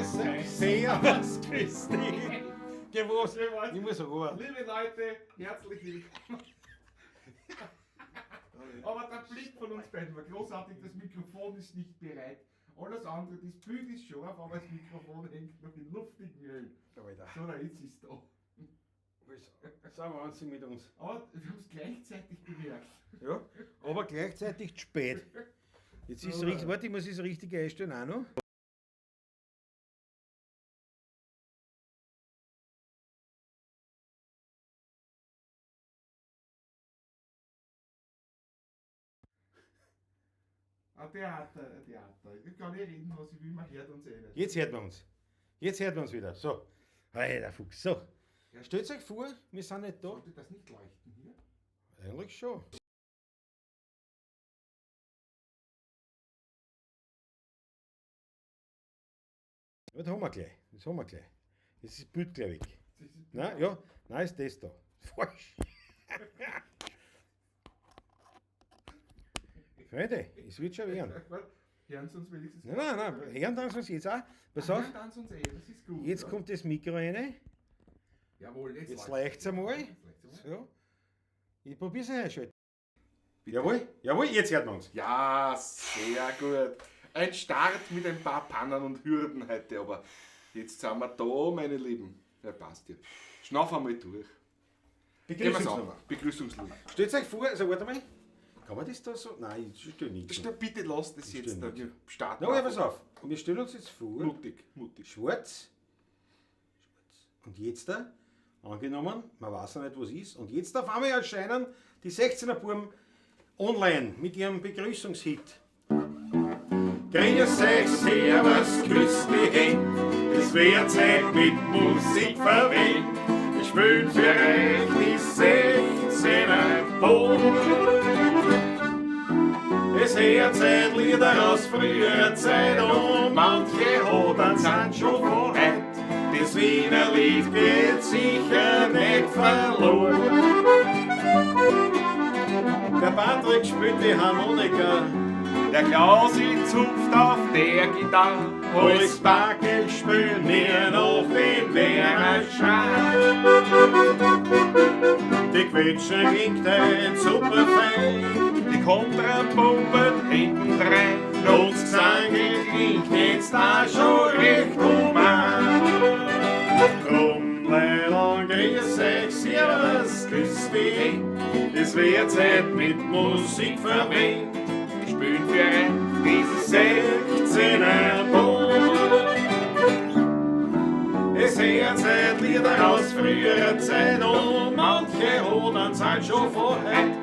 Grüß euch, servus, grüß dich. Geh was? Ich muss runter. Liebe Leute, herzlich willkommen. Aber der Blick von uns beiden war großartig, das Mikrofon ist nicht bereit. Alles andere, das Bild ist scharf, aber das Mikrofon hängt noch in luftigen Höhen. Alter. So, na, jetzt ist da. Das ist ein Wahnsinn mit uns. Aber wir haben es gleichzeitig bemerkt. Ja, aber gleichzeitig zu spät. Jetzt ist So. richtig, warte, ich muss es richtig einstellen auch noch. Ein Theater, ein Theater. Ich kann nicht reden, was ich will, man hört uns eh nicht. Jetzt hört man uns. Jetzt hört man uns wieder. So. Alter Fuchs. So. Ja. Stellt euch vor, wir sind nicht da. Sollte das nicht leuchten hier? Eigentlich schon. Das haben wir gleich. Das haben wir gleich. Das ist das Bild gleich weg. Das ist Nein, ja, nein, ist das da. Falsch. Freunde, es wird schon werden. Hören Sie uns wenigstens. Nein, nein, nein, hören dann uns jetzt auch. Pass auf, Hören Sie uns eh, das ist gut. jetzt ja. kommt das Mikro rein. Jawohl, jetzt, Jetzt leuchtet's. leuchtet's einmal. Jetzt leuchtet's einmal. So. Ich probier's einschalten. Bitte. Jawohl, jawohl, jetzt hört man uns. Ja, sehr gut. Ein Start mit ein paar Pannen und Hürden heute, aber jetzt sind wir da, meine Lieben. Ja, passt ja. Schnauf einmal durch. Gehen wir's an. Begrüßungsnummer. Begrüßungslied. Stellt euch vor, also warte mal. Kann man das da so? Nein, ich stelle nicht. Stopp, Bitte lass das Ich jetzt stell da. nichts. Wir starten. Na, ja, einfach. pass auf. Und wir stellen uns jetzt vor, Mutig, mutig. schwarz. Schwarz. Und jetzt da, angenommen, man weiß ja nicht, was ist. Und jetzt auf einmal erscheinen die 16er Buben online mit ihrem Begrüßungshit. Grüß euch, servus, küss die Händ, es wird Zeit mit Musik verweht. Ich spiel für euch die 16er Buben. Es hört Zeit Lieder aus früherer Zeit und manche Hodern sind schon von heut. Das Wiener Lied geht sicher nicht verloren. Der Patrick spielt die Harmonika, Der Klausi zupft auf der Gitarre. Alles Backel spielen wir auf dem Wernerschein. Die Quetschen klingt heut super fein. Die Kontrapumpe hintendrein. Und das Gesang klingt jetzt auch schon recht human. Drum, Leilon, grüß euch, servus, grüß dich. Es wird Zeit mit Musik verweht. Wir spielen für euch dieses 16er Bund. Es hört Zeit Lieder aus früherer Zeit und manche Hodern sind schon von heut.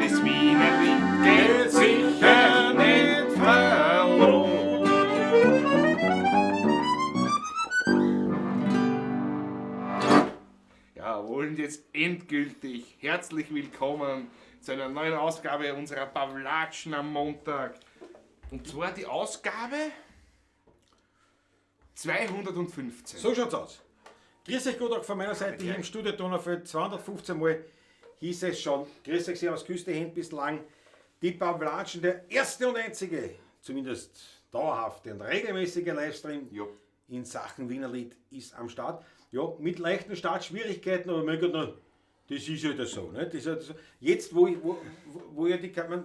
Das Wiener Lied Geht sicher nicht verloren. Jawohl, und jetzt endgültig herzlich willkommen zu einer neuen Ausgabe unserer Pavlatschen am Montag. Und zwar die Ausgabe 215. So schaut's aus. Grüß euch, gut auch von meiner Seite hier im Studio Donaufeld. 215 Mal hieß es schon. Grüß euch, Servus, küsst die Hände bislang. Die Pavlatschen, der erste und einzige, zumindest dauerhafte und regelmäßige Livestream Ja. in Sachen Wienerlied ist am Start. Ja, mit leichten Startschwierigkeiten, aber mein Gott, na, das ist halt so. Ne? Das ist halt so. Jetzt, wo, ich, wo, wo- wo ja die Kamera,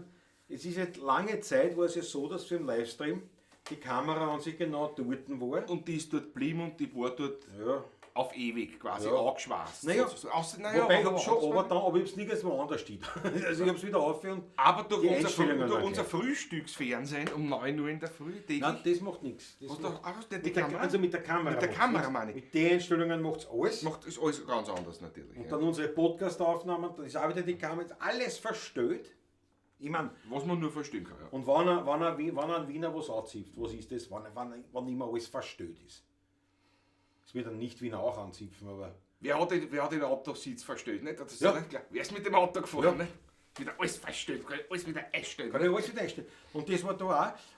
es ist halt lange Zeit, war es ja so, dass für den Livestream die Kamera an sich genau dort war. Und die ist dort geblieben und die war dort Ja. auf ewig quasi Ja. angeschweißt. Naja, sozusagen. Außer, naja, Wobei ich aber hab schon, aber angeschweißt. dann, aber ich hab's nirgends woanders steht. Also ich hab's wieder auf und. Aber durch Die unser, Einstellungen durch waren unser gleich. Frühstücksfernsehen um 9 Uhr in der Früh täglich. Nein, das macht nichts. Das Hast du- macht, ach, hast du nicht die mit der, Kamera? Also mit der Kamera. Mit der macht's Kamera, nichts. meine ich. Mit den Einstellungen macht's alles. Macht ist alles ganz anders natürlich. Und ja. dann unsere Podcast-Aufnahmen, da ist auch wieder die Kamera, ist alles verstellt. Ich mein, Was man nur verstehen kann. Ja. und wenn er, wenn er, wenn ein Wiener was anzieht, was ist das, wenn immer alles verstellt ist? Das wird dann nicht Wiener auch anzipfen, aber. Wer hat den Autositz verstellt? Nicht? Das ist Ja. ja nicht klar. Wer ist mit dem Auto gefahren? Ja. Nicht? Wieder alles verstellt, kann ich alles wieder einstellen. Kann ich alles wieder einstellen. Und das war da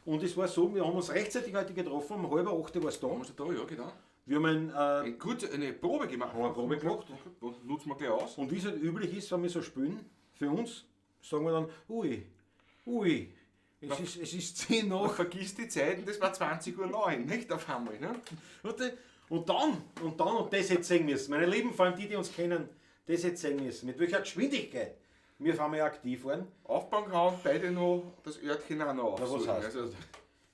auch. Und es war so, wir haben uns rechtzeitig heute getroffen, um 7:30 war es da. Haben wir da, ja, genau. Wir haben ein, Eine, kurze, eine Probe gemacht. Haben wir eine Probe gemacht. Okay, Nutzen wir gleich aus. und wie es halt üblich ist, wenn wir so spielen, für uns, sagen wir dann, ui, ui, Es ist 10 Man nach. vergisst die Zeiten, das war 20:09 Uhr, nicht? Auf einmal, ne? Warte, und dann, und das hätte sehen müssen. Meine Lieben, vor allem die, die uns kennen, das hätte sehen müssen. Mit welcher Geschwindigkeit wir auf einmal aktiv waren. Aufbauen kann, beide noch das Örtchen auch noch Na, was aufsuchen. heißt? Also,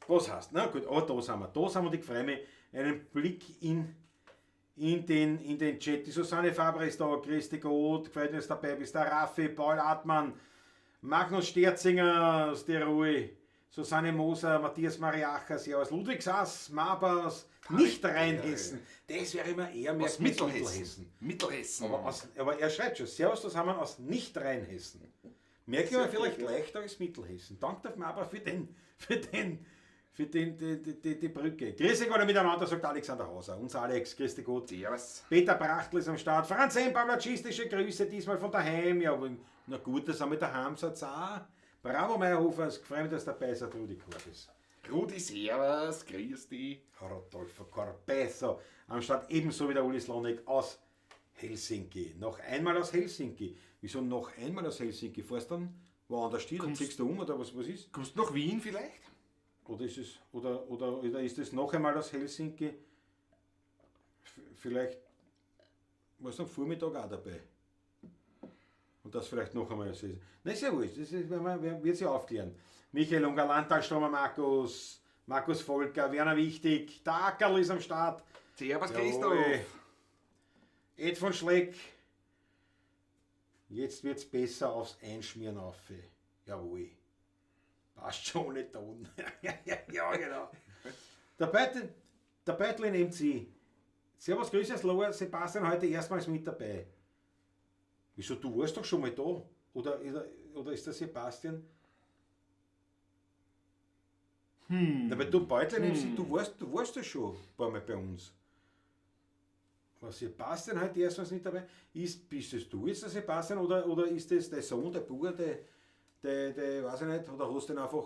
Was heißt? Na gut, aber da sind wir. Da sind wir und ich freue mich. Einen Blick in den Chat. Die Susanne Faber ist da, Christi Goth, gefällt mir, dass du dabei bist. Der Raffi, Paul Hartmann, Magnus Sterzinger aus Tirol, Susanne Moser, Matthias Mariacher, Servus, Ludwig Sass, Maber aus nicht Rheinhessen. Das wäre immer eher mehr aus Mittelhessen. Mittelhessen. Aber er schreibt schon, Servus, das haben wir aus nicht Rheinhessen. Merke ich mir vielleicht leichter als Mittelhessen. Danke Maber für die Brücke. Grüß euch alle miteinander, sagt Alexander Hauser. Unser Alex, grüß dich Gott. Servus. Peter Brachtl ist am Start. Franz M. Pawlatschistische Grüße, diesmal von daheim. Ja, aber, na gut, das haben wir daheim seid auch. Bravo Meyerhofer, es freut mich, dass dabei seid, Rudi Corbis. Rudi, servus, grüß dich. Rodolfo Corpezo am Start, ebenso wie der Uli Slonik aus Helsinki. Noch einmal aus Helsinki. Wieso noch einmal aus Helsinki? Fährst dann woanders hin, dann ziehst du um oder was ist? Kommst du nach Wien vielleicht? Oder ist es, oder ist es noch einmal aus Helsinki? Vielleicht warst du am Vormittag auch dabei. Und das vielleicht noch einmal aus Helsinki. Nein, ist ja wurscht, das ist, man wird sich aufklären. Michael Unger, Landtagstromer Markus, Markus Volker, Werner Wichtig, der Ackerl ist am Start. Servus, Christoph. Ed von Schleck. Jetzt wird's besser aufs Einschmieren auf. Jawohl. Passt schon ohne Ton. Ja, genau. Der Beutlin MC. Servus, grüße aus Lohr. Sebastian heute erstmals mit dabei. Wieso, du warst doch schon mal da? Oder ist der Sebastian? Na, weil du Beutlin MC, du warst ja schon ein paar Mal bei uns. Was Sebastian heute erstmals nicht dabei ist, bist es du jetzt der Sebastian oder ist das der Sohn, der Bruder, der, weiß ich nicht, oder hast du den einfach,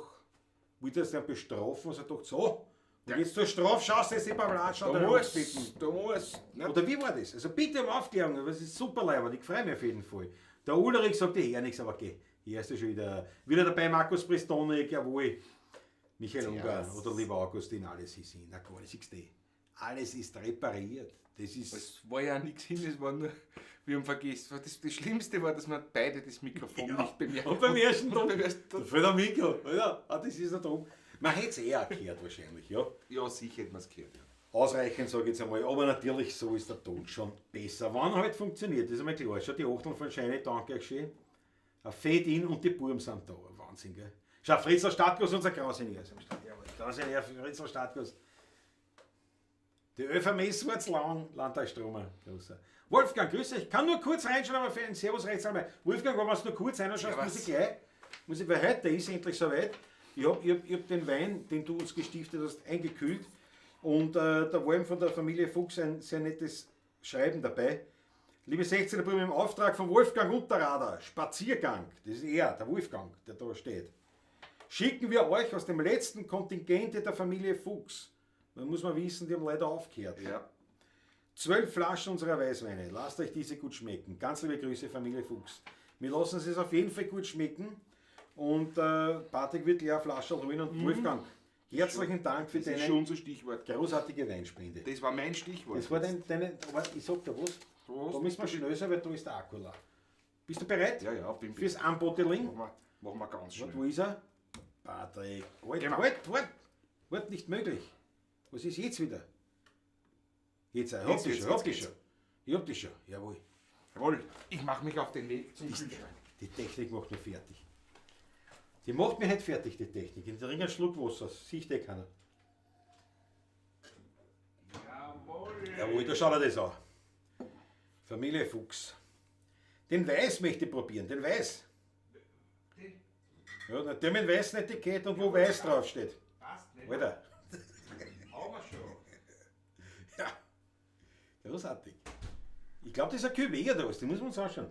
willst du den bestrafen und er dachte, so, und Ja. jetzt zur Strafe schaust du jetzt nicht beim Latschen Da oder muss, da muss. Ne? Oder wie war das? Also bitte um Aufklärung, das ist super leibend, ich freue mich auf jeden Fall. Der Ulrich sagt, ich höre nichts, aber geh, hier ist er schon wieder dabei, Markus Pristonik, jawohl. Michael Unger oder lieber Augustin, alles ist in, na klar, siehst du, alles ist repariert. Das ist Es war ja nichts hin, es war nur, wir haben vergessen. Das Schlimmste war, dass wir beide das Mikrofon nicht bemerkt Und beim ersten und Ton, beim ersten da Ton. fehlt ein Mikro, oder? Ah, das ist der Ton. Man hätte es eher gehört wahrscheinlich, ja. Ja, sicher hätte man es gehört. Ja. Ausreichend, sage ich jetzt einmal. Aber natürlich, so ist der Ton schon besser. Wann halt funktioniert, das ist einmal klar. Schau, die Achtung von Scheine, danke euch schön. Ein Fade-In und die Burm sind da. Wahnsinn, gell? Schau, Fritzl Stadtguss, unser Grausinär ist am Start. Jawohl, Grausinär, Fritzl Stadtguss. Die ÖVMS war zu lang, Landtagsstromer, großer. Wolfgang, grüß euch. Kann nur kurz reinschauen, aber für einen Servus rechts einmal. Wolfgang, wenn du nur kurz reinschaust, Ja, muss ich gleich, weil heute ist endlich soweit. Ich hab den Wein, den du uns gestiftet hast, eingekühlt. Und da war eben von der Familie Fuchs ein sehr nettes Schreiben dabei. Liebe 16er Buben, im Auftrag von Wolfgang Unterrader, Spaziergang, das ist er, der Wolfgang, der da steht, schicken wir euch aus dem letzten Kontingent der Familie Fuchs. Man muss mal wissen, die haben leider aufgehört. Ja. 12 Flaschen unserer Weißweine. Lasst euch diese gut schmecken. Ganz liebe Grüße, Familie Fuchs. Wir lassen es auf jeden Fall gut schmecken. Und Patrick wird gleich eine Flasche holen. Und Wolfgang, herzlichen Dank für Das ist deine schon unser Stichwort. großartige Weinspende. Das war mein Stichwort. Das war deine, aber ich sag dir was, Du da müssen wir schnell sein, weil da ist der Akku leer. Bist du bereit? Ja, ja, bin Fürs Unbottling? Machen wir ganz schnell. Warte, wo ist er? Patrick, halt, Genau. halt, halt, nicht möglich. Was ist jetzt wieder? Jetzt, ich hab Jetzt dich geht's, schon, hab jetzt dich schon. Ich hab dich schon, jawohl. Jawohl, ich mach mich auf den Weg zum Kühlschrank. Die Technik macht mich fertig. Die macht mich nicht fertig, die Technik. Ich trinke einen Schluck Wasser, das sieht eh keiner. Jawohl. Jawohl, da schaut er das an. Familie Fuchs. Den Weiß möchte ich probieren, den Weiß. Ja, der mit weißen Etikett und wo Weiß draufsteht. Passt nicht. Alter. Haben wir schon. Ja. Großartig. Ich glaub, das ist ein Cuvée oder was, den muss man uns anschauen.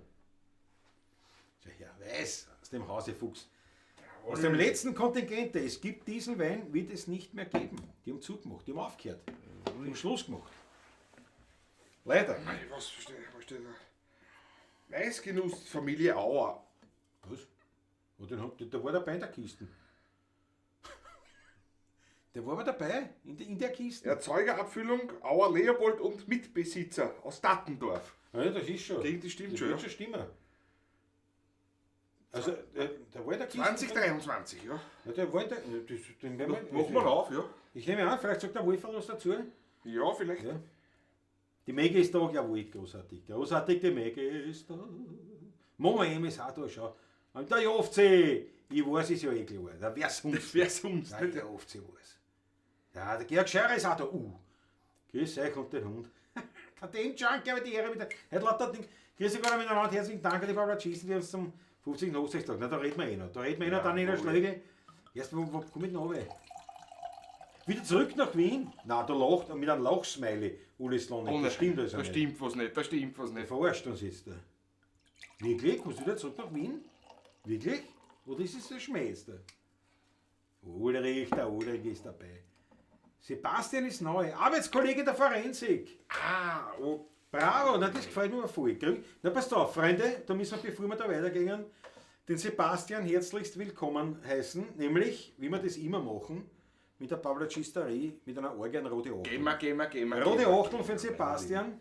Schau her, Weiß aus dem Hause Fuchs. Jawohl. Aus dem letzten Kontingent, es gibt diesen Wein, wird es nicht mehr geben. Die haben zugemacht, die haben aufgehört. Die haben Schluss gemacht. Leider. Mei, was steht da? Weißgenuss, Familie Auer. Was? Oh, den hab, der war dabei in der Kiste. Der war aber dabei, in der Kiste. Erzeugerabfüllung, Auer Leopold und Mitbesitzer aus Tattendorf. Ja, das ist schon. Gegen die stimmt das schon, wird ja. schon stimmen. Also, der war in der Kiste. 2023, ja. Ja, der war in der, das, den werden wir, Machen wir auf, ja. Ich nehme an, vielleicht sagt der Wolferl was dazu. Ja, vielleicht. Ja. Die Maggie ist da, jawohl, großartig. Großartig, die Maggie ist da. Mama M ist auch da schon. Und der Jofzi, ich weiß es ja eh klar. Der wer sonst? Wer sonst? Nein, der Jofzi weiß. Ja, der Georg Scherer ist auch da. Grüß euch und den Hund. Der Dem Junkie, aber die Ehre mit der. Heute lauter Ding. Grüß euch alle miteinander, herzlichen Dank an die Barbara Schießen, die uns zum 50. Hochzeitstag. Na, da reden wir eh noch. Da reden wir eh noch, dann in der Schläge. Erst, wo komm ich denn runter? Wieder zurück nach Wien? Na, da lacht mit einem Lachsmiley, Uli Slonik. Das stimmt also Da nicht. stimmt was nicht, da stimmt was nicht. Verarscht uns jetzt da. Wirklich? Kommst du wieder zurück nach Wien? Wirklich? Oder ist es der Schmäh jetzt da? Ulrich, der Ulrich ist dabei. Sebastian ist neu, Arbeitskollege der Forensik. Ah, oh. Bravo, na, das gefällt mir aber voll. Na, passt auf, Freunde, da müssen wir, bevor wir da weitergehen, den Sebastian herzlichst willkommen heißen, nämlich, wie wir das immer machen, mit der Pavlacisterie, mit einer Orgel Rote Achtel. Gehen wir, gehen wir, gehen wir. Rote Achtel für den Sebastian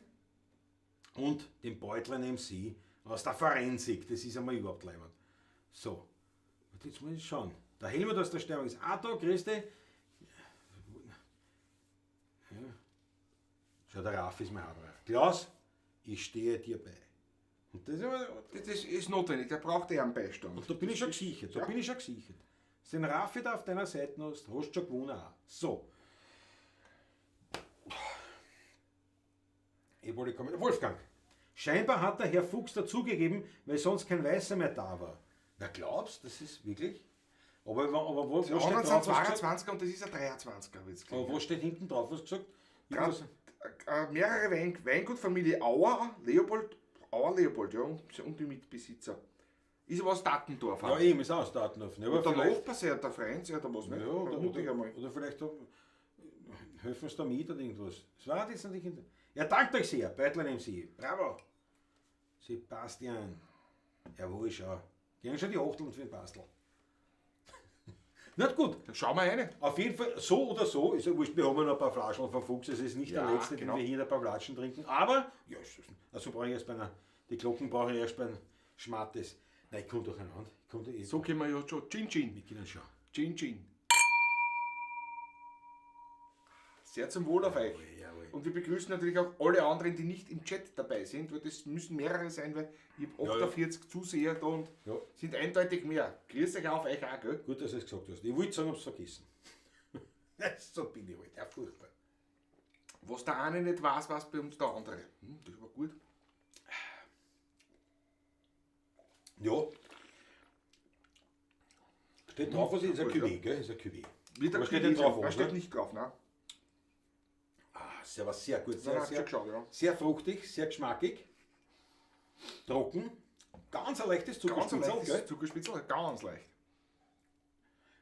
und den Beutlein MC aus der Forensik. Das ist einmal überhaupt leibend. So, und jetzt muss ich schauen. Der Helmut aus der Steiermark ist auch da, grüß dich. Ja. Schau, der Raffi ist mein Haberer. Klaus, ich stehe dir bei. Und das ist aber, Das ist notwendig, der braucht eh einen Beistand. und da bin ich schon gesichert. Da bin ich schon gesichert. Wenn du den Raffi da auf deiner Seite hast, hast du schon gewonnen auch. So. Ich wollte kommen. Wolfgang. Scheinbar hat der Herr Fuchs dazugegeben, weil sonst kein Weißer mehr da war. Na glaubst, das ist wirklich? Aber wo Die steht anderen drauf, sind was gesagt? 22er und das ist ein 23er, hab ich jetzt Aber gesehen. wo steht hinten drauf, was gesagt? Irgendwas- Mehrere Weingutfamilie Auer, Leopold, Auer Leopold, ja, und die Mitbesitzer. Ist aber aus Tattendorf. Ja, eben, ist auch aus Tattendorf. Ne? Aber der vielleicht- Nachbar sei der Freund, ja, der was nicht. Ja, oder, Vermute ich einmal. oder vielleicht auch, helfen sie da mit oder irgendwas. Das war jetzt natürlich. Ja, dankt euch sehr, Beutlein MC. Bravo. Sebastian. Jawohl, schau. Gehen schon die Achteln für den Bastel. Na gut, Dann schauen wir rein. auf jeden Fall, so oder so, ist ja wurscht, wir haben ja noch ein paar Flaschen vom Fuchs, es ist nicht der Ja, letzte, genau. den wir hier ein paar Flaschen trinken, aber, ja, also brauche ich erst bei einer, die Glocken brauche ich erst beim Schmattes. Nein, ich komme durcheinander. Ich komm da, So können wir ja schon. Chin Chin. Wir können schon. Chin Chin. Sehr zum Wohl auf euch. Jawohl. Und wir begrüßen natürlich auch alle anderen, die nicht im Chat dabei sind, weil das müssen mehrere sein, weil ich habe 48 Zuseher da und Ja. sind eindeutig mehr. Grüß euch auf euch auch, gell? Gut, dass du es gesagt hast. Ich wollte sagen, hab's vergessen. So bin ich halt. Ja, furchtbar. Was der eine nicht weiß, weiß bei uns der andere. Das war gut. Ja. Steht drauf, was ist ein Gut, ja. Cuvée, gell? Ist ein Cuvée. Wird Aber steht nicht drauf, Da oder? steht nicht drauf, nein. Ah, sehr, war sehr gut. Sehr, Nein, hab sehr, schon geschaut, ja. sehr fruchtig, sehr geschmackig. Trocken. Ganz ein leichtes Ganz ein Zuckerspitzel, leichtes gell? Zuckerspitzel, ganz leicht.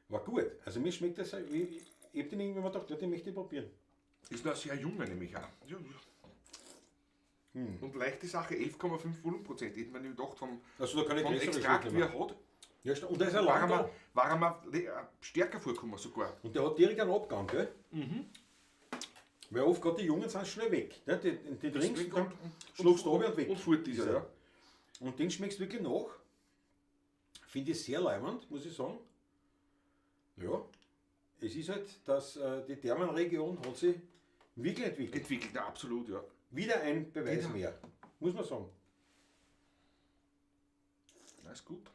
War gut. Also mir schmeckt das, ich hab den irgendwann mal gedacht, ja, den möchte ich probieren. Ist noch sehr jung, nämlich auch. Ja, ja. Und leichte Sache, 11,5 Volumenprozent. Ich meine, ich gedacht, vom, Also da kann ich vom größere Extrakt, Schlucke wie er machen. hat, Ja, und der ist ja war lang er da. mir, war er mir stärker vorgekommen sogar. Und der hat direkt einen Abgang, gell? Mhm. Weil oft gerade die Jungen sind schnell weg. Ne? Die trinkst und dann schluckst du runter und weg. Und fort ist er, ja. Und den schmeckst du wirklich nach. Finde ich sehr leibend, muss ich sagen. Ja. Es ist halt, dass die Thermenregion hat sich wirklich entwickelt. Entwickelt, ja, absolut, ja. Wieder ein Beweis Wieder. mehr, muss man sagen. Na, ist gut.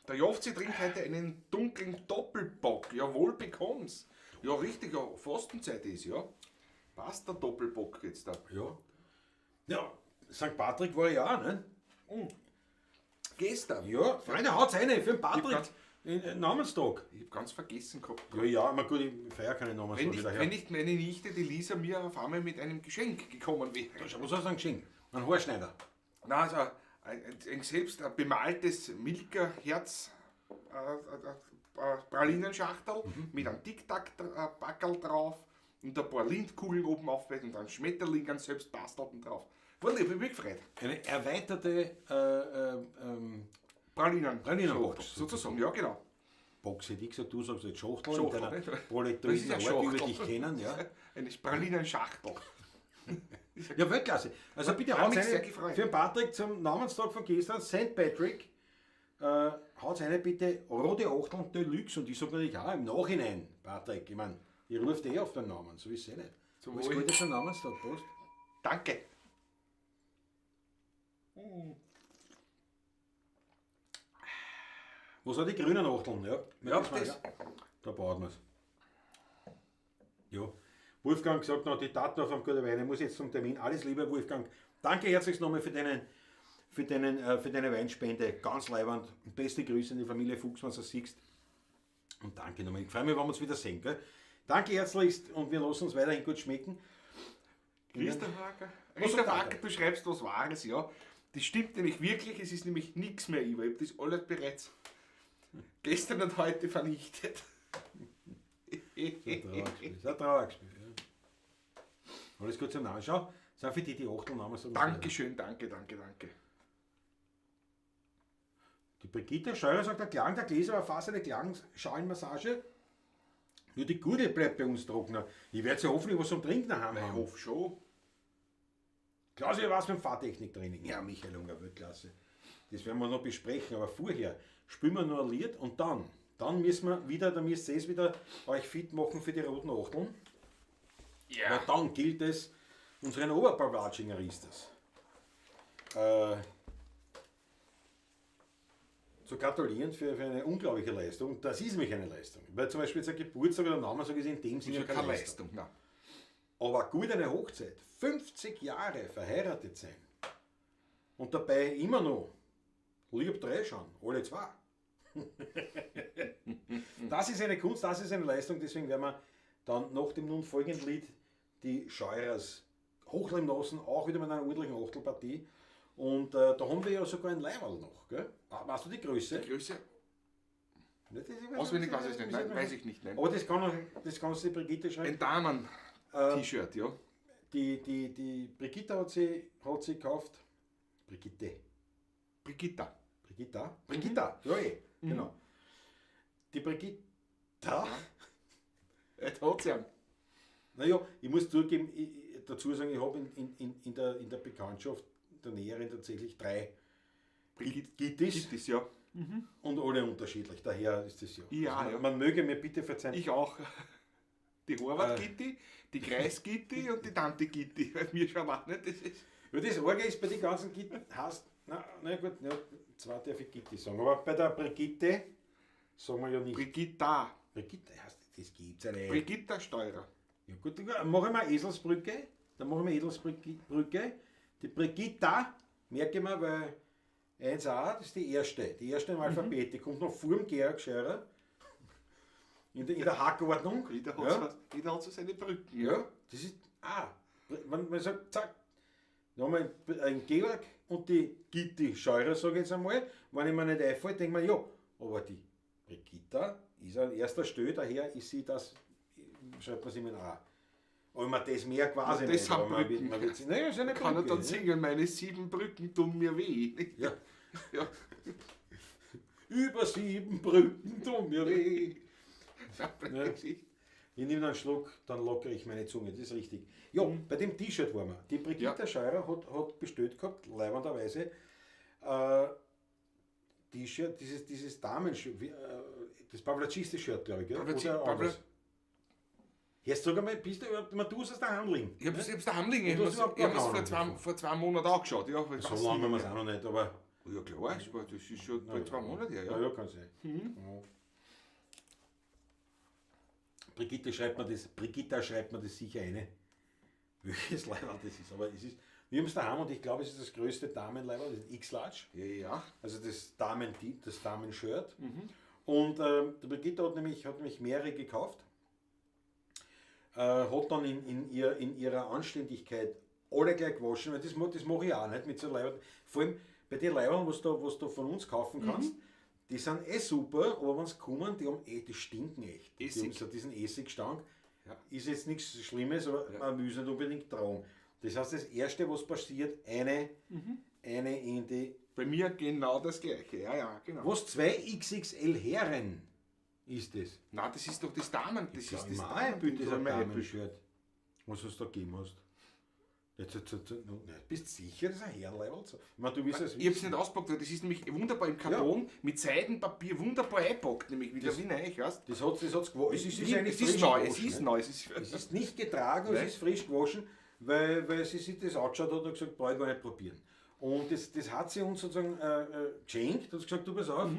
Der Jofzi trinkt heute einen dunklen Doppelbock. Jawohl, bekomm's. Ja, richtig, ja, Fastenzeit ist, ja. Passt der Doppelbock jetzt da. Ja. Ja, St. Patrick war ja auch, ne? Gestern. Ja, Freunde, haut's rein für den Patrick. ganz- Namenstag. Ich hab ganz vergessen gehabt. Ja, ja, na gut, ich feiere keine Namenstag Wenn nicht, wieder wenn nicht meine Nichte, die Lisa, mir auf einmal mit einem Geschenk gekommen wäre. Schau, was hast du denn geschenkt? Ein Haarschneider. Nein, also ein selbst ein bemaltes Milka-Herz, Pralinenschachtel mit einem Tic-Tac-Packerl drauf und ein paar Lindkugeln oben aufgebaut und einem Schmetterling, einen selbst bastelten drauf. War lieb, ich hab mich gefreut. Eine erweiterte Pralinen. Pralinenbox. Sozusagen, ja genau. Box hätte ich gesagt, du sagst jetzt Schachtel, Schachtel, in deiner nicht? Das ist proletoiden eine Art, wie wir Schachtel. dich kennen. Ja, Eine Pralinenschachtel. ja, Weltklasse. Also bitte Hat haut mich sehr eine gefreut. für den Patrick zum Namenstag von gestern, St. Patrick, haut eine bitte rote Achteln Deluxe. Und ich sage natürlich auch im Nachhinein, Patrick, ich meine, ich rufe eh auf den Namen, so ist es eh nicht. Zum Alles Wohl. Gute zum Namenstag, Prost. Danke. Wo sind die grünen Achteln? Ja, Ja, das. Da brauchen wir es. Ja. Wolfgang sagt noch, die Daten auf einem guten Wein. Ich muss jetzt zum Termin. Alles Liebe, Wolfgang. Danke herzlichst nochmal für deine Weinspende. Ganz leiwand. Und beste Grüße an die Familie Fuchs, wenn du das siehst. Und danke nochmal. Ich freue mich, wenn wir uns wieder sehen. Gell? Danke herzlichst und wir lassen uns weiterhin gut schmecken. Christoph Acker. Was Christoph sagt er? Acker, du schreibst was Wahres, ja. Das stimmt nämlich wirklich, es ist nämlich nichts mehr über. Ich habe das alles bereits gestern und heute vernichtet. Das ist ein Trauerspiel. Das ist ein Trauerspiel. Ja. Alles gut zum Namen. Schau, sind für die die Achtelnamen so. Dankeschön, danke, danke, danke. Die Brigitte Scheurer sagt, der Klang der Gläser war fast eine Klangschalenmassage. Nur die Gurgel bleibt bei uns trockener. Ich werde ja hoffentlich was zum Trinken daheim Ich haben. hoffe schon. Klausi, was mit dem Fahrtechniktraining? Ja, Michael Unger, Weltklasse. Das werden wir noch besprechen, aber vorher spielen wir noch ein Lied und dann müssen wir wieder, dann müsst ihr es wieder euch fit machen für die roten Achteln. Ja. Weil dann gilt es, unseren Oberpawlatschinger ist das. Zu gratulieren für eine unglaubliche Leistung. Das ist nämlich eine Leistung. Weil zum Beispiel jetzt ein Geburtstag oder ein Namenstag ist in dem Ist Sinne ja keine Leistung. Nein. Aber gut eine Hochzeit, 50 Jahre verheiratet sein und dabei immer noch lieb dreischauen, alle zwei. Das ist eine Kunst, das ist eine Leistung, deswegen werden wir dann nach dem nun folgenden Lied die Scheurers hochleben lassen, auch wieder mit einer ordentlichen Achtelpartie. Und da haben wir ja sogar ein Leiberl noch, gell? Ah, weißt du die Größe? Die Größe? Nicht, das ist- Auswendig weiß ich es nicht. Nein, weiß ich nicht. Nein. Aber das kann, das kannst du die Brigitte schreiben. Ein Damen-T-Shirt, ja. Die Brigitte hat sie gekauft. Brigitte. Brigitta. Brigitta? Brigitta, ja eh, genau. Die Brigitta, Jetzt hat sie einen. naja, ich muss zugeben, dazu sagen, ich habe in der Bekanntschaft der Näheren tatsächlich drei Gittis Gittis, ja. und alle unterschiedlich, daher ist das ja. Ja, also man, ja. man möge mir bitte verzeihen. Ich auch. Die Horvath-Gitti, die Kreis-Gitti und die Tante-Gitti. Weil mir schon auch nicht, das ist. Ja, das Orge ist bei den ganzen Gitten, heißt, na gut, ja, zwei darf ich Gitti sagen, aber bei der Brigitte sagen wir ja nicht. Brigitta. Brigitte heißt, das gibt's ja nicht. Brigitta Steurer. Ja gut, dann mache ich mal Eselsbrücke. Dann mache ich mal Eselsbrücke. Brücke. Die Brigitta, merke ich mir, weil 1a, das ist die erste. Die erste im Alphabet. Die kommt noch vor dem Georg Scheurer. In der Hackordnung. Jeder hat, ja. so, jeder hat so seine Brücken. Ja, das ist A. Wenn man sagt, zack, dann haben wir einen Georg und die Gitti Scheurer, sage ich jetzt einmal. Wenn ich mir nicht einfällt, denke ich mir, ja, aber die Brigitta ist an erster Stelle, daher ist sie das, schreibt man sie mit A. Aber man das mehr quasi Das nicht. sind aber man wird, Brücken. man wird, naja, ist eine Kann er Brücke, dann ja. singen, meine 7 Brücken tun mir weh. Ja. Ja. Über 7 Brücken tun mir weh. Ja. Ich nehme einen Schluck, dann lockere ich meine Zunge, das ist richtig. Ja, bei dem T-Shirt waren wir. Die Brigitta Scheurer hat bestellt gehabt, leibenderweise, T-Shirt, dieses Damen-Shirt, wie, das Pavlaciste-Shirt, glaube ich, gell? Oder anders. Jetzt sag einmal, bist du überhaupt, man, du hast es daheim liegen. Ich hab's, ich hab's daheim liegen. Ich Und du hast hab's, überhaupt ich hab's keine vor, Ahnung davon. vor 2 Monaten angeschaut. Ja, ich So weiß lange nicht haben wir es mehr. auch noch nicht, aber. Ja klar, das ist schon bald 2 Monate her. Ja, Ja. ja, kann sein. Ja. Brigitte schreibt mir das, Brigitta schreibt mir das sicher eine. Welches Leiberl das ist. Aber es ist, wir haben es daheim und ich glaube, es ist das größte Damenleiberl, das ist ein X-Large. Ja, ja. Also das Damen, das Damen-Shirt. Und die Brigitte hat nämlich mehrere gekauft. Hat dann in ihrer Anständigkeit alle gleich gewaschen, weil das mache ich auch nicht mit so Leiberl. Vor allem bei den Leiberln, was du von uns kaufen kannst, die sind eh super, aber wenn sie kommen, die haben eh, die stinken echt. Die Essig. haben so diesen Essigstank. Ja. Ist jetzt nichts Schlimmes, aber Ja. man will es nicht unbedingt tragen. Das heißt, das Erste, was passiert, eine in die. Bei mir genau das Gleiche. Ja, ja, genau. Was 2 XXL Herren? Ist das? Nein, das ist doch das Damen. Das Ja, ist das ich mir einbildet, das ist ein hab ich mir einbildet. Damenshirt. Was du da gegeben hast. Jetzt, jetzt, jetzt, jetzt, bist du sicher, das ist ein Herrenleiberl? Ich meine, du wirst es Ich hab's nicht auspackt, weil das ist nämlich wunderbar im Karton mit Seidenpapier wunderbar eingepackt, nämlich wieder wie neu, weißt Das hat das hat's gewaschen. Es ist, Es eigentlich ist frisch neu, es gewaschen, ist ne? neu, es ist Es ist nicht getragen, es Nein. ist frisch gewaschen, weil sie sich das angeschaut hat und gesagt, brauche ich gar nicht probieren. Und das hat sie uns sozusagen geschenkt und gesagt, du pass auf,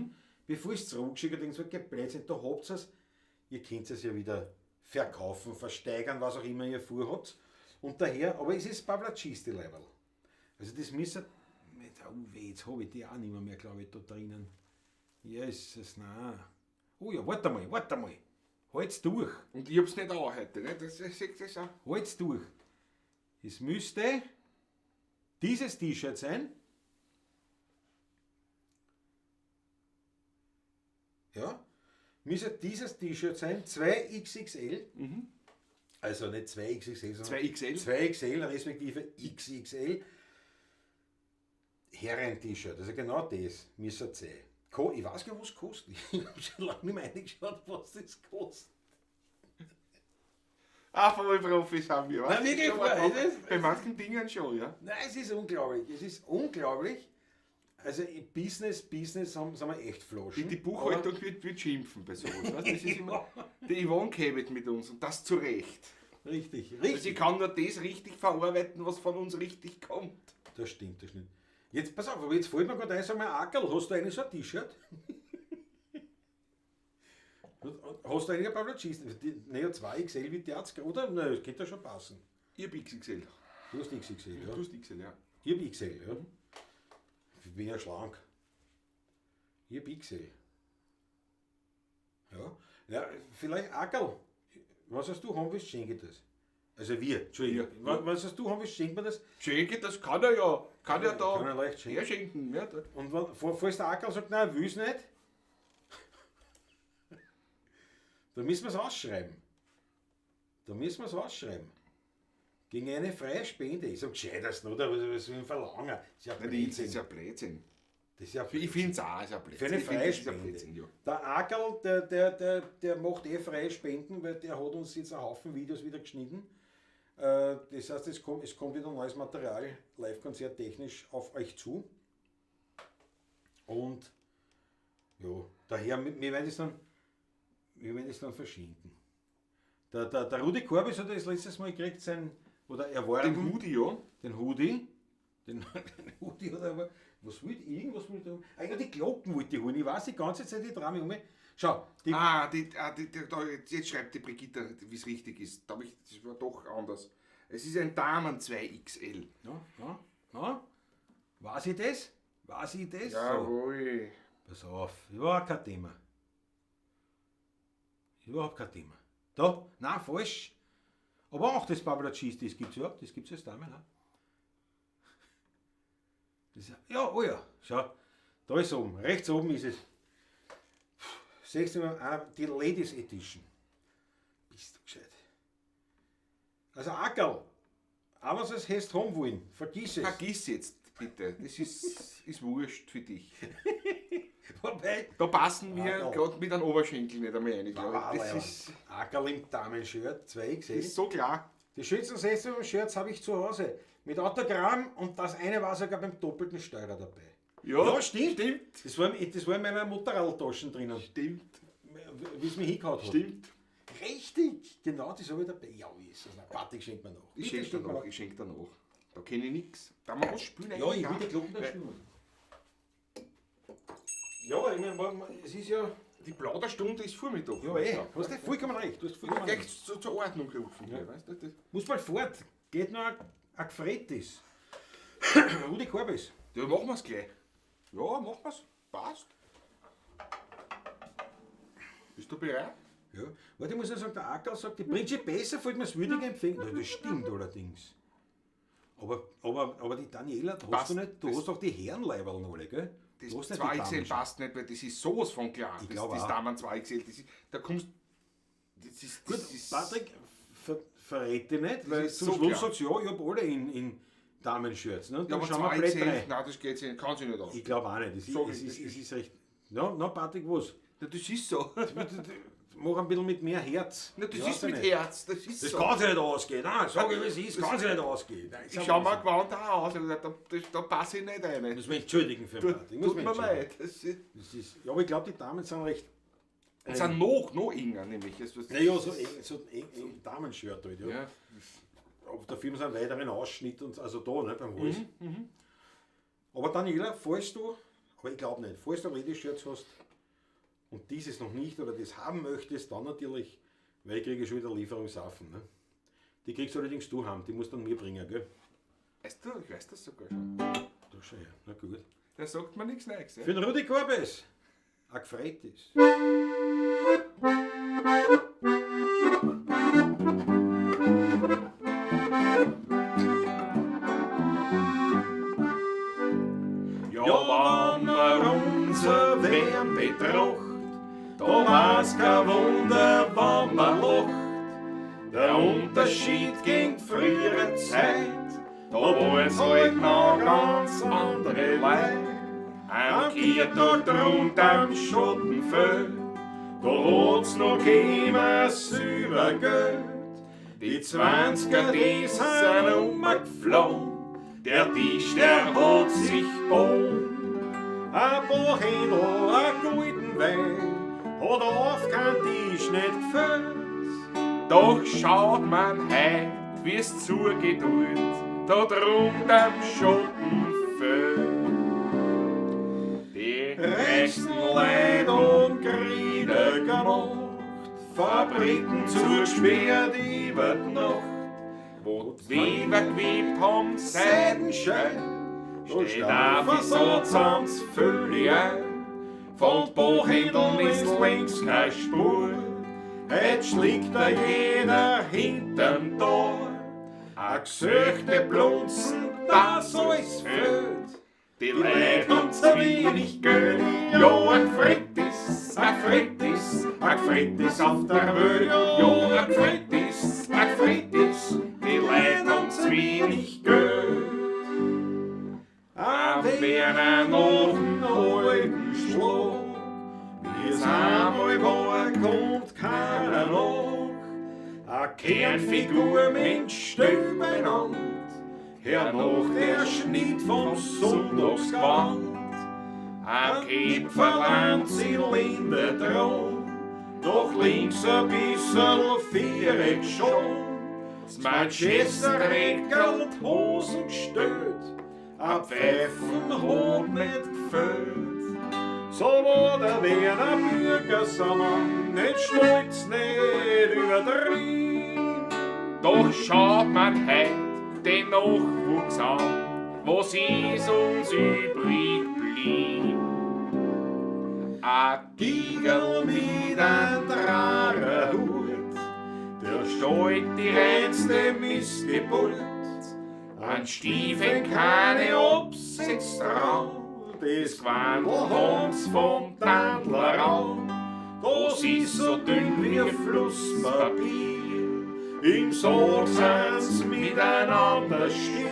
bevor ich es zurückschicke, denke ich, so, Blödsinn, da habt ihr es, ihr könnt es ja wieder verkaufen, versteigern, was auch immer ihr vorhabt. Und daher, aber es ist Pavlacisti Level. Also das müssen, oh weh, jetzt habe ich die auch nicht mehr, glaube ich, da drinnen. Jesus, nein. Oh ja, warte mal, warte mal. Halt's durch. Und ich hab's nicht auch heute, ne? Das ist das auch. Halt's durch. Es müsste dieses T-Shirt sein. Ja, müsste dieses T-Shirt sein, 2XXL. Also nicht 2XXL, sondern 2XL. 2XL respektive XXL. Herren-T-Shirt, also genau das müsste es sein. Ich weiß gar nicht, was es kostet. Ich habe schon lange nicht mehr reingeschaut, was das kostet. Ah, voll Profis haben wir, Nein, wirklich, Schon mal es ist- Bei manchen Dingen schon, ja. Nein, es ist unglaublich. Es ist unglaublich. Also im Business sind wir echt Flaschen. Die Buchhaltung wird schimpfen bei sowas. Weißt? Das ist immer, die Yvonne kämet mit uns und das zu Recht. Aber richtig, Also sie richtig. kann nur das richtig verarbeiten, was von uns richtig kommt. Das stimmt, das stimmt. Jetzt, pass auf, aber jetzt fällt mir gerade ein, sag mal, Ackerl, hast du eigentlich so ein T-Shirt? Hast du eigentlich ein paar Cheese? Naja, 2XL wie die hat's, oder? Nein, das könnte ja schon passen. Ich hab XXL. Du hast XXL, ja. Du hast XL, ja. Ich hab XL, ja. Ich bin ja schlank. Ich hab XL. Ja. Ja, vielleicht Ackerl. Was hast du haben willst, schenke ich das. Also wir, Entschuldigung. Ja. Was hast du haben willst, schenkt mir das. Schenke, das kann er ja. Kann er da. Kann er leicht schenken. Herschenken, ja. Da. Und wenn, falls der Ackerl sagt, nein, will's nicht, dann müssen wir's ausschreiben. Da müssen wir's ausschreiben. Gegen eine freie Spende. Ist am gescheitersten, oder? Was will ich verlangen? Das ist ja Nein, das Blödsinn. ist ja Blödsinn. Das ist ja Ich finde es auch, ist ja Blödsinn. Für eine Ich find, freie das ist ja Spende. Blödsinn, ja. Der Ackerl, der macht eh freie Spenden, weil der hat uns jetzt einen Haufen Videos wieder geschnitten. Das heißt, es kommt wieder neues Material, Live-Konzert technisch auf euch zu. Und ja, daher, wir werden es dann, wir werden es dann verschenken. Der Rudi Korbis hat das letztes Mal gekriegt, sein, oder erworben. Den Hoodie, ja. Den Hoodie. Den Hoodie hat er aber. Was wollte ich? Irgendwas wollte ich. Ah ja, die Glocken wollte ich holen. Ich weiß die ganze Zeit, die drehen mich um. Schau, die. Jetzt schreibt die Brigitte, wie es richtig ist. Da hab ich, das war doch anders. Es ist ein Damen 2XL. Ja, ja, ja. Weiß ich das? Weiß ich das? So. Jawohl. Pass auf, überhaupt kein Thema. Überhaupt kein Thema. Da, nein, falsch. Aber auch das Pablo Cheese, das gibt's ja, das gibt's als Dame, ne? Das ist, ja, oh ja, schau, da ist oben, rechts oben ist es. 16, die Ladies Edition. Bist du gescheit. Also Ackerl, aber was es heißt haben wollen, vergiss es. Vergiss jetzt bitte, das ist wurscht für dich. Wobei, Da passen wir Ackerl. gerade mit einem Oberschenkel nicht einmal rein, glaube ich. Das ist, Ackerl im Damenshirt, 2XL. ist so klar. Die schönsten 16 Shirts habe ich zu Hause. Mit Autogramm und das eine war sogar beim doppelten Steurer dabei. Ja, stimmt. Stimmt. Das war in meiner Motorradtasche drinnen, Stimmt. wie es mich hingehauen hat. Stimmt. Richtig, genau, das habe ich dabei. Ja, ist das. Warte, ich schenke mir noch. Ich Bitte schenke schenk dir mir nach, ich schenke dir nach. Da kenne ich nichts. Da man was spielen Ja, ich will eigentlich die Glocken da Weil spielen. Ja, ich meine, es ist ja. Die Plauderstunde ist Vormittag. Ja, eh. Hast du vollkommen recht. Du hast vollkommen Gleich recht. zur Ordnung gerufen. Ja. Weißt du, das Muss bald fort. Geht noch ein Gefretes. Rudi Korbis. ja, machen wir's gleich. Ja, machen wir's. Passt. Bist du bereit? Ja. Warte, ich muss ja sagen, der Ackerl sagt, die Bridget besser fällt mir das würdige empfängt. Na, das stimmt allerdings. Aber die Daniela, da hast Passt. du nicht, du Das- hast doch die Herrenleiberl noch alle, gell? Das Du hast nicht die 2XL Damen. passt nicht, weil das ist sowas von klar. Ich Das, glaub das auch. Damen 2XL, das ist, da kommst das ist, Gut, das ist, Patrick, verrät dich nicht, weil ist zum so Schluss klar. sagst du, ja, ich hab alle in Damenshirts. Ne? Und Ja, dann aber schauen wir blöd 2XL, rein. nein, das geht sich nicht, kann sich nicht aus. Ich glaube auch nicht. Es, Sag es, ich, ist, das es ist recht. Na, na, Patrick, was? Na, das ist so. Mach ein bisschen mit mehr Herz. Na, das Ich weiß ist ja mit nicht. Herz, das ist Das so. kann sich nicht ausgehen. Nein, sag ich, wie es ist, kann sich nicht ausgehen. Nein, Ich schau mir gewandt auch aus, aber da passe ich nicht rein. Ich muss mich entschuldigen für den Tut, Martin. Ich muss tut mich mir entschuldigen. leid. Das ist, Das ist, ja, aber ich glaube, die Damen sind recht. es sind noch enger, nämlich. Es, Naja, so eng, so eng, eng Damenshirt halt. Ja. ja. Aber dafür haben sie einen weiteren Ausschnitt, und, also da, ne, beim Hals. Aber Daniela, falls du, aber ich glaube nicht, falls du Lady-Shirts hast und dieses noch nicht oder das haben möchtest, dann natürlich, weil ich kriege schon wieder Lieferungsaffen. Ne? Die kriegst du allerdings du haben, die musst du dann mir bringen, gell? Weißt du, ich weiß das sogar schon. Da schau her, na gut. Der sagt mir nichts Neues. Ja? Für den Rudi Korbes, ein gefreut ist. Ja, wenn man unser Wärm betracht, da war's kein Wunder, wenn man lacht. Der Unterschied gegen frühere Zeit, da waren's halt noch ganz andere Leute. Am Kirtag drunter am Schottenfeld, da hat's noch keiner Silbergeld. Die 20er, die sind umgeflogen, der Tisch, der hat sich gebogen. Ein paar Händel, ein guten Wein, hat auf kein Tisch nicht gefällt. Doch schaut man heut, wie's zugeht dort, da drunter am Schottenfeld. Die Reichsten Leid und Kriege gemacht, Fabriken zugesperrt über die Nacht. Wo die Weber gewebt haben, Seidenschein, da steht auch für so völlig ein. Von Buchhändeln ist links keine Spur, Heut schlägt da jeder hinterm Tor. A gesöchte Blunzen, das alles fehlt. Die Leute haben zu wenig Geld. Ja, ein Gefrettis, ein Gefrettis, ein Gefrettis auf der Welt. Ja, ein Gefrettis, ein Gefrettis, die Leute haben zu wenig Geld. Am Am Werner noch einen alten Schlag, Wie's einmal war, kommt keiner nach. A Kernfigur mit Still beieinander, hernach der Schnitt vom Sonntagsgewand. Am Am Kipferland Kipferland Zylinder dran, doch links ein bisserl viereck schon. Das Manchester Eckerl die Hosen gestellt, a Pfeifen hat nicht gefällt. So war der Werner Bürger sammer, nicht stolz, nicht übertrieben. Doch schaut man heut den Nachwuchs an, was ist uns übrig blieb? A Gigerl mit einem Drarerhut, der Stolz die reinste Missgeburt. An Stiefeln keine Absätze dran, Das Gewandl haben's vom Tandler an, Das ist so dünn wie Flusspapier. Im Sorg sind's miteinander stier.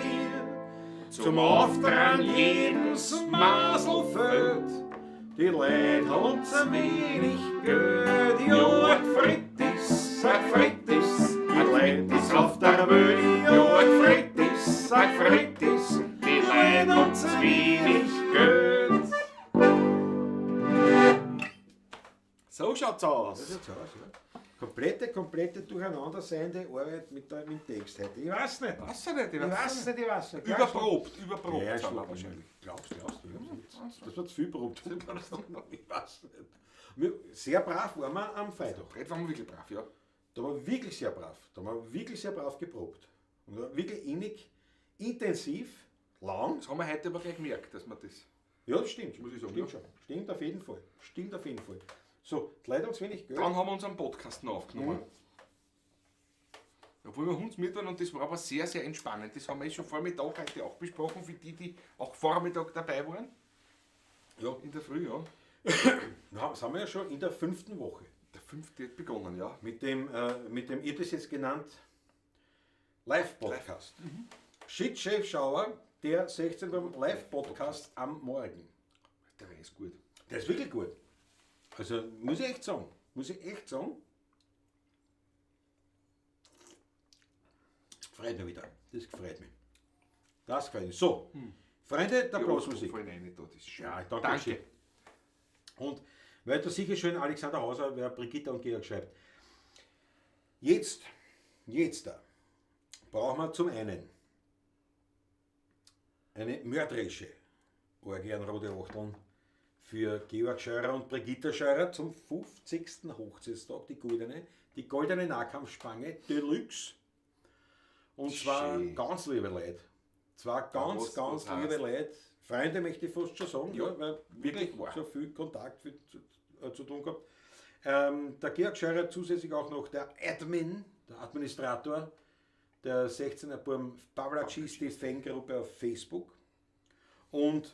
Zum Auftragen jedes Masel fällt. Die Leute haben zu wenig Geld. Ja, ein Frittis, ein Frittis, die ein Leute Frittis auf der Welt. Ja, ein Frittis, ein Frittis, die Leute haben zu wenig Geld. So schaut's aus. Das schaut's aus, ja. Komplette, komplette durcheinanderseiende Arbeit mit dem Text heute. Ich weiß nicht. Weiß ich nicht, Ich weiß nicht, ich weiß nicht. Überprobt, überprobt Ja, sind wir schon. wahrscheinlich. Glaubst, glaubst du? Das war zu viel probt. Ich weiß nicht. Sehr brav waren wir am Freitag. Heute waren wir wirklich brav, ja. Da waren wir wirklich sehr brav. Da haben wir wirklich sehr brav geprobt. Und war wirklich innig, intensiv, lang. Das haben wir heute aber gleich gemerkt, dass wir das. Ja, das stimmt. Muss ich sagen, Stimmt ja. schon. Stimmt auf jeden Fall. Stimmt auf jeden Fall. So, die Leute haben zu wenig Geld. Dann haben wir unseren Podcast noch aufgenommen. Obwohl wir uns mit waren und das war aber sehr, sehr entspannend. Das haben wir eh schon Vormittag heute auch besprochen, für die, die auch Vormittag dabei waren. Ja. In der Früh, ja. Na, sind wir ja schon in der 5. Woche. Der 5. hat begonnen, ja. Mit dem, ihr habt das jetzt genannt, Live-Podcast. Shit Chef Schauer, der 16 beim Live-Podcast am Morgen. Der ist gut. Der ist wirklich gut. Also muss ich echt sagen. Muss ich echt sagen. Freut mich wieder. Das freut mich. Das freut mich. So, Freunde der Die Blasmusik. Fallen rein da, das ist schön. Ja, danke. Danke. Schön. Und weil da sicher schön Alexander Hauser, wer Brigitta und Georg schreibt. Jetzt da, brauchen wir zum einen eine mörderische Orgie an Rote Achteln für Georg Scheurer und Brigitta Scheurer zum 50. Hochzeitstag, die goldene Nahkampfspange Deluxe. Und zwar Schön. ganz liebe Leute. Zwar ganz, was- ganz was liebe heißt? Leute. Freunde möchte ich fast schon sagen, ja, Ja, weil wirklich wirklich wahr. so viel Kontakt zu tun gehabt. Der Georg Scheurer zusätzlich auch noch der Admin, der Administrator der 16er Burm Pavlacisti Fangruppe auf Facebook. Und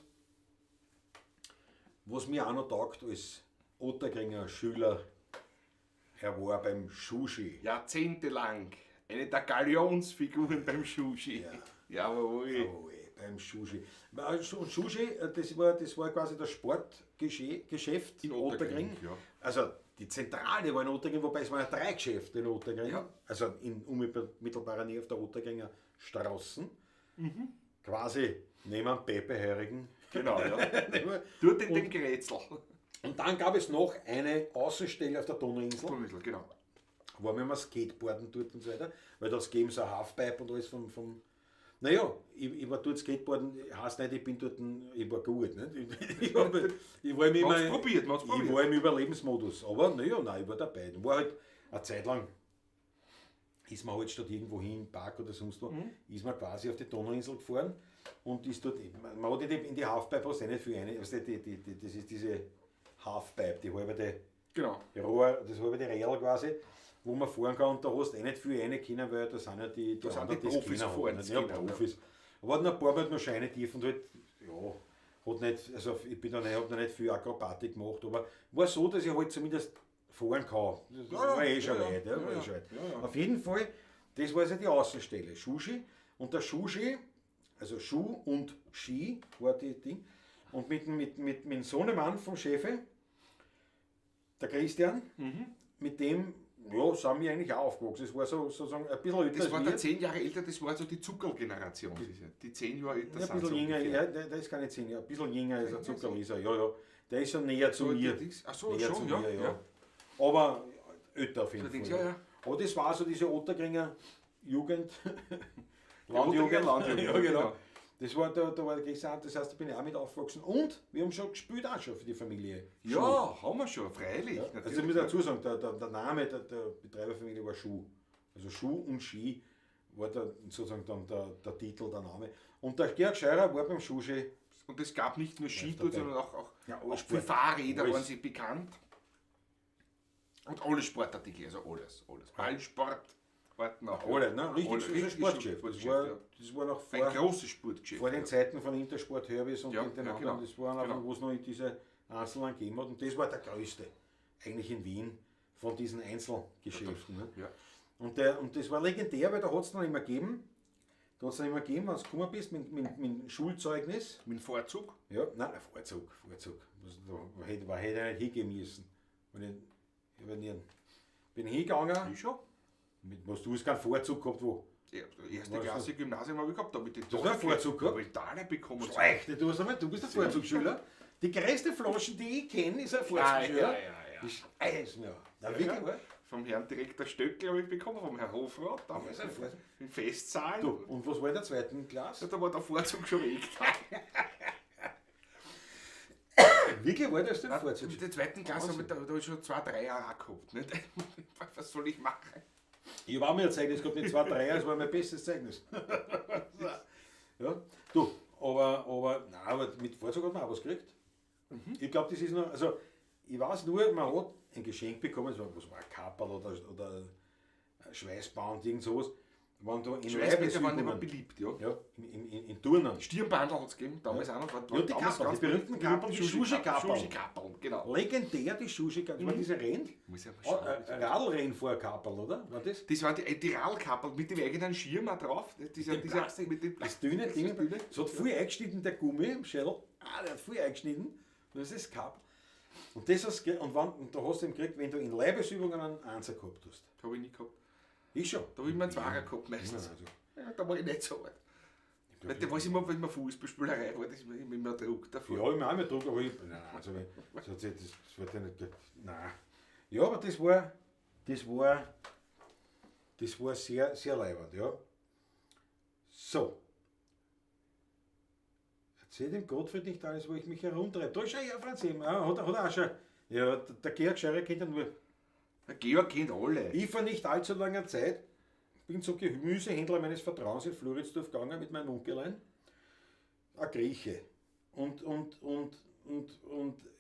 was mir auch noch taugt als Otterkringer Schüler, er war beim Sushi. Jahrzehntelang eine der Galionsfiguren beim Sushi. Ja. Jawohl. Oh, ey, beim Sushi. Und Sushi, das war quasi das Sportgeschäft In Ottakring, ja. Also die Zentrale war in Ottakring, wobei es waren ja 3 Geschäfte in Ottakring. Ja. Also in unmittelbarer Nähe auf der Ottakringer Straßen. Quasi neben Pepe Heurigen. Genau, ja. Neben- Dort in dem Grätzl. Und dann gab es noch eine Außenstelle auf der Donauinsel. Donauinsel, genau. War mir immer Skateboarden dort und so weiter, weil das gegeben so ein Halfpipe und alles vom naja, ich war dort Skateboarden, heißt nicht, ich bin dort, ich war gut, nicht? Ich war Man immer, hat's probiert, man hat's ich probiert. war im Überlebensmodus, aber naja, nein, ich war dabei. War halt eine Zeit lang, ist man halt statt irgendwo hin, Park oder sonst wo, ist man quasi auf die Donauinsel gefahren und ist dort, man hat in die Halfpipe hast du eh nicht viel rein, weißt du, das ist diese Halfpipe, die halbe, Genau. Rohr, das halbe Rädel quasi, wo man fahren kann und da hast du eh nicht viel rein können, weil da sind ja die Da sind anderen, die die es Profis können gefahren, haben. das Ja, genau, ja. Profis. Aber hat noch ein paar Mal noch Scheine tief und halt, ja, hat nicht, also ich bin da nicht, hab noch nicht viel Akrobatik gemacht, aber war so, dass ich halt zumindest fahren kann. Das Ja, war eh schon ja, weit, ja, ja, war eh ja. schon weit. Ja, ja. Auf jeden Fall, das war also die Außenstelle, Sushi. Und der Sushi, also Schuh und Ski war die Ding. Und mit dem Sohnemann vom Chefe, der Christian, mit dem, ja, sind wir eigentlich auch aufgewachsen. Das war so, sozusagen ein bisschen älter Das als war wir. der 10 Jahre älter, das war so die Zuckerl-Generation. Die 10 Jahre älter Ja, ein sind bisschen so jünger, ungefähr. ja, der ist keine 10 Jahre, ein bisschen jünger als der Zuckerl ist er, ja, ja. Der ist schon näher zu So, mir. die Dings- ach so, näher schon, zu ja, mir, ja. ja. Aber älter auf jeden Fall. Allerdings, ja, ja. Aber das war so diese Ottakringer Jugend. Ottakringer Landjugend, ja, genau. genau. Das war, da war der Christian, das heißt, da bin ich auch mit aufgewachsen. Und wir haben schon gespielt auch schon für die Familie. Ja, haben wir schon, freilich. Ja, also ich natürlich, muss ja. dazu sagen, der Name der Betreiberfamilie war Schuh. Also Schuh und Ski war da sozusagen dann der Titel, der Name. Und der Georg Scheurer war beim Schuhski. Und es gab nicht nur Ski dabei. dort, sondern auch, Ja, alle auch für Sport. Fahrräder Alles. waren sie bekannt. Und alle Sportartikel, also alles, alles. Ballsport, warten auch. Alle, ne? Richtig, Alle, so ein richtig Sportgeschäft. Das Sportgeschäft, war, ja. das war noch Ein vor, großes Sportgeschäft. vor den ja. Zeiten von Intersport Hervis und Ja, den ja, anderen. genau. Das waren einfach, Genau. wo es noch diese Einzelnen gegeben hat. Und das war der größte, eigentlich in Wien, von diesen Einzelgeschäften. Ne? Ja. Und das war legendär, weil da hat es dann immer gegeben, da hat es dann immer gegeben, wenn du gekommen bist mit dem Schulzeugnis. Mit dem Vorzug. Ja, nein, Vorzug, Vorzug. Was, da hätte ich nicht hingehen müssen. Wenn ich, ich bin, bin hingegangen, Ich schon. mit, was du hast keinen Vorzug gehabt, wo? Ja, erste Was Klasse Gymnasium habe ich gehabt, da habe ich die hast einen Vorzug gehabt? Habe ich Taler bekommen. Schlecht, du, hast einmal, du bist ein Vorzugsschüler. Die größte Flaschen, die ich kenne, ist ein Vorzugsschüler. Ja, ja, ja, ja. Das ist Eisen, ja. Na, wirklich, Ja. wa? Vom Herrn Direktor Stöckl habe ich bekommen, vom Herrn Hofrat, damals Ja, ist ein Vorzug. im Festsaal. Du, und was war in der zweiten Klasse? Ja, da war der Vorzug schon weg. Wirklich war das der In Vorzug? der zweiten Klasse habe ich da hab ich schon 2, 3 Jahre auch gehabt. Nicht? Was soll ich machen? Ich habe auch mir ein Zeugnis gehabt, mit 2, 3 das war mein bestes Zeugnis. Ja, du, aber, nein, aber mit Vorzug hat man auch was gekriegt. Ich glaube, das ist noch, also ich weiß nur, man hat ein Geschenk bekommen, es war, was war ein Kapperl oder ein Schweißband, irgend sowas. Waren da in Schweißbänder waren immer Leibesübungen. beliebt, ja. Ja, in Turnen. Stirnbandel hat es gegeben, damals auch noch. War, Ja, die damals Kapperl, ganz die berühmten beliebt. Kapperl, die Sushi-Kapperl. Sushi-Kapperl, genau. Legendär die Sushi-Kapperl. Das war diese Renn. Muss ich mal schauen. Radlrennfahrkapperl, oder? War das? Das waren die Radlkapperl mit dem eigenen Schirm auch drauf. Dieser, Dem dieser, Plastik, mit dem das dünne das Ding. dünne. Es hat viel eingeschnitten, der Gummi im Schädel. Ah, der hat viel eingeschnitten. Das ist Kapp. Und das hast, und, wann, und da hast du ihn gekriegt, wenn du in Leibesübungen einen Einser gehabt hast. Da habe ich nie gehabt. Ich schon. Da habe ich immer einen Zweier gehabt meistens. Ja, also, Ja, da war ich nicht so alt. Weil da weiß ich immer, wenn man Fußballspielerei war, das ist immer immer Druck davor. Ja, ich mir auch mehr Druck, aber ich. Nein, nein, also, das, hat sich- das, das wird ja nicht. Nein. Ja, aber das war sehr, sehr leibend, ja. So. Erzähl dem Gottfried nicht alles, wo ich mich herumtreibe. Da ist ja Franz eben, ah, hat er auch schon. Ja, der Georg Scheurer kennt ihn nur. Der Georg kennt alle. Ich vor nicht allzu langer Zeit bin zum Gemüsehändler meines Vertrauens in Floridsdorf gegangen mit meinem Onkelein. Ein Grieche. Und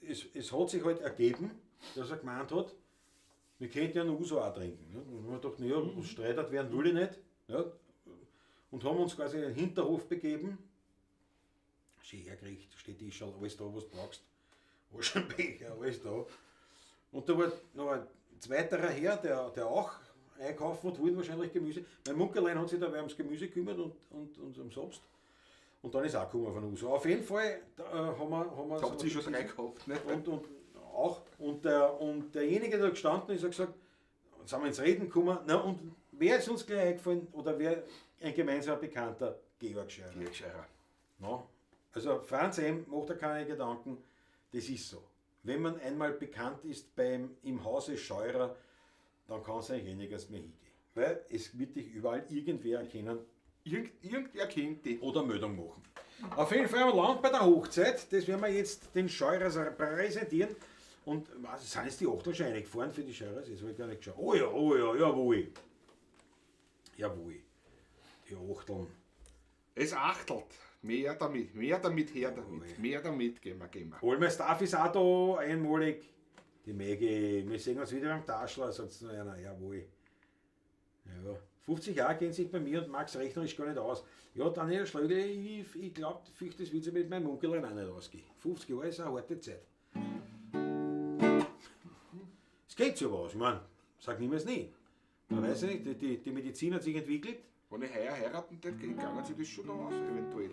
es hat sich halt ergeben, dass er gemeint hat, wir könnten ja einen Uso auch trinken. Ne? Und wir dachten, ja, was streitet werden will ich nicht. Ja? Und haben uns quasi in den Hinterhof begeben. Schön hergerichtet, steht Tisch, alles da, was du brauchst. Aschenbecher, alles da. Und da war noch ein zweiterer Herr, der auch einkaufen hat wollen, wahrscheinlich Gemüse. Mein Muckerlein hat sich dabei ums Gemüse gekümmert und ums Obst. Und dann ist auch gekommen von Uso. Auf jeden Fall da, haben wir Da habt ihr schon drei gehabt, ne? und auch, und derjenige, der da gestanden ist, hat gesagt, sind wir ins Reden gekommen. Na, und wer ist uns gleich eingefallen, oder wer ein gemeinsamer Bekannter? Georg Scheurer. Georg Scheurer. No? Also Franz M. macht da keine Gedanken, das ist so. Wenn man einmal bekannt ist im Hause Scheurer, dann kann es eigentlich eh nirgends mehr hingehen. Weil es wird dich überall irgendwer erkennen Irgendwer kennt die. oder Meldung machen. Auf jeden Fall am Land bei der Hochzeit, das werden wir jetzt den Scheurers präsentieren. Und was, sind jetzt die Achtel schon reingefahren für die Scheurers? Das habe ich gar nicht geschaut. Oh ja, jawohl. Jawohl. Die Achteln. Es achtelt. Mehr damit, mehr damit, her damit. Mehr damit, gehen wir, gehen wir. All my Stuff ist auch da, einmalig. Die Maggie, wir sehen uns wieder beim Taschler, sagt noch einer. Jawohl. Ja. 50 Jahre gehen sich bei mir und Max rechnerisch gar nicht aus. Ja, Daniel Schlögl, ich glaube, das wird sich mit meinem Onkel auch nicht ausgehen. 50 Jahre ist eine harte Zeit. Es geht sich aber aus, ich meine, sag niemals nie. Man weiß ja nicht, die Medizin hat sich entwickelt. Wenn ich heuer heiraten tät, gegangen sich das schon noch aus, eventuell.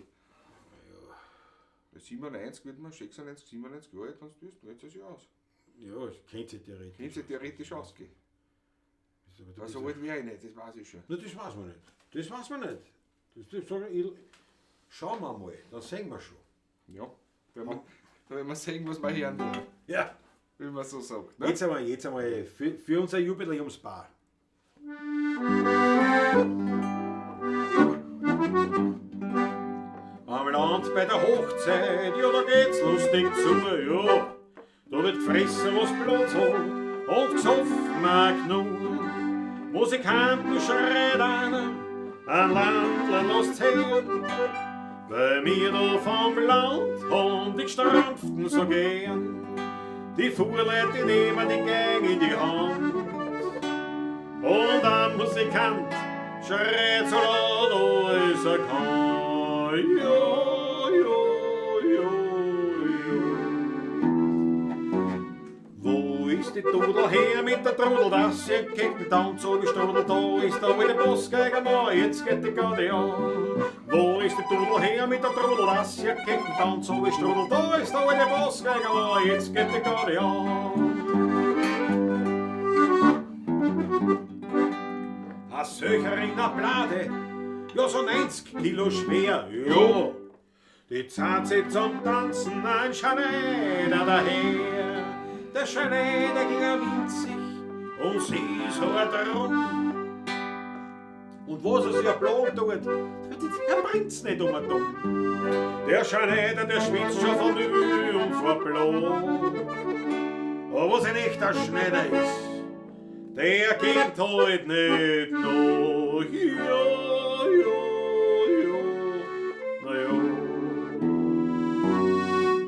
Ja. 97 wird man, 96, 97 Jahre alt, wenn du bist, geht es sich aus. Ja, es kennt sich theoretisch. Könnte sich theoretisch ausgehen. Aber du Aber bist so alt wäre ich nicht, das weiß ich schon. Na, das weiß man nicht. Das weiß man nicht. Das sag ich, schauen wir mal, dann sehen wir schon. Ja. Wenn wir, da werden wir sehen, was wir hören werden, Ja. wie man so sagt. Ne? Jetzt einmal für unser Jubiläumspaar. Am Land bei der Hochzeit, ja, da geht's lustig zu, ja. Da wird gefressen, was Platz hat, und gesoffen auch genug. Musikanten schreit einer, ein Landler lasst's hören. Weil mir da vom Land haben die Gestrampften so gern. Die Fuhrleute, die nehmen die Gang in die Hand. Und ein Musikant schreit so laut, als er kann. Jo, jo, jo, jo. Wo ist die Dudel her mit der Trudel, dass ihr kennt den Tanz so wie Strudel, da ist der alte Bossgeiger jetzt geht die Garde an. Wo ist die Dudel her mit der Trudel, dass ihr kennt den Tanz so wie Strudel, da ist der alte Bossgeiger jetzt geht die Garde an. A Söcherin der Blade, ja so 90 Kilo schwer, ja. Die zahlt sie zum Tanzen ein Schneider daher. Der Schneider ging er winzig und sie so drum. Und was er sich erplagen tut, der bringt's nicht um und um. Der Schneider, der schwitzt schon von Mühe und vor Blut. Aber was ein echter Schneider ist, der geht halt nicht noch. Ja, ja, ja, na ja.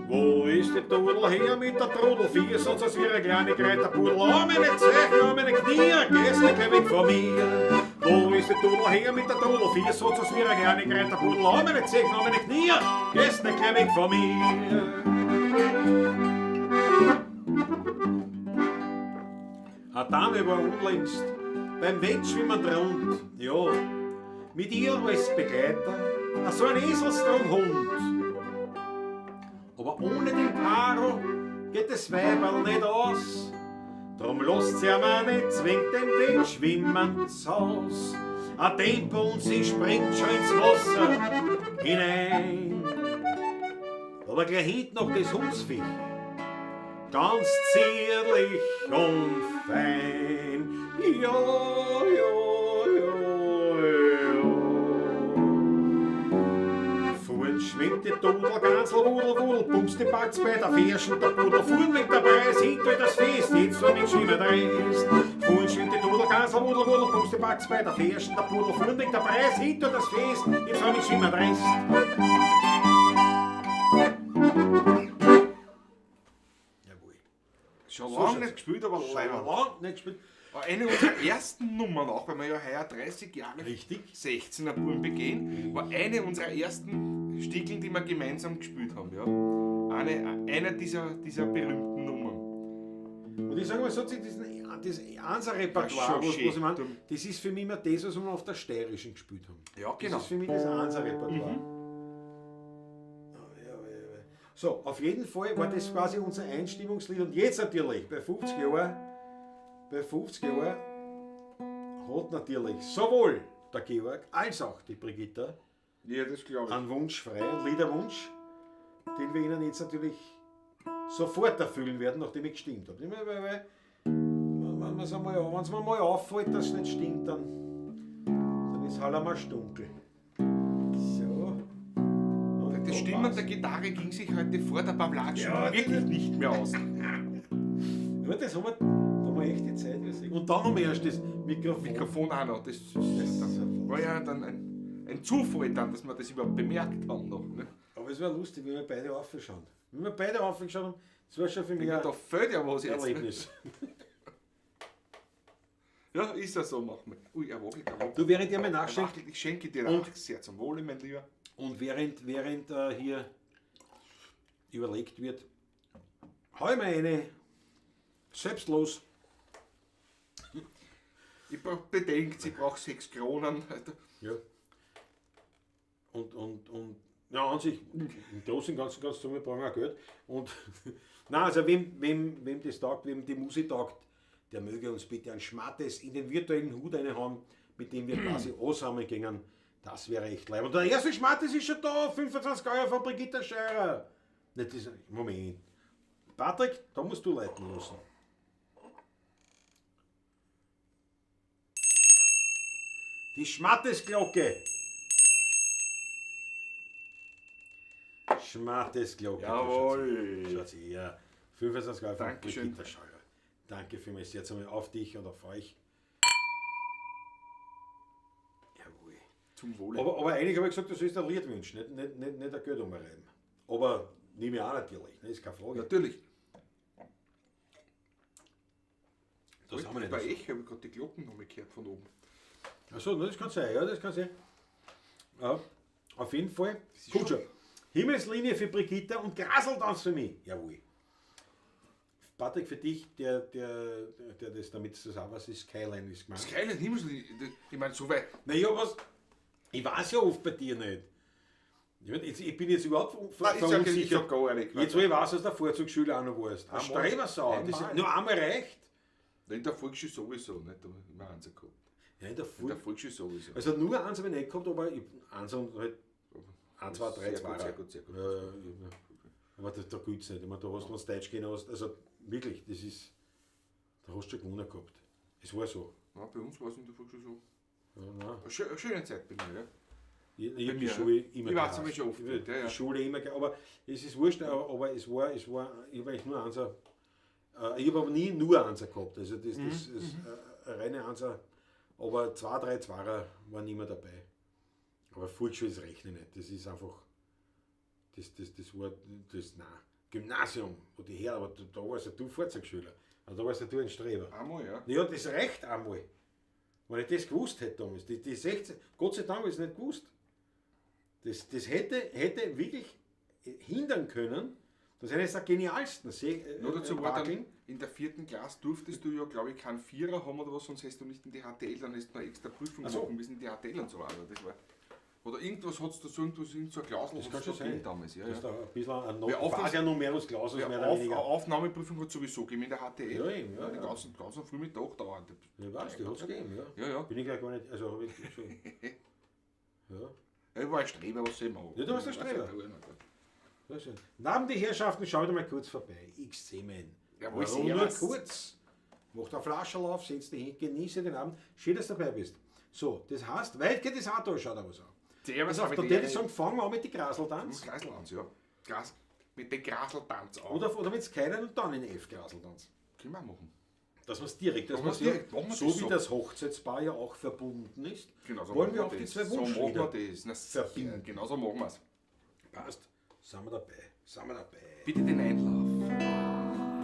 Wo ist die Dudel her mit der Trudel? Vier sonst als wie eine kleine Kreiterpudel. Oh, meine Zeichen, oh, meine Knie, gehst nicht gleich weg von mir. Wo ist die Dudel her mit der Trudel? Vier sonst als wie eine kleine Kreiterpudel. Oh, meine Zeichen, oh, meine Knie, gehst nicht gleich weg von mir. Eine Dame war unlängst beim Wettschwimmen drunter, ja, mit ihr als Begleiter, so ein Eselstrunghund. Aber ohne den Karo geht das Weiberl nicht aus. Drum lasst sie einmal nicht, zwingt den Wind schwimmen ins Haus. Ein Tempo und sie springt schon ins Wasser hinein. Aber gleich hinten noch das Hundsviech, ganz zierlich und fein. Ja, ja, ja, ja. Vorn schwimmt die Dudel, Gansel, Wudel, Wudel, Bums, die Batz bei der Ferschen, der Pudel, vorn liegt der Preis, hinter das Fest, jetzt soll ich schwimmen dreist. Vorn schwimmt die Dudel, Gansel, Wudel, Wudel, Bums, die Batz bei der Ferschen, der Pudel, vorn liegt der Preis, hinter das Fest, jetzt soll ich schwimmen dreist. Jawohl. Schon So lange schaut's nicht gespielt, aber Schon leider. lange nicht gespielt. Eine unserer ersten Nummern auch, weil wir ja heuer 30 Jahre Richtig. 16er Buben begehen, war eine unserer ersten Stickeln, die wir gemeinsam gespielt haben. Ja. Eine dieser berühmten Nummern. Und ich sage mal so, das Einser-Repertoire, Ja, schon was schön. ich meine, das ist für mich immer das, was wir auf der Steirischen gespielt haben. Ja, genau. Das ist für mich das Einser-Repertoire. So, auf jeden Fall war das quasi unser Einstimmungslied. Und jetzt natürlich, bei 50 Jahren, bei 50 Jahren hat natürlich sowohl der Georg als auch die Brigitta Ja, das glaube ich. einen Wunsch frei, einen Liederwunsch, den wir Ihnen jetzt natürlich sofort erfüllen werden, nachdem ich gestimmt habe. Weil, wenn es mir mal auffällt, dass es nicht stimmt, dann ist halt einmal dunkel. So. Und Das da Stimmen passt. der Gitarre ging sich heute vor der Pavlatsch Ja, wirklich nicht mehr aus. Ja, das haben wir, da haben wir echt die Zeit gesehen. Und dann haben wir erst das Mikrofon. Mikrofon auch noch. Das, Das ist das ja war ja dann ein Zufall, dann, dass wir das überhaupt bemerkt haben noch. Ne? Aber es wäre lustig, wenn wir beide aufschauen. Wenn wir beide aufgeschaut haben, das war schon für mich Da ein fehlt ja was jetzt. Ne? Erlebnis. Ja, ist ja so, machen wir. Ui, er wackelt, er wackelt. Du, während ihr mir Er nachschenkt wackelt. Ich schenke dir Und- auch sehr zum Wohle, mein Lieber. und während hier überlegt wird, hau ich mir eine selbstlos. Ich brauch, bedenkt, sie braucht 6 Kronen. Ja. Und ja, an sich, im Großen und Ganzen kannst du sagen, wir brauchen auch Geld. Und nein, also wem das taugt, wem die Musik taugt, der möge uns bitte einen Schmattes in den virtuellen Hut reinhauen, mit dem wir quasi ansammeln gingen. Das wäre echt leib. Und der erste Schmattes ist schon da, 25 Euro von Brigitta Scheurer. Nicht das, Moment. Patrick, da musst du leiten lassen. Die Schmattesglocke. Schmattesglocke. Jawohl. Schaut sie her. 25 Euro von Dankeschön. Brigitta Scheurer. Danke vielmals. Jetzt einmal auf dich und auf euch. Jawohl. Zum Wohle. Aber eigentlich habe ich gesagt, du sollst ein Lied wünschen, nicht ein Geld umreiben. Aber nehme ich auch natürlich, ne, ist keine Frage. Natürlich. Das haben wir nicht. Bei Echo habe ich gerade die Glocken noch mal gehört von oben. Achso, das kann sein, ja, das kann sein. Ja, auf jeden Fall. ist Gut schon. Himmelslinie für Brigitta und Graseltanz für mich. Jawohl. Patrick, für dich, der das damit zusammen was ist, Skyline ist gemeint. Skyline Himmelslinie, ich meine, so weit. Naja, was? Ich weiß ja oft bei dir nicht. Ich, mein, ich bin jetzt überhaupt Nein, ich sag verunsichert. gar nicht. Jetzt, wo ich weiß, dass der Vorzugsschüler auch noch warst. Ein Einmal. Strebersau. Das Einmal. nur einmal reicht. In der Volksschule sowieso, nicht? Da habe ich immer eins gehabt. Ja, in der In Volk. der Volksschule sowieso. Also nur eins habe ich nicht gehabt, aber ich, eins und halt 1, 2, 3, Sehr 2. gut, sehr gut, sehr gut. Ja, ja. Aber da gilt es nicht. Ich meine, da hast du, wenn du Deutsch gehen hast, also wirklich, das ist, da hast du schon gewonnen gehabt. Es war so. Ja, bei uns war es in der Volksschule so. Ja, nein. Eine schöne Zeit bei mir, ja. Ich hab die mir, Schule ja. immer Ich weiß, gehasst. hab ich schon oft Ich hab gehört, ja, ja. Die Schule immer aber es ist wurscht, aber es war, ich habe eigentlich nur Einser, ich habe aber nie nur Einser gehabt, also das, das ist eine reine Einser, aber 2, 3 Zweier waren immer dabei. Aber Volksschule, das rechne ich nicht, das ist einfach, das war, das, nein, Gymnasium, wo die her, aber da warst ja du Vorzeigschüler, also da warst ja du ein Streber. Einmal, ja. Ja, das reicht einmal. Wenn ich das gewusst hätte damals, die 16, Gott sei Dank habe ich es nicht gewusst. Das hätte wirklich hindern können, dass eines der genialsten Nur dazu war dann, Wackeln. in der 4. Klasse durftest du ja, glaube ich, keinen Vierer haben oder was, sonst hättest du nicht in die HTL, dann hättest du noch extra Prüfung Ach so. machen müssen in die HTL und so weiter. Das war, Oder irgendwas hat es da so, irgendwas, irgend so ein Klausel Das hat's kann schon da sein. gegeben damals. Ja, Das ist ja. da ein bisschen ein Ja, quasi ein Numerus Clausus, Ja, mehr oder weniger. eine Aufnahmeprüfung hat es sowieso gegeben in der HTL. Ja, eben, ja, Den ja. ganzen Frühmittag dauert. Ja, weißt du, die hat es gegeben, ja. Ja, ja. Bin ich gleich gar nicht, also hab ich so. Ja. Ja, ich war ein Streber, was soll ich machen? Ja, du warst ein Streber. Sehr schön. Namen die Herrschaften, schau dir mal kurz vorbei. XC-Man. Jawohl, Warum nur servus. kurz? Mach da Flascherl auf, setz dich hin, genieße den Abend. Schön, dass du dabei bist. So, das heißt, weit geht es auch da, schaut aber so. Servus, Pass auf, habe da würde ich sagen, fangen wir an mit den Graseltanz. Graseltanz, ja. Gras, mit dem Graseltanz an. Oder mit keinen und dann in F Graseltanz. Können wir auch machen. Dass wir es direkt, dass Machen wir's wir's direkt, machen wir so das wie so. das Hochzeitspaar ja auch verbunden ist, Genau so wollen machen wir auch die das. zwei So machen Wunschlieder wir das. Na, sicher. verbinden. Genau so machen wir es. Passt. Sind wir dabei. Sind wir dabei. Bitte den Einlauf.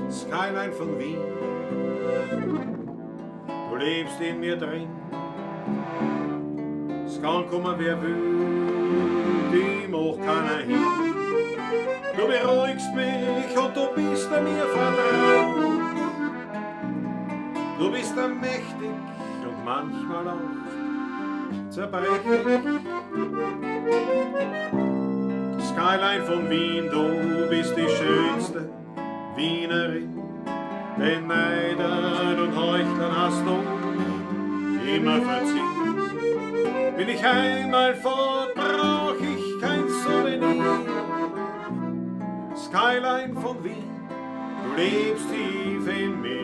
Skyline von Wien, du lebst in mir drin. Es kann kommen, wer will, die macht keiner hin. Du beruhigst mich und du bist mir vertraut. Du bist mächtig und manchmal auch zerbrechlich. Skyline von Wien, du bist die schönste Wienerin. Den Neidern und Heuchlern hast du immer verziehen. Bin ich einmal fort, brauch ich kein Souvenir. Skyline von Wien, du lebst tief in mir.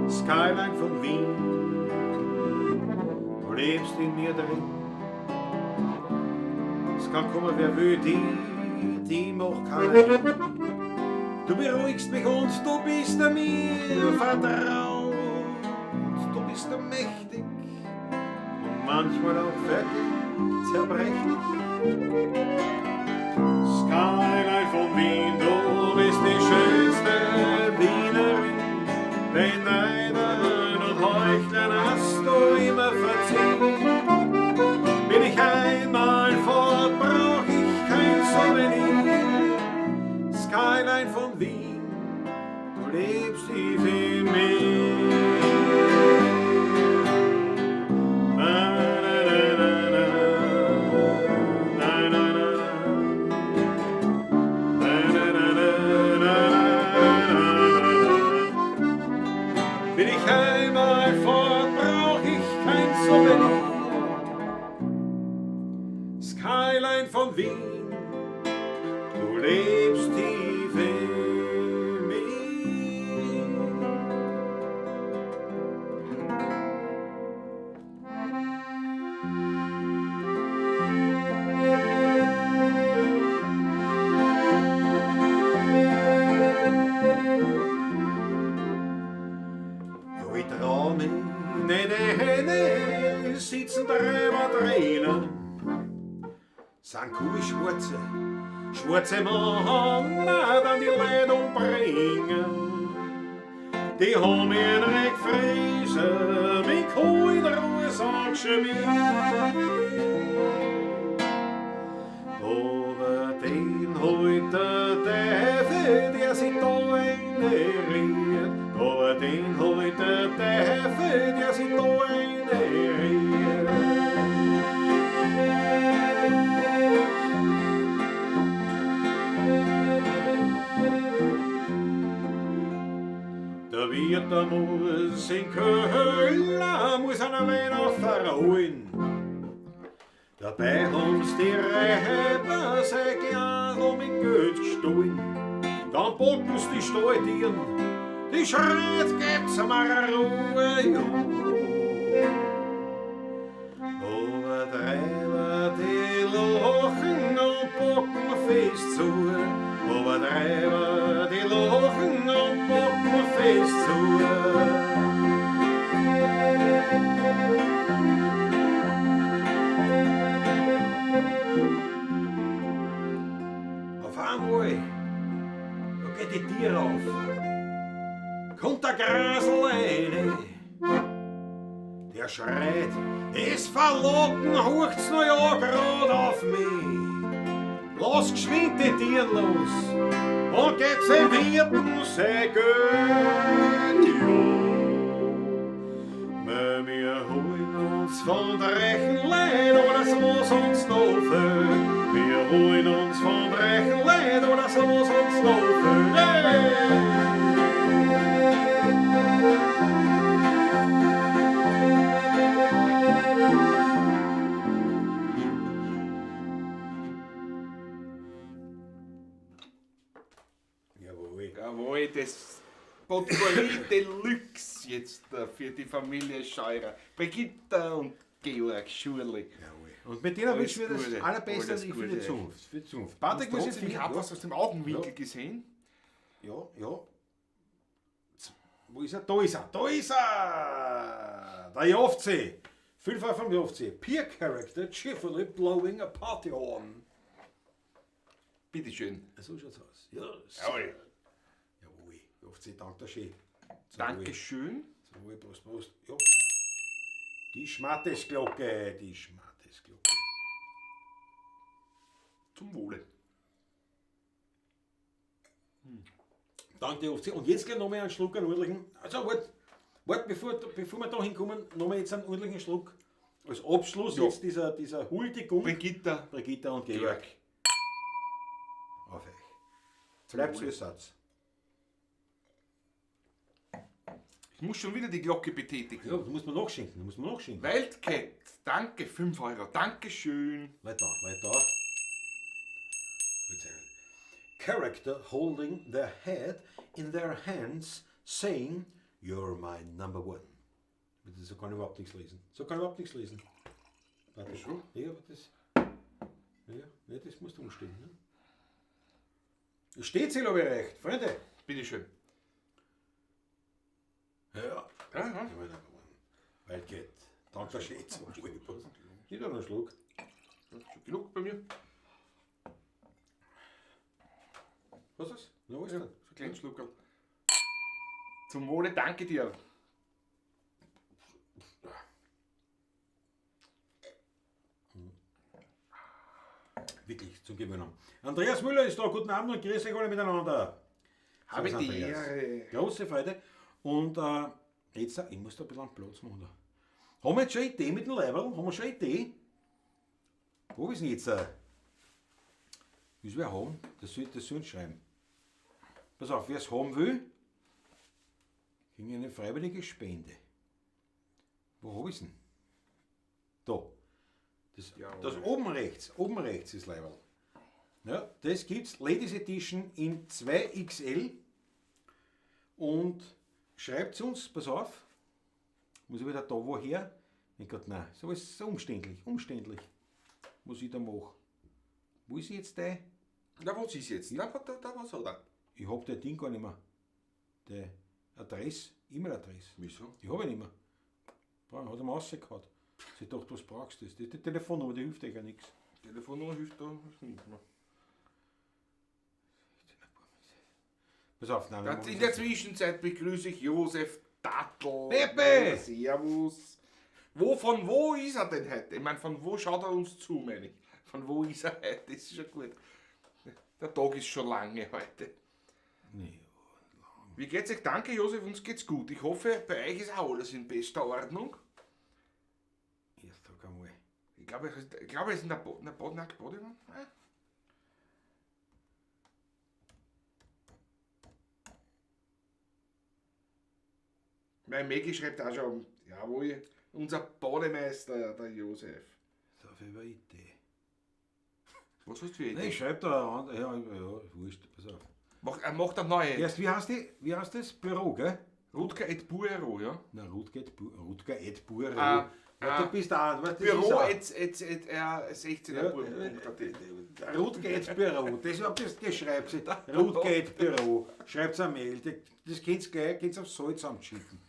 Skyline von Wien, du lebst in mir drin. Es kann kommen, wer will, die macht keiner hin. Du beruhigst mich und du bist mir vertraut. Du bist mächtig und manchmal auch fertig, zerbrechlich. Skyline von Wien, du bist die schönste Wienerin. Den Neidern und Heuchlern hast du immer verziehen. Bin ich einmal fort, brauch ich kein Souvenir. Skyline von Wien, du lebst tief in mir. Na, na, na, na, na. Na, na, na, na. Na, na, na, na, na, na, na. Bin ich einmal fort, brauch ich kein Souvenir. Skyline von Wien, du lebst tief in mir. Jo, ich trau mich nicht hin, sitzen drüber drinnen. Sind Kuhschwarze, schwarze Männer, dann die Leute umbringen. Die haben ihre Gefräße mit Kuh in Ruhe angeschmiert. Aber den holt der Teufel, der sich da reinriert. Aber den holt der Alles in Köller muss einer Wein aufholen. Dabei haben's die Räber sein Gladl mit Geld gestohlen. Dann packen's die Stahltieren, die schreit, gebt's mir Ruhe, ja. Aber Treiber, die lachen und packen fest zu. Aber Treiber, die lachen und packen fest zu. Auf einmal, da geht die Tür auf, kommt der Grasl rein. Der schreit, es verlocken, horcht's noch ja grad auf mich. Lass geschwind die Tieren los und gebt's dem Wirten sein Geld. Ja. Weil wir holen uns von reichen Leid alles, was uns noch fehlt. Wir holen uns von reichen Leid alles, was uns noch fehlt. Hey! Jawohl. Jawohl, das Potpourri Deluxe jetzt für die Familie Scheurer. Brigitta und Georg Schurli. Jawohl. Und mit denen Alles wünschen wir das Gute. Allerbeste Alles für die Gute. Zukunft. Für die Zukunft. Patrick, was ist Trotzdem, ich für hab was aus dem Augenwinkel Ja. gesehen. Ja, ja. Wo ist er? Da ist er. Da ist er! Der Jofze. 5 vom Jofze. Peer Character cheerfully blowing a party horn. Bitteschön. So schaut's aus. Ja, Jawohl. Jawohl. Jofze, danke schön. Zum Wohl. Dankeschön. Zum Wohl, Prost, Prost. Ja. Die Schmattesglocke, die Schmattesglocke. Zum Wohle. Danke, Jofze. Und jetzt gleich nochmal einen Schluck, einen ordentlichen. Also, wart, wart, bevor wir da hinkommen, nochmal jetzt einen ordentlichen Schluck. Als Abschluss Ja. jetzt dieser Huldigung. Brigitta. Brigitta und Georg. Georg. Auf euch. Bleibt Wohle. ihr Satz. Ich muss schon wieder die Glocke betätigen. Ja, da muss man nachschenken, da muss man nachschenken. Wildcat, danke, 5 Euro, Dankeschön. Weiter, weiter. Character holding their head in their hands, saying, You're my number one. Bitte, so kann ich überhaupt nichts lesen. So kann ich überhaupt nichts lesen. Warte. Wieso? Ja, aber das. Ja, ja, das musst du umstellen. Ne? Steht sich, glaube ich, recht, Freunde. Bitteschön. Ja. Ja, ja. You're my number one. Wildcat. Danke schön. Gib doch noch einen Schluck. Schon genug bei mir. Was ist das? Na, wo ist Ja, das? so ein kleinen Schluckerl. Zum Wohle, danke dir. Wirklich zum Gewöhnen. Andreas Müller ist da. Guten Abend und grüß euch alle miteinander. Habe Servus, die Andreas. Ehre. Große Freude. Und jetzt, ich muss da ein bisschen Platz machen. Da. Haben wir jetzt schon eine Idee mit dem Leiberl? Haben wir schon eine Idee? Wo ist denn jetzt? Wie soll ich haben? Das soll schreiben. Pass auf, wer es haben will, kriegt eine freiwillige Spende. Wo hab ich's denn? Da. Das, Jawohl. das oben rechts ist Leiberl. Ja, das gibt's, Ladies Edition in 2XL. Und schreibt uns, pass auf, muss ich wieder da woher? Ich Gott, nein, so ist es umständlich, umständlich. Was ich da mache. Wo ist jetzt der? Na, was ist jetzt? Na, da, da, was hat er? Ich hab das Ding gar nicht mehr. Die Adresse, E-Mail-Adresse. Wieso? Die hab ich nicht mehr. Boah, hat er mir rausgehauen. Sie dachte, was brauchst du das? Die Telefonnummer, die hilft euch ja nichts. Telefonnummer hilft da nicht mehr. Pass auf, nein, wir machen In der das. Zwischenzeit begrüße ich Josef Dattel. Pepe! Servus. Wo, von wo ist er denn heute? Ich meine, von wo schaut er uns zu, meine ich? Von wo ist er heute? Das ist schon gut. Der Tag ist schon lange heute. Nee. Wie geht's euch? Danke, Josef, uns geht's gut. Ich hoffe, bei euch ist auch alles in bester Ordnung. Erst sag einmal. Ich glaube, es ist in der Badewanne. Mein Maggie schreibt auch schon, jawohl, unser Bademeister, der Josef. So, für eine Idee. Was hast du für eine Nein, Idee? ich schreib da an. Ja, ja, wurscht, pass auf. Er macht eine neue. Erst, wie heißt die? Wie heißt das? Büro, gell? Rutger at Buero, ja? Na, Rutger at Rutger at Buero. Ah, ja, ah. du bist da, weißt, das Büro ist auch- at, at, at r16 Ja, Rutger at Büro, das, ob das geschreibt, Rutger at Büro, schreibt eine Mail, das, das könnt ihr gleich könnt's auf Salzamt schicken.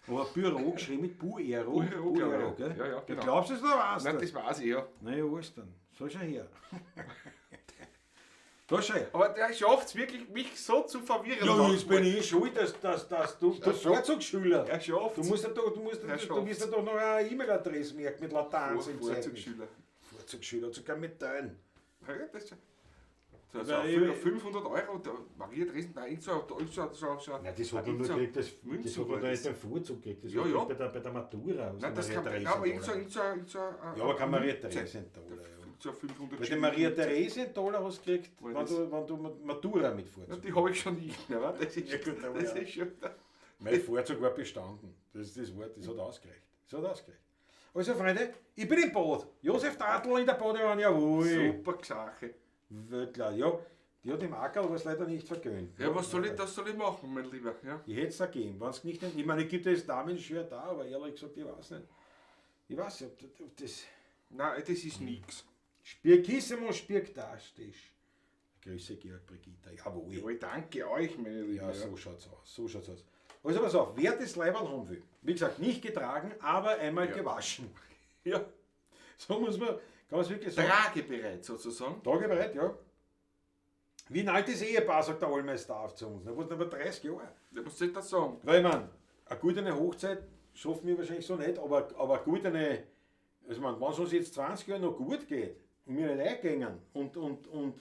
Aber Büro geschrieben mit Buero, Buero, glaub ich, gell? ja. Ja, ja, Du genau. glaubst es oder weißt Nein, du das weiß ich, ja. Na ja, was dann? So schau her. Da schau her. Aber der schafft es wirklich, mich so zu verwirren. Ja, jetzt bin ich schuld, dass du Vorzugsschüler. Er schafft's. Du musst ja doch, du musst, Er du, du schafft's. wirst ja doch noch eine E-Mail-Adresse merken mit Latein im Zeugnis. Vorzugsschüler. Vorzugsschüler, hat sogar Medaillen. Ja, das ist schon. So, so Weil ich- 500 Euro, da, Maria Dresden, nein, irgend so, so, so, so, Nein, das hat man nur gekriegt, das hat man da nicht beim Vorzug gekriegt, das Ja, hat man ja. bei der Matura. Nein, das kann, nein, aber irgend so, irgend so, irgend so, Ja, aber kann Maria Theresienthaler, ja. So 500 Bei der Maria Theresienthaler hast du gekriegt, War wenn das- du Matura mit Ja, Vorzug. die habe ich schon nicht mehr, wa? Das ist, Ja, gut, aber das ja. ist schon. Mein Vorzug war bestanden. Das hat ausgereicht. Das hat ausgereicht. Also Freunde, ich bin im Bad. Josef Tadl in der Badewanne, jawohl. Super Sache. Weltklar, ja. Die hat im Ackerl was leider nicht vergönnt. Ja, was soll ich, das soll ich machen, mein Lieber? Ja. Ich hätte es da gegeben. Wenn's nicht, ich meine, ich gebe das Damenshirt da, aber ehrlich gesagt, ich weiß nicht. Ich weiß nicht, ob das. Nein, das ist nix. Spirkissimo, spirktastisch. Grüße, Georg Brigitta. Jawohl. Jawohl, danke euch, meine Lieben. Ja, so schaut's aus. So schaut's aus. Also pass auf, wer das Leiberl haben will, wie gesagt, nicht getragen, aber einmal gewaschen. Ja. So muss man, kann man es wirklich sagen. Tragebereit sozusagen. Tragebereit, ja. Wie ein altes Ehepaar, sagt der Allmeister auf zu uns. Da wurden aber 30 Jahre. Ja, was soll ich das sagen? Weil ich meine, eine gute Hochzeit schaffen wir wahrscheinlich so nicht, aber eine gute, also ich meine, wenn es uns jetzt 20 Jahre noch gut geht und wir nicht eingehen und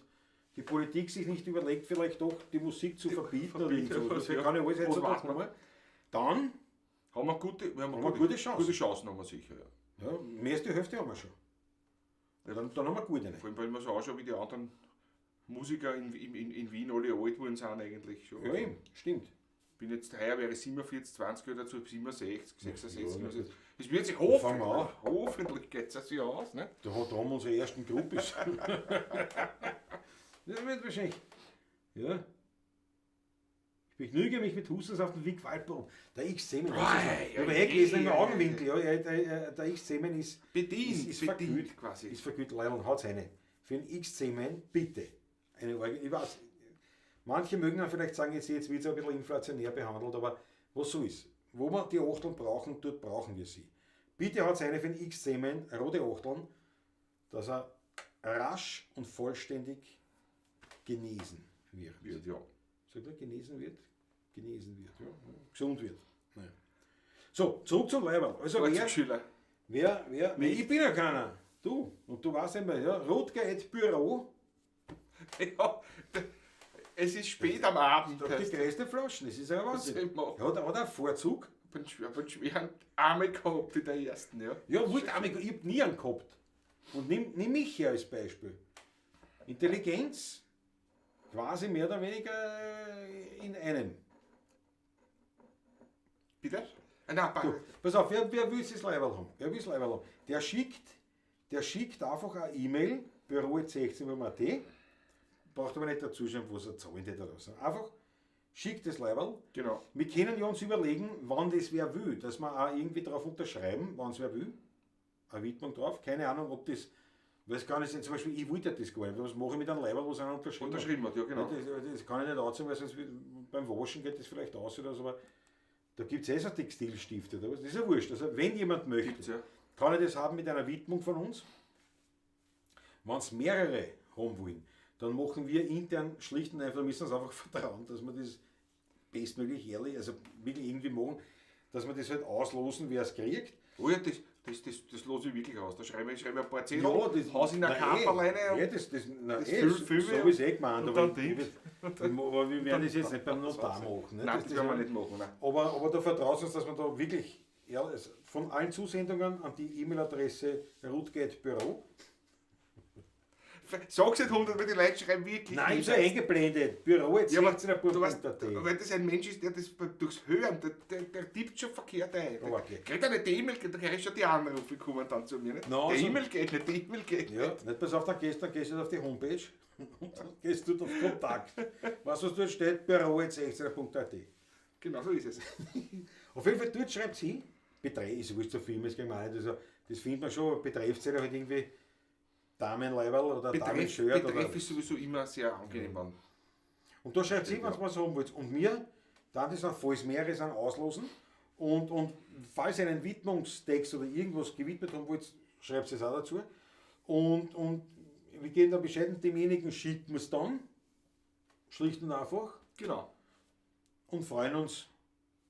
die Politik sich nicht überlegt, vielleicht doch die Musik zu verbieten oder verbieten, irgend sowas, das ja. kann ich alles jetzt Oder so was man- nochmal, dann Haben wir gute, wir haben Haben wir gute Chancen. Gute Chancen haben wir sicher, ja. ja, mehr als die Hälfte haben wir schon. Dann haben wir gute. Vor allem, weil man so ausschaut, wie die anderen Musiker in Wien alle alt geworden sind eigentlich schon. Ja, eben, stimmt. Bin jetzt heuer wäre ich 47, 20 Jahre dazu, 67, 66. Ja, also es wird sich Fangen wir an. hoffentlich geht es sich aus. Ne? Da haben wir unsere ersten Groupies. Das wird wahrscheinlich. Ja. Ich begnüge mich mit Hustensaft und Wick Waldbaum. Der X-Semen. Ich habe eh gelesen im Augenwinkel. Ja, der X-Semen ist Bedient, ist bedient verkühlt quasi. Ist verkühlt. Leider hat eine. Für den X-Semen, bitte. Eine, ich weiß, manche mögen dann vielleicht sagen, jetzt wird es ein bisschen inflationär behandelt, aber was so ist. Wo wir die Achteln brauchen, dort brauchen wir sie. Bitte hat eine für den X-Semen, rote Achteln, dass er rasch und vollständig genesen wird. Wird, ja. Sagt er, genesen wird? Genesen wird, ja. Gesund wird. Naja. So, zurück zum Leiberl. Also wer, ich bin ja keiner. Du, und du weißt immer, ja, Rutger at Büro. Ja, es ist spät am Abend. Die größte Flaschen, das ist ja Wahnsinn. Was Hat er einen Vorzug? Ich habe einen schweren Arme gehabt in der ersten, ja. Ja, wollte Arme, ich hab nie einen gehabt. Und nimm mich hier als Beispiel. Intelligenz quasi mehr oder weniger in einem. Bitte? Nein, du, pass auf, wer will das Leiberl haben? Wer will das Leiberl haben? Der schickt einfach eine E-Mail, büro@16.at, braucht aber nicht dazu schreiben, was er zahlen hat oder was. Einfach schickt das Leiberl. Genau. Wir können ja uns überlegen, wann das wer will, dass wir auch irgendwie darauf unterschreiben, wann es wer will. Eine Widmung drauf. Keine Ahnung, ob das, weiß gar nicht, zum Beispiel, ich wollte das gar nicht. Was mache ich mit einem Leiberl, was einer unterschrieben hat? Unterschrieben hat, ja, genau. Das kann ich nicht anziehen, weil sonst beim Waschen geht das vielleicht aus oder so, aber da gibt es eh so Textilstifte. Oder was. Das ist ja wurscht. Also, wenn jemand möchte, Gibt's, ja. kann er das haben mit einer Widmung von uns. Wenn es mehrere haben wollen, dann machen wir intern schlicht und einfach, müssen uns einfach vertrauen, dass wir das bestmöglich ehrlich, also wirklich irgendwie machen, dass wir das halt auslosen, wer es kriegt. Oh ja, das lose ich wirklich aus. Da schreibe ich ein paar Zettel, Ja, das haus in der Kamper rein. Ja, das, das so ist eh gemeint. Und Aber, dann aber wir werden das jetzt nicht beim Notar machen. Ne? Nein, das werden wir nicht machen. Nein. Aber da vertrauen uns, dass wir da wirklich, ja, also von allen Zusendungen an die E-Mail-Adresse rutger@büro. Sag's nicht 100, weil die Leute schreiben wirklich. Nein, ich hab's ja eingeblendet. Büro jetzt Ja, aber du weißt, weil das ein Mensch ist, der das durchs Hören, der tippt schon verkehrt ein. Oh, okay. Kriegt er nicht die E-Mail, da krieg ich schon die Anrufe kommen dann zu mir. Nicht? No, der also, E-Mail geht nicht, die E-Mail geht ja, nicht. Nicht, pass auf, dann gehst du auf die Homepage und dann gehst du auf Kontakt. Weißt du, was dort steht? Büro@16er.at. Genau so ist es. Auf jeden Fall, dort schreibt sie, Betreff, ist wurscht, so viel, das kriegen wir auch nicht, also, das findet man schon, betrifft sich halt irgendwie Damenleiberl oder Damenshirt. Betreff oder ist sowieso immer sehr angenehm. Mhm. Und da schreibt sie, wenn was haben wollt. Und mir, dann das dann, falls mehrere sind, auslosen. Und falls ihr einen Widmungstext oder irgendwas gewidmet haben wollt, schreibt es auch dazu. Und wir geben dann Bescheid und demjenigen schicken wir es dann. Schlicht und einfach. Genau. Und freuen uns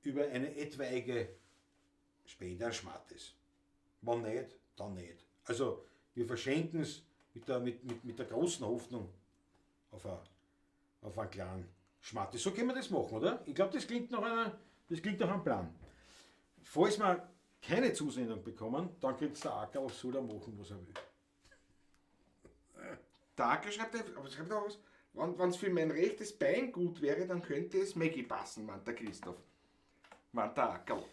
über eine etwaige Spende an Schmattes. Wenn nicht, dann nicht. Also wir verschenken es mit der großen Hoffnung auf einen kleinen Schmattes. So können wir das machen, oder? Ich glaube, das klingt nach einem Plan. Falls wir keine Zusendung bekommen, dann kriegt der Ackerl, soll er machen, was er will. Der Ackerl schreibt, aber schreibt auch was. Wenn es für mein rechtes Bein gut wäre, dann könnte es Maggie passen, meint der Christoph. Meint der Ackerl.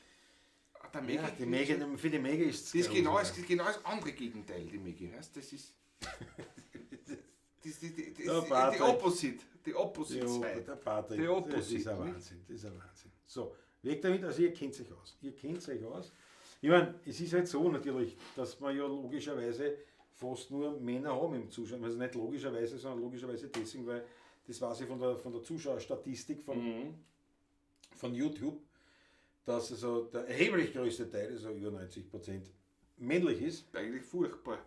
Der Maggie, ja, die Maggie, für die Maggie ist es genau, das ist genau das andere Gegenteil, die Maggie. Weißt? Das ist die Opposite. Die Opposite Side. Der Patrick, die Opposite, das ist ein Wahnsinn. Das ist ein Wahnsinn. So, weg damit, also ihr kennt sich aus. Ihr kennt sich aus. Ich meine, es ist halt so natürlich, dass man ja logischerweise fast nur Männer haben im Zuschauen. Also nicht logischerweise, sondern logischerweise deswegen, weil das weiß ich von der Zuschauerstatistik von YouTube, dass also der erheblich größte Teil, also über 90%, männlich ist. Eigentlich furchtbar.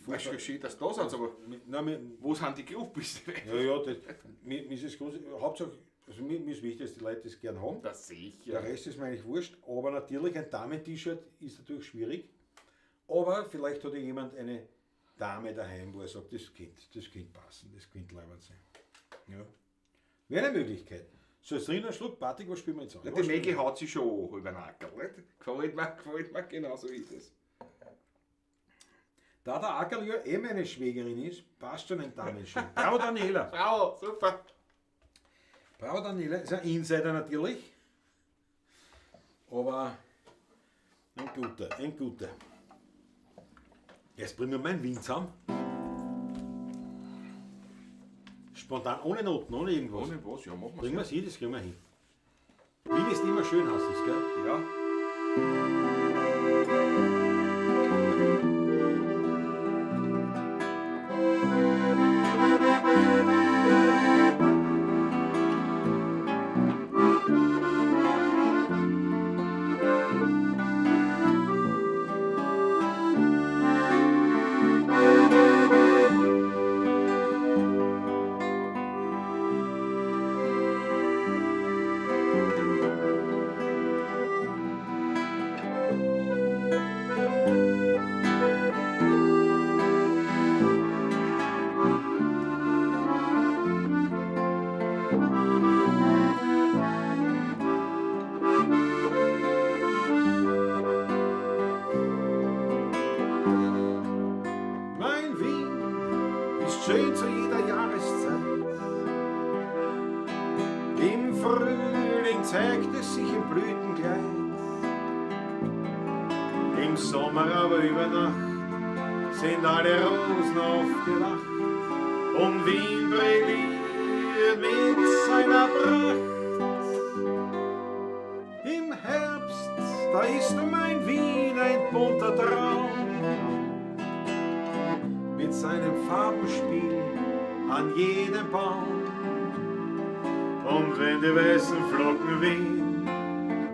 Weißt du, schön, dass das ist, aber nein, wo sind die Groupies? Ja, ja, das, mir ist es groß, Hauptsache, also mir ist wichtig, dass die Leute das gern haben. Das sicher. Der Rest ist mir eigentlich wurscht, aber natürlich ein Damen-T-Shirt ist natürlich schwierig. Aber vielleicht hat ja jemand eine Dame daheim, wo er sagt, das könnte passen, das könnte leibend sein. Ja. Wäre eine Möglichkeit. So, jetzt trinken wir einen Schluck. Patrick, was spielen wir jetzt an? Ja, die Maggie haut sich schon an über den Ackerl, nicht? Gefällt mir, genau so ist es. Da der Ackerl ja eh meine Schwägerin ist, passt schon ein Damenschild. Bravo Daniela! Bravo, super! Bravo Daniela, ist ein Insider natürlich. Aber ein guter, ein guter. Jetzt bringen wir meinen Wein zusammen. Spontan, ohne Noten, ohne irgendwas. Ohne was, ja, machen wir. Bringen wir es hin, das kriegen wir hin. Wien ist immer schön, heißt es, gell? Ja. Schön zu jeder Jahreszeit. Im Frühling zeigt es sich im Blütenkleid. Im Sommer aber über Nacht sind alle Rosen aufgewacht und Wien brilliert mit seiner Pracht. Im Herbst, da ist mein Wien ein bunter Traum, mit seinem Farbenspiel an jedem Baum. Und wenn die weißen Flocken wehen,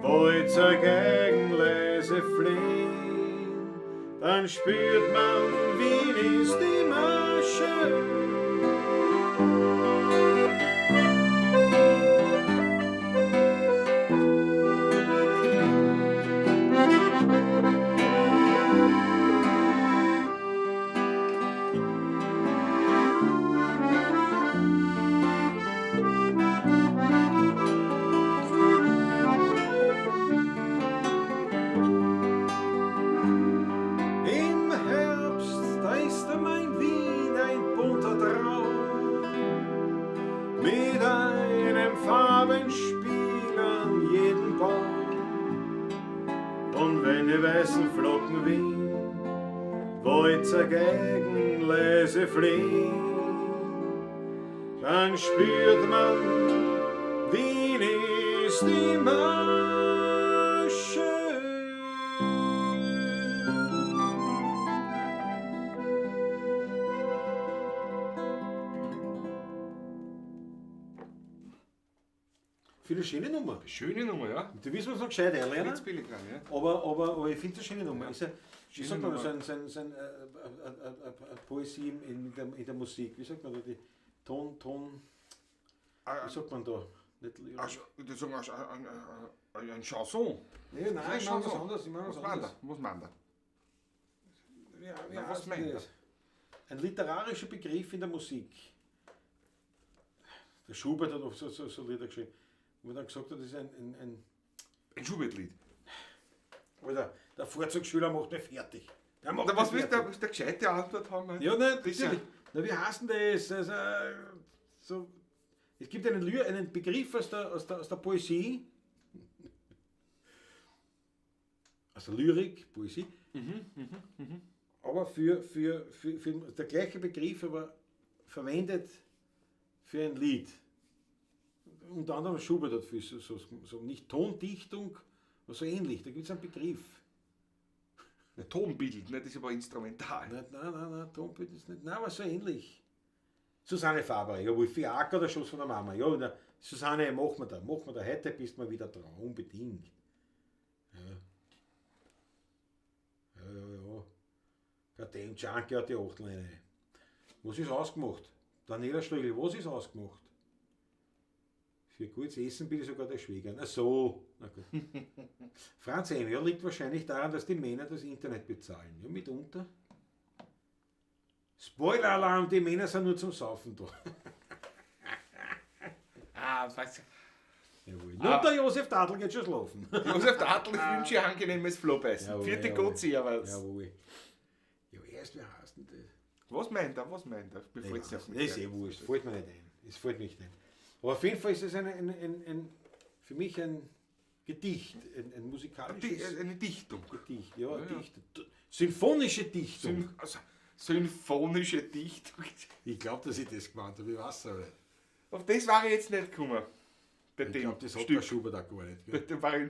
Bolzer gegen leise flehen, dann spürt man, Wien ist immer schön. Und wenn die weißen Flocken wehen, Wolzer gegen leise flehen, dann spürt man, Wien ist immer schön. Finde ich eine schöne Nummer. Schöne Nummer, ja. Die wissen wir noch gescheit einlernen. Fritz Billigram, ja. Aber ich finde es eine schöne Nummer. Ist ja, wie Schöne sagt man, Nummer. so ein Poesie in der Musik. Wie sagt man da? Die Ton, Ah, wie sagt man da? Nicht, Das sagen ein Chanson. nee, nein, Das ist ich meine was Chanson. anderes. Ich meine was Was meint anderes. er? Was meint er? Ja, wie Na, was heißt meint er? das? Ein literarischer Begriff in der Musik. Der Schubert hat oft so Lieder geschrieben, wo er dann gesagt hat, das ist ein Ein Schubert-Lied. Alter, der Vorzugsschüler macht mich fertig. Der macht Na, was mich willst du, fertig. willst du eine gescheite Antwort haben? Ja, nein, Das ist ja- natürlich. Na, wie heißt denn das? Also, so, es gibt einen Begriff aus der Poesie, aus der Lyrik, Poesie, aber für der gleiche Begriff, aber verwendet für ein Lied. Unter anderem Schubert hat viel so nicht Tondichtung, aber so ähnlich, da gibt es einen Begriff. Na, Tonbild, ne? Das ist aber instrumental. Nein, nein, nein, nein, Tonbild ist nicht. Nein, aber so ähnlich. Susanne Faber, jawohl, Fiaker, der Schuss von der Mama. Ja, na, Susanne, machen wir da, machen wir da. Heute bist du mal wieder dran, unbedingt. Ja. Ja, ja, ja. Goddamn, Junkie hat die Achtleine. Was ist ausgemacht? Daniela Schlögl, was ist ausgemacht? Für gutes Essen bin ich sogar der Schwägerin. Ach so. Na gut. Franz M. Ja, liegt wahrscheinlich daran, dass die Männer das Internet bezahlen. Ja, mitunter. Spoiler-Alarm, die Männer sind nur zum Saufen da. Ah, was? Jawohl. Nur der Josef Tadl geht schon schlafen. Josef Tadl, ich wünsche dir angenehmes Flohbeißen. Jawohl, Vierte jawohl. Gott, servus. Jawohl. Ja, erst, wer heißt denn das? Was meint er? Was meint er? Mir fällt's Das nicht auf ist eh wurscht, fällt mir nicht ein. Es fällt mir nicht ein. Aber auf jeden Fall ist es für mich ein Gedicht, ein musikalisches Eine Dichtung. Gedicht. Ja, Ja, ja. Dicht. Symphonische Dichtung. Also, symphonische Dichtung. Ich glaube, dass ich das gemeint habe, ich weiß aber nicht. Auf das war ich jetzt nicht gekommen. Bei Ich dem glaube, das hat Stück. der Schubert auch gar nicht. Bei Gell? dem war ich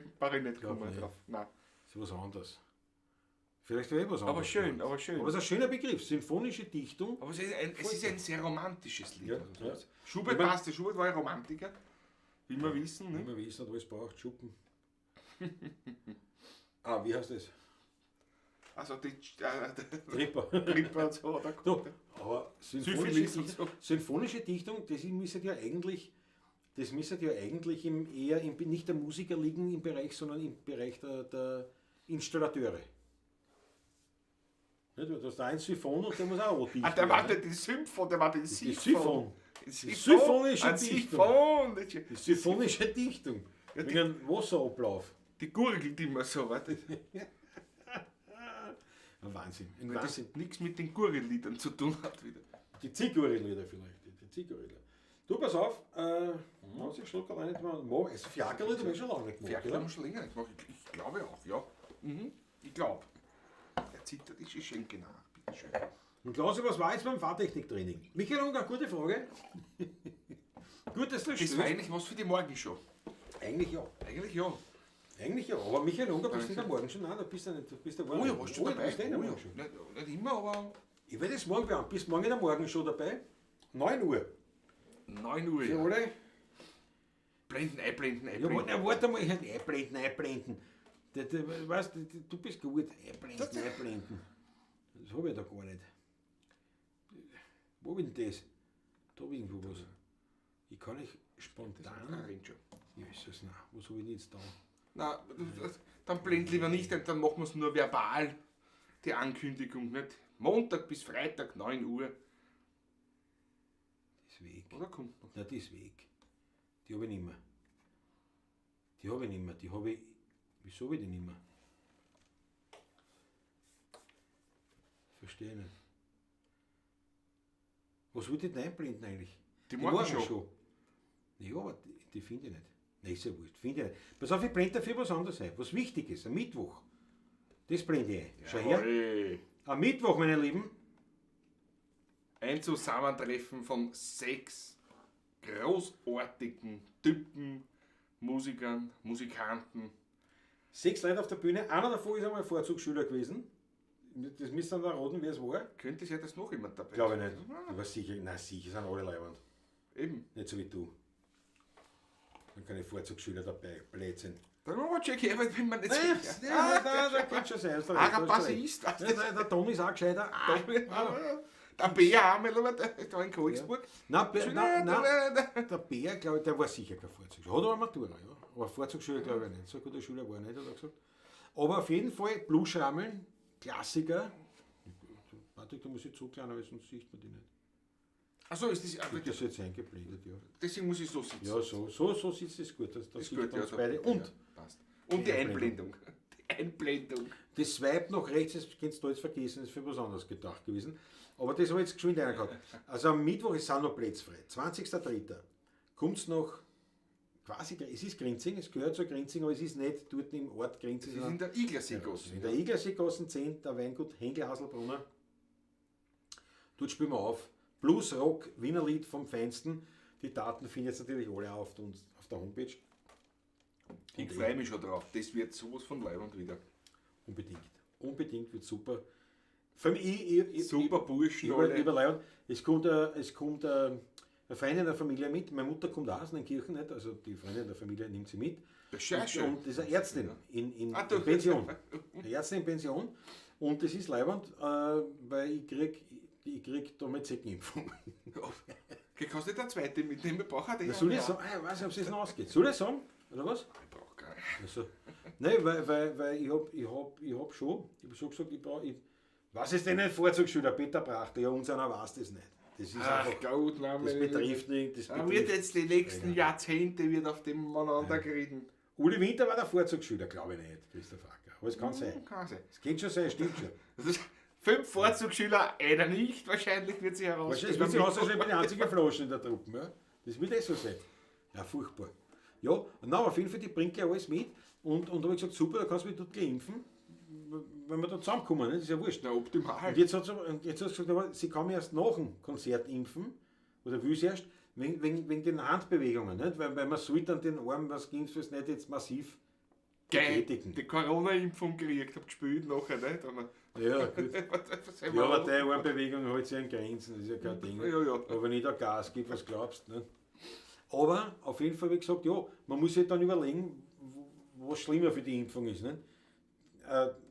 nicht Glaub gekommen nicht. drauf. Nein. Das ist was anderes. Vielleicht wäre eh was anderes. Aber schön, gemeint. aber schön. Aber es ist ein schöner Begriff, symphonische Dichtung. Aber es ist ein sehr romantisches Lied. Ja, also. ja. Schubert Ich mein- passt, Schubert war ja Romantiker, wie wir wissen. Ne? Immer wissen, hat alles braucht, Schuppen. Ah, wie heißt das? Also die Tripper. Tripper und so. Oder? Du, aber Syphilis und so. symphonische Dichtung, das müsste ja eigentlich, das müsste ja eigentlich im, eher im, nicht der Musiker liegen im Bereich, sondern im Bereich der Installateure. Nicht? Du hast da ein Siphon und der muss auch dichten. Ah, der war nicht die Symphon, der war die Die Siphon. Siphon. Die symphonische Ein Dichtung. Siphon. Das ist Die symphonische Dichtung. Ja, die- Wegen Wasserablauf. Die gurgelt immer so, weißt du? Ein Wahnsinn. Ein Weil das Wahnsinn. nichts mit den Gurgelliedern zu tun hat wieder. Die Zigurilieder vielleicht. Die Zigurilieder. Du, pass auf, was ich schluck alleine nicht mehr. Mo, es Fiakerl habe ich schon lange nicht gemacht, Ferkel oder? haben wir schon länger nicht gemacht. Ich glaube auch, ja. Mhm. Ich glaube. Er zittert, ich schenke nach, bitteschön. Und Klausi, was war jetzt beim Fahrtechniktraining? Michael Unger, gute Frage. Gut, dass du Das war stellst. eigentlich was für die Morgenshow. Eigentlich ja. Eigentlich ja. Eigentlich ja. Aber Michael Unger, bist du in der Morgenshow? Nein, da bist du nicht. Du bist der Oh ja, warst du Oh, dabei? bist du in der Oh ja. Morgenshow. Nicht immer, aber Ich werde es morgen beantworten. Bist morgen in der Morgenshow dabei? 9 Uhr. 9 Uhr. Für Ja. alle. Blenden, einblenden, Ja, einblenden. warte, warte mal, einblenden, einblenden. Weißt du, du bist gut. Einblenden, einblenden. Das habe ich da gar nicht. Wo bin denn das? Da hab ich irgendwo was. Ich kann nicht spontan. Rennt schon. Jesus, nein, was habe ich denn jetzt da? Na, dann blend lieber nicht, dann machen wir es nur verbal, die Ankündigung, nicht? Montag bis Freitag, 9 Uhr. Das ist weg. Oder kommt noch? Nein, die ist weg. Die habe ich nicht mehr. Die habe ich nicht mehr. Die habe ich. Wieso habe ich die nicht mehr? Verstehe ich nicht. Was wollte ich denn einblenden eigentlich? Die Morgenshow. Ja, aber die finde ich nicht. Nein, ist ja wurscht. Finde ich nicht. Pass auf, ich blende dafür was anderes ein. Was wichtig ist, am Mittwoch. Das blende ich ein. Schau her. Jawohl. Am Mittwoch, meine Lieben, Ein Zusammentreffen von 6 großartigen Typen, Musikern, Musikanten. 6 Leute auf der Bühne. Einer davon ist einmal Vorzugsschüler gewesen. Das müsst ihr dann raten, wer es war. Könnte sein, dass noch jemand dabei Glaube ich ist. nicht. Aber sicher, nein, sicher sind alle leibend. Eben. Nicht so wie du. Dann keine Vorzugsschüler dabei, Blödsinn. Dann machen wir Jack Herbert, wenn man nicht Nein, sicher. nein, nein, da kann schon sein. Hast du recht, Ach, ein hast du Bassist, recht. weißt du? Nein, nein, der Toni ist auch gescheiter. Ah, Der Bär auch, aber der in Koigsburg. Nein, Bär, nein, nein, nein. der Bär, glaube ich, der war sicher kein Vorzugsschüler. Hat aber Matura, ja. Aber Vorzugsschüler glaube ich nicht. So ein guter Schüler war er nicht, hat er gesagt. Aber auf jeden Fall Bluesrammeln, Klassiker. Patrick, da muss ich zurückkleinen, weil sonst sieht man die nicht. Achso, ist das. Das ist jetzt eingeblendet, ja. Deswegen muss ich so sitzen. Ja, so sitzt es gut. Das ist sieht gut, man ja. uns beide. Und Ja, passt. Und die Die Einblendung. Die Einblendung. das Swipe nach rechts, das kannst du jetzt vergessen, ist für was anderes gedacht gewesen. Aber das habe ich jetzt geschwind reingehauen. Also am Mittwoch ist auch noch Plätze frei. 20.03. Kommt es noch quasi, es ist Grinzing, es gehört zu Grinzing, aber es ist nicht dort im Ort Grinzing. Das ist in der Iglerseegasse. In der Iglerseegasse 10, der Weingut Henkel Haselbrunner. Dort spielen wir auf. Blues Rock, Wienerlied vom Feinsten. Die Daten findet ihr natürlich alle auf der Homepage. Ich freue mich schon drauf. Das wird sowas von leibend wieder. Unbedingt. Unbedingt wird super. Vor allem ich, Super Burschen ich, alle. über Es kommt, eine Freundin der Familie mit. Meine Mutter kommt auch aus den Kirchen, nicht? Also die Freundin der Familie nimmt sie mit. Das ist ja schön. Und das ist eine Ärztin in Ah, du. Pension. Eine Ärztin in Pension. Und das ist leibend, weil ich krieg da meine Zeckenimpfung. Okay, kannst du nicht eine zweite mitnehmen? Ich brauche auch die. Ja, soll ich sagen? Ah, ich weiß nicht, ob es das noch ausgeht. Soll ich sagen? Oder was? Ich brauche keine. Also, nein, weil ich hab schon gesagt, was ist denn ein Vorzugsschüler? Peter Brachte, ja, uns einer weiß das nicht. Das ist Ach einfach, Gott, nein, das meine betrifft nicht. Das Da wird betrifft. jetzt die nächsten Jahrzehnte wird auf dem miteinander geredet. Uli Winter war der Vorzugsschüler, glaube ich nicht, Christoph Acker. Aber es kann sein. Kann sein. Es geht schon sein, stimmt schon. Das ist 5 Vorzugsschüler, einer nicht, wahrscheinlich wird sich herausstellen. Wahrscheinlich wird sich herausstellen, ich bin die einzige Flaschen in der Truppe. Ja? Das wird eh so sein. Ja, furchtbar. Ja, na, auf jeden Fall, die bringt ja alles mit. Und da habe ich gesagt, super, da kannst du mich dort gleich impfen, wenn wir da zusammenkommen, ne? Das ist ja wurscht. Na, optimal. Und jetzt hat sie gesagt, aber sie kann mich erst nach dem Konzert impfen, oder will sie erst, wegen den Handbewegungen, nicht? Weil man sollte an den Arm, was geimpft wird, nicht jetzt massiv Geil, betätigen. die Corona-Impfung gekriegt, hab gespielt nachher, nicht? Aber, Ja, gut. Ja, aber deine Armbewegung hält sich an Grenzen, das ist ja kein Ding. Ja, ja. Aber wenn ich da Gas gebe, was glaubst du? Ne? Aber auf jeden Fall, wie gesagt, ja, man muss sich dann überlegen, was schlimmer für die Impfung ist. Ne?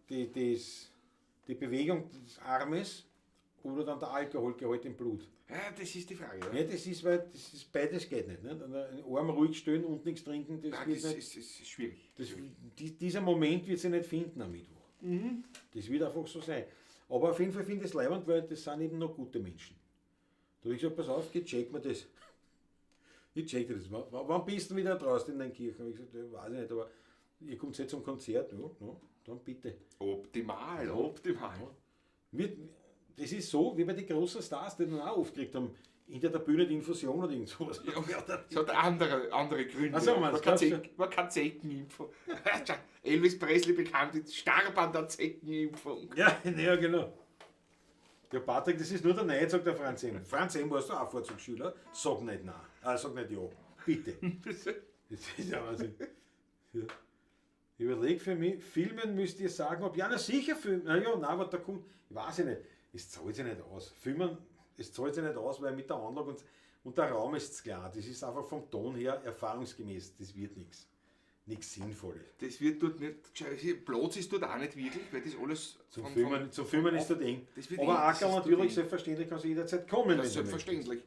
Die Bewegung des Armes oder dann der Alkoholgehalt im Blut. Ja, das ist die Frage. Ja. Ja, das ist, weil das ist, beides geht nicht. Ne? Den Arm ruhig stellen und nichts trinken, das Nein, wird das nicht. ist schwierig. Dieser Moment wird sich nicht finden am Mittwoch. Mhm. Das wird einfach so sein. Aber auf jeden Fall finde ich es leibend, weil das sind eben noch gute Menschen. Da habe ich gesagt, pass auf, geh, check mir das. Ich check dir das. Wann bist du wieder draußen in den Kirchen? Hab ich gesagt, ja, weiß ich nicht, aber ihr kommt jetzt zum Konzert, ja, ja, dann bitte. Optimal, optimal. Ja. Das ist so, wie bei den großen Stars, die dann auch aufgeregt haben, hinter der Bühne die Infusion oder irgend sowas. Ja, das hat andere Gründe. Ach so, man, man das kann kannst du- Man kann Zeckenimpfung. Elvis Presley bekannt, jetzt starb an der Zeckenimpfung. Ja, ja, genau. Ja, Patrick, das ist nur der Neid, sagt der Franz M. Franz M. warst du auch Vorzugsschüler? Sag nicht nein. Sag nicht ja. Bitte. Das ist ja Wahnsinn. Ja. Überleg für mich, filmen müsst ihr sagen, ob ja, na sicher filmen. Na ja, nein, aber da kommt, ich weiß ich nicht, es zahlt sich nicht aus. Filmen, es zahlt sich nicht aus, weil mit der Anlage und der Raum ist klar. Das ist einfach vom Ton her erfahrungsgemäß, das wird nichts. Nichts Sinnvolles. Das wird dort nicht, Platz ist dort auch nicht wirklich, weil das alles Zum Filmen ist dort eng. Das wird Aber eng, das Acker ist dort natürlich, eng. selbstverständlich, kann sie jederzeit kommen. Ja, wenn sie selbstverständlich. möchte.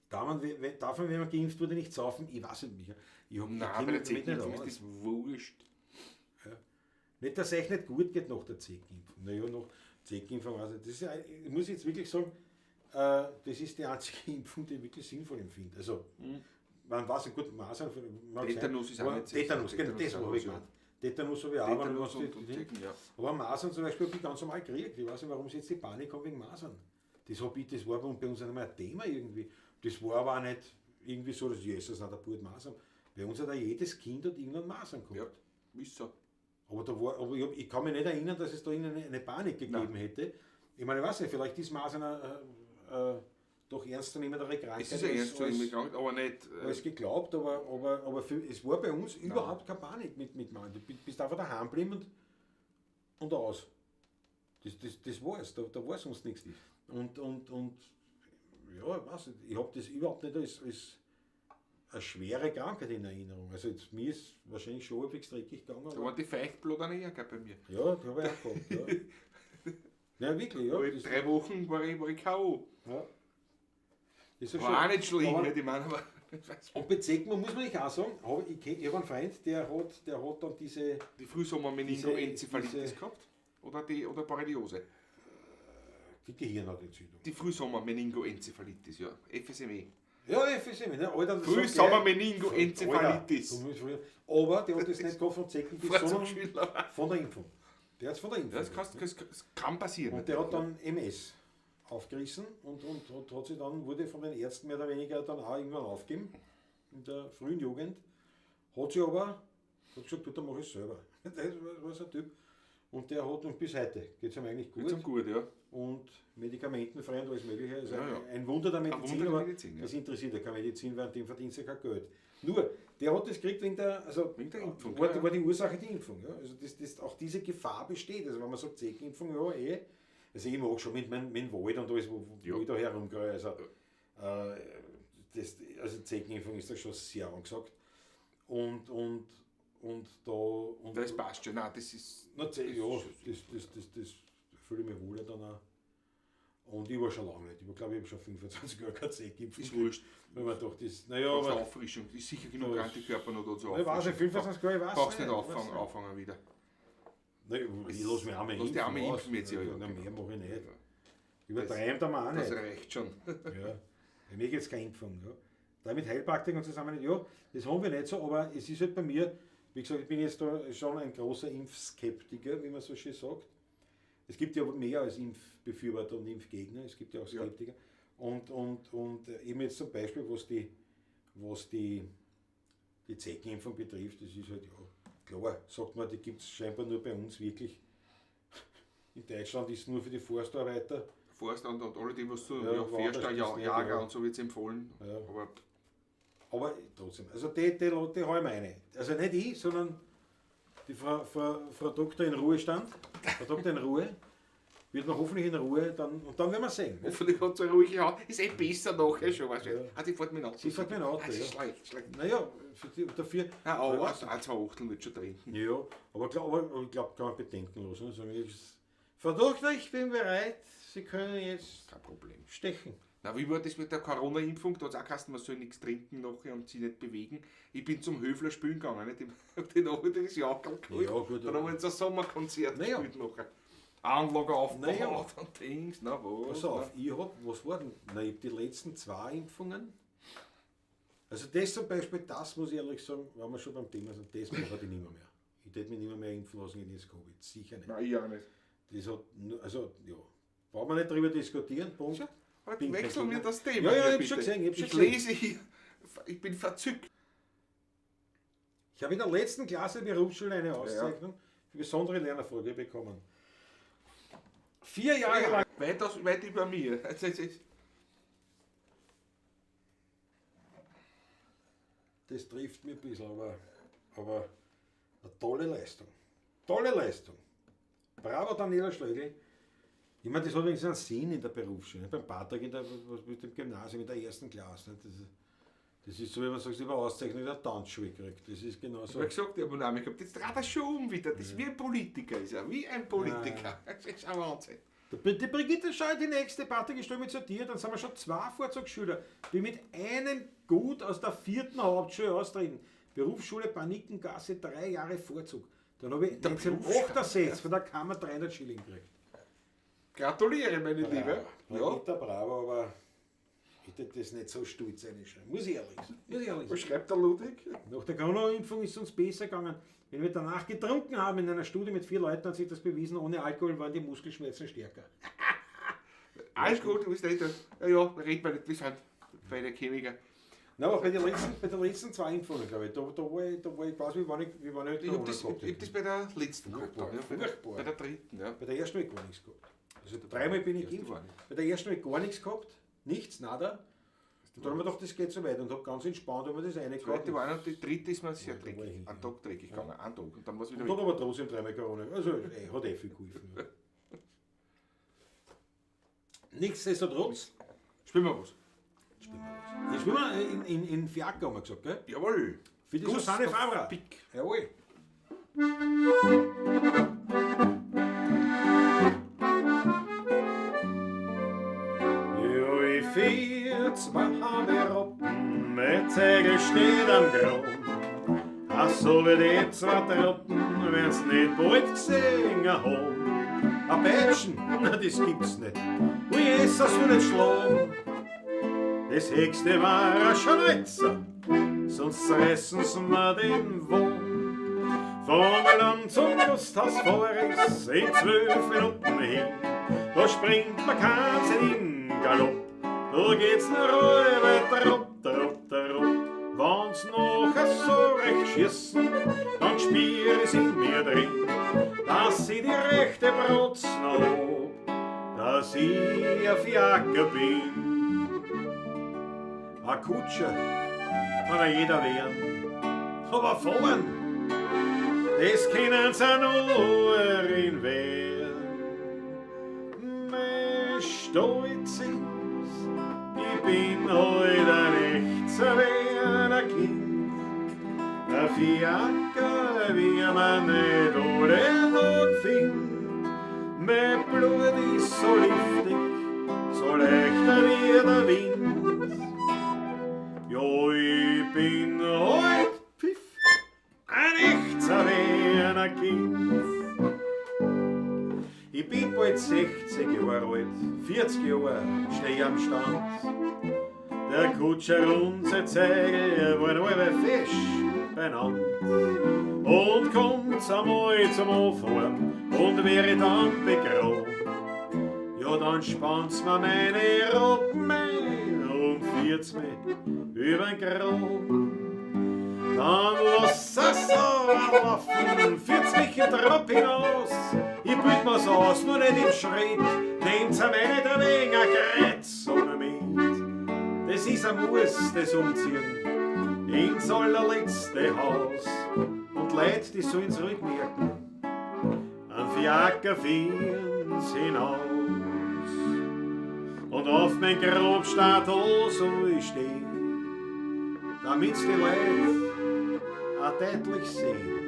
Darf man, wenn man geimpft wurde, nicht saufen? Ich weiß nicht, Michael. Ich Nein, kenn bei der mich damit nicht Zeckenimpfung ist aus. das wurscht. Ja. Nicht, dass es euch nicht gut geht nach der Zeckenimpfung. Naja, nach Zeckenimpfung, also das ist ja, ich muss jetzt wirklich sagen, das ist die einzige Impfung, die ich wirklich sinnvoll empfinde. Also, man weiß nicht, gut, Masern, mag sein, Tetanus ist auch aber nicht sinnvoll. Tetanus, genau, Tetanus das ist habe auch ich so. gemeint. Tetanus habe ich auch, aber Tetanus was und Zecken, ja. Aber Masern zum Beispiel habe ich ganz normal gekriegt. Ich weiß nicht, warum sie jetzt die Panik haben wegen Masern. Das war bei uns nicht einmal ein Thema irgendwie. Das war aber auch nicht irgendwie so, dass Jesus, na, der Bub hat Masern. Bei uns hat auch jedes Kind hat irgendwann Masern gehabt. Ja, ist so. Aber, da war, aber ich kann mich nicht erinnern, dass es da eine Panik gegeben hätte. Ich meine, ich weiß nicht, vielleicht ist Masern eine doch ernstzunehmendere Krankheit. Es ist ja ernstzunehmende Krankheit, aber nicht... Als geglaubt, aber es war bei uns überhaupt keine Panik mit Masern. Du bist einfach daheim geblieben und aus. Das war es, da war sonst nichts. Und ja, ich weiß nicht, ich habe das überhaupt nicht als eine schwere Krankheit in Erinnerung. Also jetzt, mir ist wahrscheinlich schon halbwegs dreckig gegangen. Da waren die Feuchtblut eher bei mir. Ja, die habe ich auch gehabt. Ja. Ja, wirklich, ja. Aber 3 Wochen war ich K.O. Ja. Das ist war auch nicht schlimm, aber, ich meine, aber... Und bei Zecken, muss man nicht auch sagen, ich habe einen Freund, der hat dann diese... Die Frühsommer-Meningoenzephalitis gehabt? Oder Borreliose? Die Gehirnhautentzündung. Die Frühsommer-Meningoenzephalitis, ja. FSME. Ja, FSME, ne? Alter, Frühsommer-Meningoenzephalitis. Aber der hat das nicht gehabt von Zecken, sondern von der Impfung. Der hat's von der Impfung. Das kann passieren. Und der hat dann MS aufgerissen und hat sich dann, wurde von den Ärzten mehr oder weniger dann auch irgendwann aufgegeben, in der frühen Jugend. Hat sich aber, hat gesagt, du, dann mach ich es selber. Das war so ein Typ. Und der hat, und bis heute geht es ihm eigentlich gut. Geht's ihm gut, ja. Und medikamentenfrei und alles Mögliche. Also ja, ja. Ein Wunder der Medizin, ein Wunder der aber Medizin, ja. Das interessiert ja keine Medizin, weil an dem verdient sie kein Geld. Nur, der hat das gekriegt wegen der, also wegen der Impfung, war die Ursache die Impfung. Ja. Also das, auch diese Gefahr besteht. Also wenn man sagt, Zeckenimpfung, ja eh. Also ich mag schon mit meinem Wald und alles, wo ich da herumgehe. Also, also Zeckenimpfung ist da schon sehr angesagt. Und da... Und das passt schon, nein, das ist... Na, das, ja, das fühle ich mich wohl dann auch. Und ich war schon lange nicht. Ich glaube, ich habe schon 25 Jahre keine Zeckenimpfung. Ist wurscht. Weil man doch das... Naja, aber... Auffrischung. Ist sicher genug Antikörper noch da zur Auffrischung. Ich weiß nicht, 25 Jahre, ich weiß Brauchst nicht anfangen wieder. Nein, ich lasse mich auch mal impfen. Lass dich auch mal impfen jetzt, ja. Ja, mehr mache ich nicht. Übertreiben da wir auch nicht. Das reicht schon. Ja. Bei mir geht es keine Impfung. Ja. Da mit Heilpraktikern zusammen, ja, das haben wir nicht so, aber es ist halt bei mir, wie gesagt, ich bin jetzt da schon ein großer Impfskeptiker, wie man so schön sagt. Es gibt ja mehr als Impfbefürworter und Impfgegner, es gibt ja auch Skeptiker. Ja. Und eben jetzt zum Beispiel, was die Zeckenimpfung betrifft, das ist halt, ja, klar, sagt man, die gibt es scheinbar nur bei uns wirklich. In Deutschland ist es nur für die Forstarbeiter. Forst und alle, die was zu, ja, Förster, Jager und so wird es empfohlen. Ja. Aber trotzdem, also die hau ich mir eine. Also nicht ich, sondern die Frau Doktor in Ruhestand, Frau Doktor in Ruhe, wird man hoffentlich in Ruhe, dann, und dann werden wir sehen. Hoffentlich hat sie eine ruhige Haut. Ist eh besser nachher schon, weißt du. Ja. Ah, sie fährt mit dem Auto. Sie fährt mit dem Auto, ah, ja. Schlecht. Naja, dafür... Nein, aber ein, zwei Achteln wird schon trinken. Ja, aber ich glaube, kann man bedenkenlos. Ne? Sagen, Frau Doktor, ich bin bereit, Sie können jetzt... Kein Problem. Stechen. Na, wie war das mit der Corona-Impfung? Da hat es auch geheißen, man soll nichts trinken nachher und sich nicht bewegen. Ich bin zum Höfler spielen gegangen, nicht? Ich hab den nachher das Jackerl geholt. Ja, gut. Dann haben wir jetzt ein Sommerkonzert naja. gespielt nachher. Anlage aufgebaut naja. und Dings, na was. Pass auf, ich hab, was war denn? Na, ich hab die letzten 2 Impfungen. Also das zum Beispiel, das muss ich ehrlich sagen, wenn wir schon beim Thema sind, das mache ich nicht mehr. Ich hätte mich nicht mehr impfen lassen gegen das Covid, sicher nicht. Nein, ich auch nicht. Das hat, also, ja, brauchen wir nicht drüber diskutieren, Punkt. Ja. Heute wechseln wir das Thema. Ja, ja, ich habe schon gesehen. Ich lese hier, ich bin verzückt. Ich habe in der letzten Klasse der Berufsschule eine Auszeichnung für besondere Lernerfolge bekommen. 4 Jahre lang. Weit über mir. Das trifft mich ein bisschen, aber eine tolle Leistung. Tolle Leistung. Bravo, Daniela Schlögl. Ich meine, das hat wenigstens einen Sinn in der Berufsschule, nicht? Beim Patrick mit dem Gymnasium in der ersten Klasse. Nicht? Das ist so, wie man sagt, ich habe eine Auszeichnung in der Tanzschule gekriegt. Das ist genau so. Ich habe gesagt, ich habe einen Namen gehabt. Jetzt dreht er schon um wieder. Das ist wie ein Politiker, ist er. Wie ein Politiker. Ja. Das ist ein Wahnsinn. Die Brigitte, schau, die nächste. Patrick, ich stelle mich zu dir. Dann sind wir schon 2 Vorzugsschüler, die mit einem Gut aus der 4. Hauptschule austreten. Berufsschule Panikengasse, 3 Jahre Vorzug. Dann habe ich 1968 von der Kammer 300 Schilling gekriegt. Gratuliere, meine Liebe. Ja. Bravo, aber ich hätte das nicht so stolz reinschreiben. Muss ich ehrlich sein. Was schreibt der Ludwig? Nach der Corona-Impfung ist es uns besser gegangen. Wenn wir danach getrunken haben in einer Studie mit 4 Leuten, hat sich das bewiesen, ohne Alkohol waren die Muskelschmerzen stärker. Alles gut, du bist nicht. Ja, ja, red mal nicht, wir sind beide Chemiker. Nein, aber bei den letzten zwei Impfungen, glaube ich, da war ich quasi, wie wenn ich Ich habe Corona das, gehabt ich hab hätte. das bei der letzten gehabt. Furchtbar, Dann, ja, bei, der, furchtbar. bei der dritten, ja. Bei der ersten habe ich gar nichts gehabt. Also dreimal bin ich Erste geimpft. war nicht. Bei der ersten habe ich gar nichts gehabt. Nichts, nada. Und dann haben wir gedacht, das geht so weit und habe ganz entspannt haben wir das Die reingehauen. zweite war noch, die dritte ist mir sehr Ja, da war ich dreckig. hin, Einen ja. Tag dreckig gegangen, einen Tag. Und dann war es wieder Und weg. dann aber trotzdem dreimal Corona. Also, hat eh viel geholfen. Ja. Nichtsdestotrotz, Spielen wir was. jetzt spielen wir in Fiaker, haben wir gesagt, gell? Jawohl. Für die Susanne Favre. Pick. Jawohl. Ja, ich vier, zwei Rappen, mein Zegel steht am Grund. Ach, so wie die zwei Truppen, werden's nicht bald gesehen haben. A Peitschen, na, das gibt's nicht. Ui, Jesus, soll nicht schlagen. Das höchste war ein Schnitzer, sonst zerreißen sie mir den Wurm. Vom Land zum Gasthaus fahr ich's in 12 Minuten hin. Da springt man keins in Galopp, da geht's nur allweil tropp, tropp, tropp. Wenn's nachher so recht schießen, dann spür ich's in mir drin, dass ich die rechte Brotz noch hab, dass ich ein Fiaker bin. Ein Kutscher kann ja jeder werden, aber fahren, das können sie nur in werden. Mein Stolz ist, ich bin heut ein echt Kind. Ein Fiaker, wie man nicht alle Tag findet. Mein Blut ist so liftig, so leicht wie der Wind. Ja, ich bin heut Pfiff, ein echt Kind. Ich bin bald 60 Jahre alt, 40 Jahre steh ich am Stand. Der Kutscher und sein Zeigel waren alle fesch beieinander. Und kommt's einmal zum Anfahren und wäre dann begraben, ja, dann spannt's mir meine Roppen ein und führt's mich übern Graben. Dann lass es so laufen, führt's mich im Trab hinaus. Ich bild mir's aus, nur nicht im Schritt, nehmt's mir nicht ein wenig ein Kreuz ohne mit. Das ist ein Muss, das Umziehen, ins allerletzte Haus. Und Leute, die sollen's ruhig merken, an Fiaker führen's hinaus. Und auf mein Grab steht da soll ich stehen, damit's die Leute auch deutlich sehen.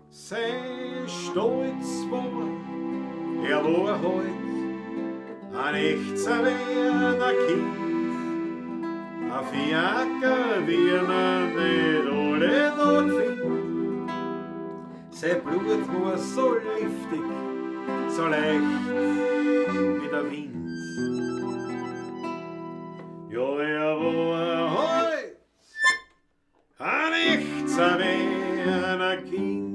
Sein Stolz war, er war heut ein echt zerwerner Kind. Ein Fiaker, wie man nicht alle Tag findet. Sein Blut war so liftig, so leicht wie der Wind. Ja, er war heut ein echt zerwerner Kind.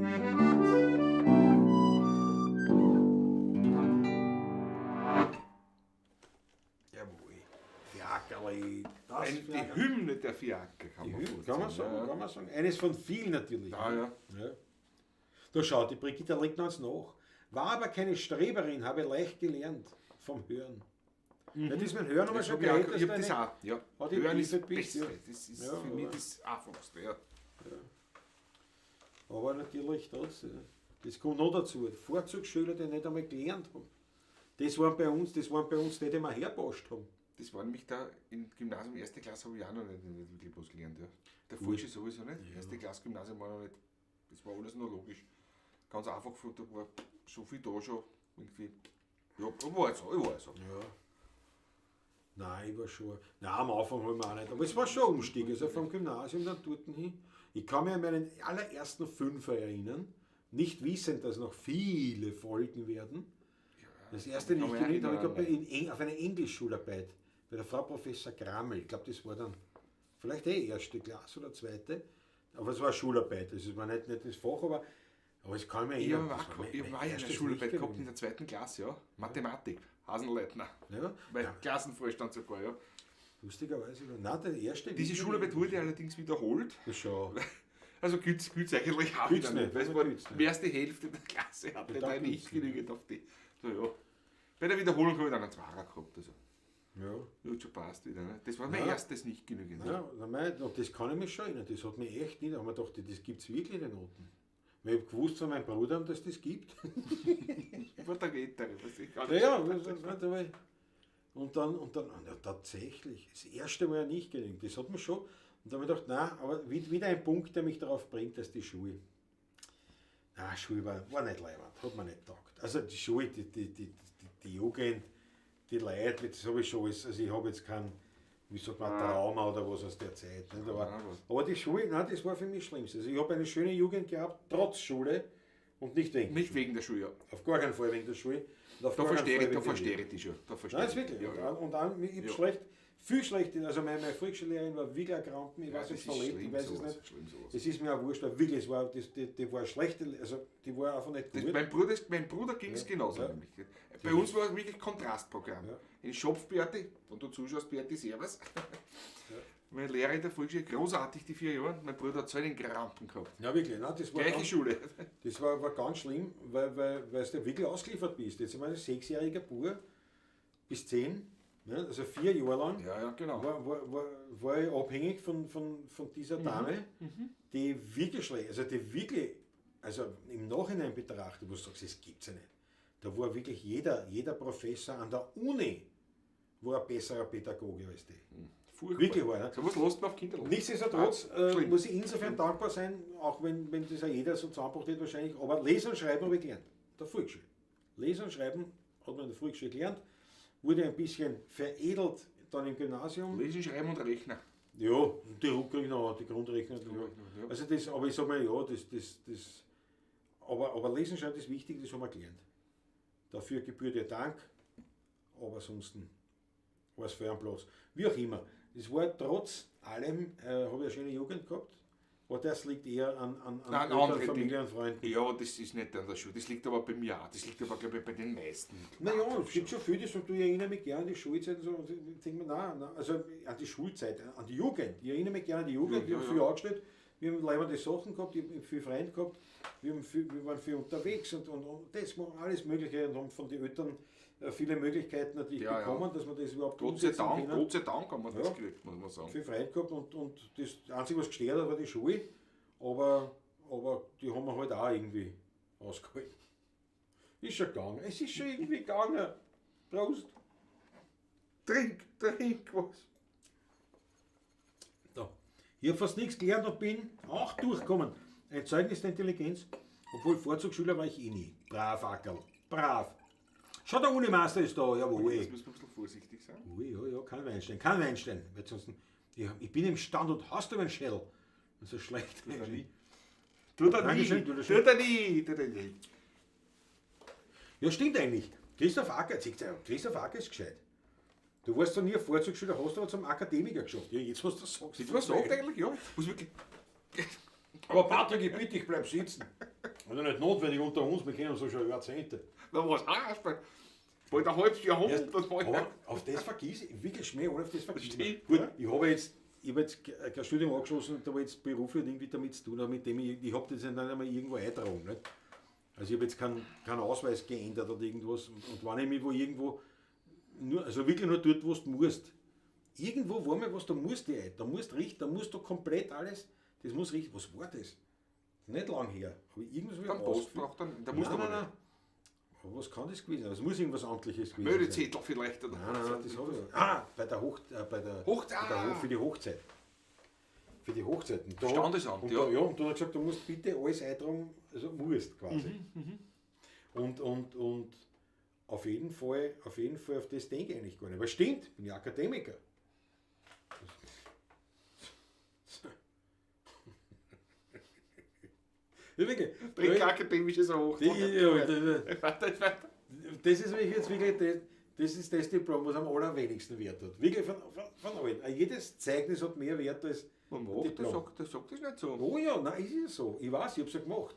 Jawohl, Fiakerli, das Die Fiakerli. Hymne der Fiaker, kann Die man Hymne, fast kann man sagen, ja. kann man sagen. Eines von vielen natürlich. Ja, ja. Ja. Da schaut, die Brigitta legt noch eins nach. War aber keine Streberin, habe leicht gelernt vom Hören. Ja, das mit dem Hören haben wir Das schon hab ich auch, geredet, dass ich hab du das eine- auch. Ja. Hat die Hören ist Tiefe das bist, Beste. ja. Das ist Ja, für mich aber- das Einfachste. Ja. Aber natürlich trotzdem. Das kommt noch dazu. Vorzugsschüler, die nicht einmal gelernt haben. Das waren bei uns die, die wir herpasst haben. Das war nämlich da im Gymnasium, erste Klasse habe ich auch noch nicht wirklich was gelernt. Ja. Der Volksschule sowieso nicht. Erste Klasse Gymnasium war noch nicht. Das war alles noch logisch. Ganz einfach, da war so viel da schon. Irgendwie. Ja, war halt so, ich war halt so. Ja. Nein, ich war schon. Nein, am Anfang haben wir auch nicht. Aber es war schon ein Umstieg. Also vom Gymnasium dann dort hin. Ich kann mich an meinen allerersten Fünfer erinnern. Nicht wissend, dass noch viele folgen werden. Das erste kann nicht mich auch genügt, habe ich erinnern, gehabt auf einer Englischschularbeit bei der Frau Professor Grammel. Ich glaube, das war dann vielleicht eh erste Klasse oder zweite. Aber es war Schularbeit. Das war nicht das Fach, aber es kann mich Ich erinnern. habe Das war mein- ich mein hab auch eine erstes Schularbeit Nicht gehabt in der zweiten Klasse, ja. Mathematik, Hasenleitner. Ja. Mein Klassenvorstand sogar, ja. Lustigerweise, nein, der erste. Diese Schularbeit wurde allerdings wiederholt. Ja, schon. Also gilt's eigentlich auch Gilt's wieder nicht, weil es war gilt's nicht. mehr als die Hälfte der Klasse hat Ja, nicht dann nicht gilt's genügend auf die. So, ja. Bei der Wiederholung habe ich dann einen Zwarer gehabt. Also. Ja. Ja, hat schon passt wieder. Ne? Das war mein Ja. erstes nicht genügend. Ja, na mei, und das kann ich mich schon erinnern. Das hat mich echt nicht. Da haben wir gedacht, das gibt es wirklich in den Noten. Weil ich hab gewusst von meinem Bruder, dass das gibt. Ich war der Ältere, was ich gar Ja, nicht. ja, und dann, ja, tatsächlich, das erste Mal nicht genügend. Das hat mich schon. Und dann habe ich gedacht, nein, aber wieder ein Punkt, der mich darauf bringt, dass die Schule. Nein, Schule war nicht leibend, hat mir nicht getaugt. Also die Schule, die Jugend, die Leute, das habe ich schon alles, also ich habe jetzt kein, wie sagt man, Trauma oder was aus der Zeit. Nicht? Aber, Ja, was? aber die Schule, nein, das war für mich das Schlimmste. Also ich habe eine schöne Jugend gehabt, trotz Schule und nicht wegen. Nicht wegen der Schule, ja. Auf gar keinen Fall wegen der Schule. Und auf Da gar keinen verstehe Fall ich, da wegen der verstehe Jugend. ich dich schon. Da verstehe Nein, ist ich wirklich. dich. Ja, ja. Und dann, ich hab Ja. schlecht, viel schlecht, also meine Volksschullehrerin war wirklich ein Krampen, ich Ja, weiß das nicht, ist verlebt, ich schlimm, weiß es sowas, nicht. schlimm sowas. Es ist mir auch wurscht, weil wirklich, es war, das, die war schlechte, also die war einfach nicht Das, gut. mein Bruder ging es Ja. genauso. Ja. Nämlich. Bei uns war es wirklich Kontrastprogramm. Ja. In Schopf, Berti, wenn du zuschaust, Berti, servus. Mein Lehrer in der Volksschule, großartig die 4 Jahre. Mein Bruder hat so einen Krampen gehabt. Ja, wirklich, nein, das war Gleiche ganz, Schule. das war ganz schlimm, weil du wirklich ausgeliefert bist. Jetzt, ich meine, 6-jähriger Bub bis 10, ne, also 4 Jahre lang, Ja, ja, genau. war ich abhängig von dieser Dame, die wirklich schlecht, also die wirklich, also im Nachhinein betrachtet, wo du sagst, das gibt's ja nicht. Da war wirklich jeder Professor an der Uni war ein besserer Pädagoge als die. Furchtbar. Wirklich war, ne? So was lässt man auf Kinder los. Nichtsdestotrotz Ah, schlimm. muss ich insofern dankbar sein, auch wenn das ja jeder so zusammengebracht hat wahrscheinlich, aber Lesen und Schreiben habe ich gelernt. In der Volksschule. Lesen und Schreiben hat man in der Volksschule gelernt, wurde ein bisschen veredelt dann im Gymnasium. Lesen, Schreiben und Rechnen. Ja, die Rückrechnung, die Grundrechnung. Grundrechnung, ja. Also das, aber ich sag mal, ja, das, aber Lesen, Schreiben ist wichtig, das haben wir gelernt. Dafür gebührt ihr Dank, aber ansonsten war es fehl am Platz. Wie auch immer, es war trotz allem, habe ich eine schöne Jugend gehabt, aber das liegt eher an Nein, Eltern, andere Familie Dinge. und Freunden. Ja, das ist nicht an der Schule. Das liegt aber bei mir auch. Das liegt aber, glaube ich, bei den meisten. Naja, es gibt schon viele, die sagen, du, ich erinnere mich gerne an die Schulzeit und so. Und ich denke mir, nein, nein, also an die Schulzeit, an die Jugend. Ich erinnere mich gerne an die Jugend, Ja, wir haben ja, viel ja. angestellt, wir haben leibende Sachen gehabt, ich habe viele Freunde gehabt, wir waren viel unterwegs und das gemacht, alles Mögliche und haben von den Eltern viele Möglichkeiten natürlich Ja, ja. bekommen, dass wir das überhaupt Gott sei umsetzen Dank, können. Gott sei Dank haben wir das Ja. gekriegt, muss man sagen. Viel Freunde gehabt und das Einzige, was gestört hat, war die Schule, aber die haben wir halt auch irgendwie ausgehalten. Ist schon gegangen, es ist schon irgendwie gegangen. Prost! Trink, trink was. Da. Ich habe fast nichts gelernt und bin auch durchgekommen. Ein Zeugnis der Intelligenz, obwohl Vorzugsschüler war ich eh nie. Brav, Ackerl, brav. Schau, der Unimeister ist da, jawohl. Jetzt müssen wir ein bisschen vorsichtig sein. Ui, ja, ja, kann Weinstein, kann Weinstein. Weil sonst, ich bin im Stand und hast du einen Schädel. Das ist so schlecht. Tut er nie. Tut er nie. Dankeschön, tut er schön. Tut er nie. Tut er nie. Ja, stimmt eigentlich. Christoph Acker, zeigt sich, Christoph Acker ist gescheit. Du warst zwar nie ein Vorzugsschüler, hast aber zum Akademiker geschafft. Ja, jetzt was du sagst. Jetzt was sagt eigentlich, ja. Muss wirklich. Aber Patrick, ich bitte dich, bleib sitzen. Wenn nicht notwendig unter uns, wir kennen uns ja schon Jahrzehnte. Na was, bald ein halbes Jahrhundert. Das war Aber auf das vergiss ich, wirklich Schmäh, auf das vergiss ich. Stimmt, Gut, ja. ich habe jetzt, kein Studium angeschlossen und da habe jetzt beruflich irgendwie damit zu tun, aber mit dem ich habe das ja dann einmal irgendwo eintragen. Nicht? Also ich habe jetzt keinen Ausweis geändert oder irgendwas. Und wenn ich mich wo irgendwo, nur, also wirklich nur dort, wo du musst. Irgendwo war mir was, da musst du ein, da musst du richtig, da musst du komplett alles, das muss richtig, was war das? Nicht lang her. Habe ich irgendwas wieder Dann Post ausgefüllt. braucht dann, da musst Nein, du aber nein, nicht. nein. Aber was kann das gewesen sein? Es muss irgendwas Amtliches gewesen sein. Meldezettel vielleicht oder Nein, nein, nein, das habe ich. Ah, bei der Hoch, bei der, Hochzeit. bei der Hoch, für die Hochzeit. Für die Hochzeit. Und da, Standesamt, und ja. Da, ja, und da hat er gesagt, du musst bitte alles eintragen, also musst quasi. Und auf jeden Fall, auf das denke ich eigentlich gar nicht. Aber stimmt, bin ja Akademiker. Ja, wirklich. Trink akademisches Hoch. Ja, Weiter, weiter. das ist wirklich jetzt wirklich das ist das Diplom, was am allerwenigsten Wert hat. Wirklich von allen. Jedes Zeugnis hat mehr Wert als Man ein macht, Diplom. der sagt das nicht so. Oh ja, nein, ist ja so. Ich weiß, ich hab's ja gemacht.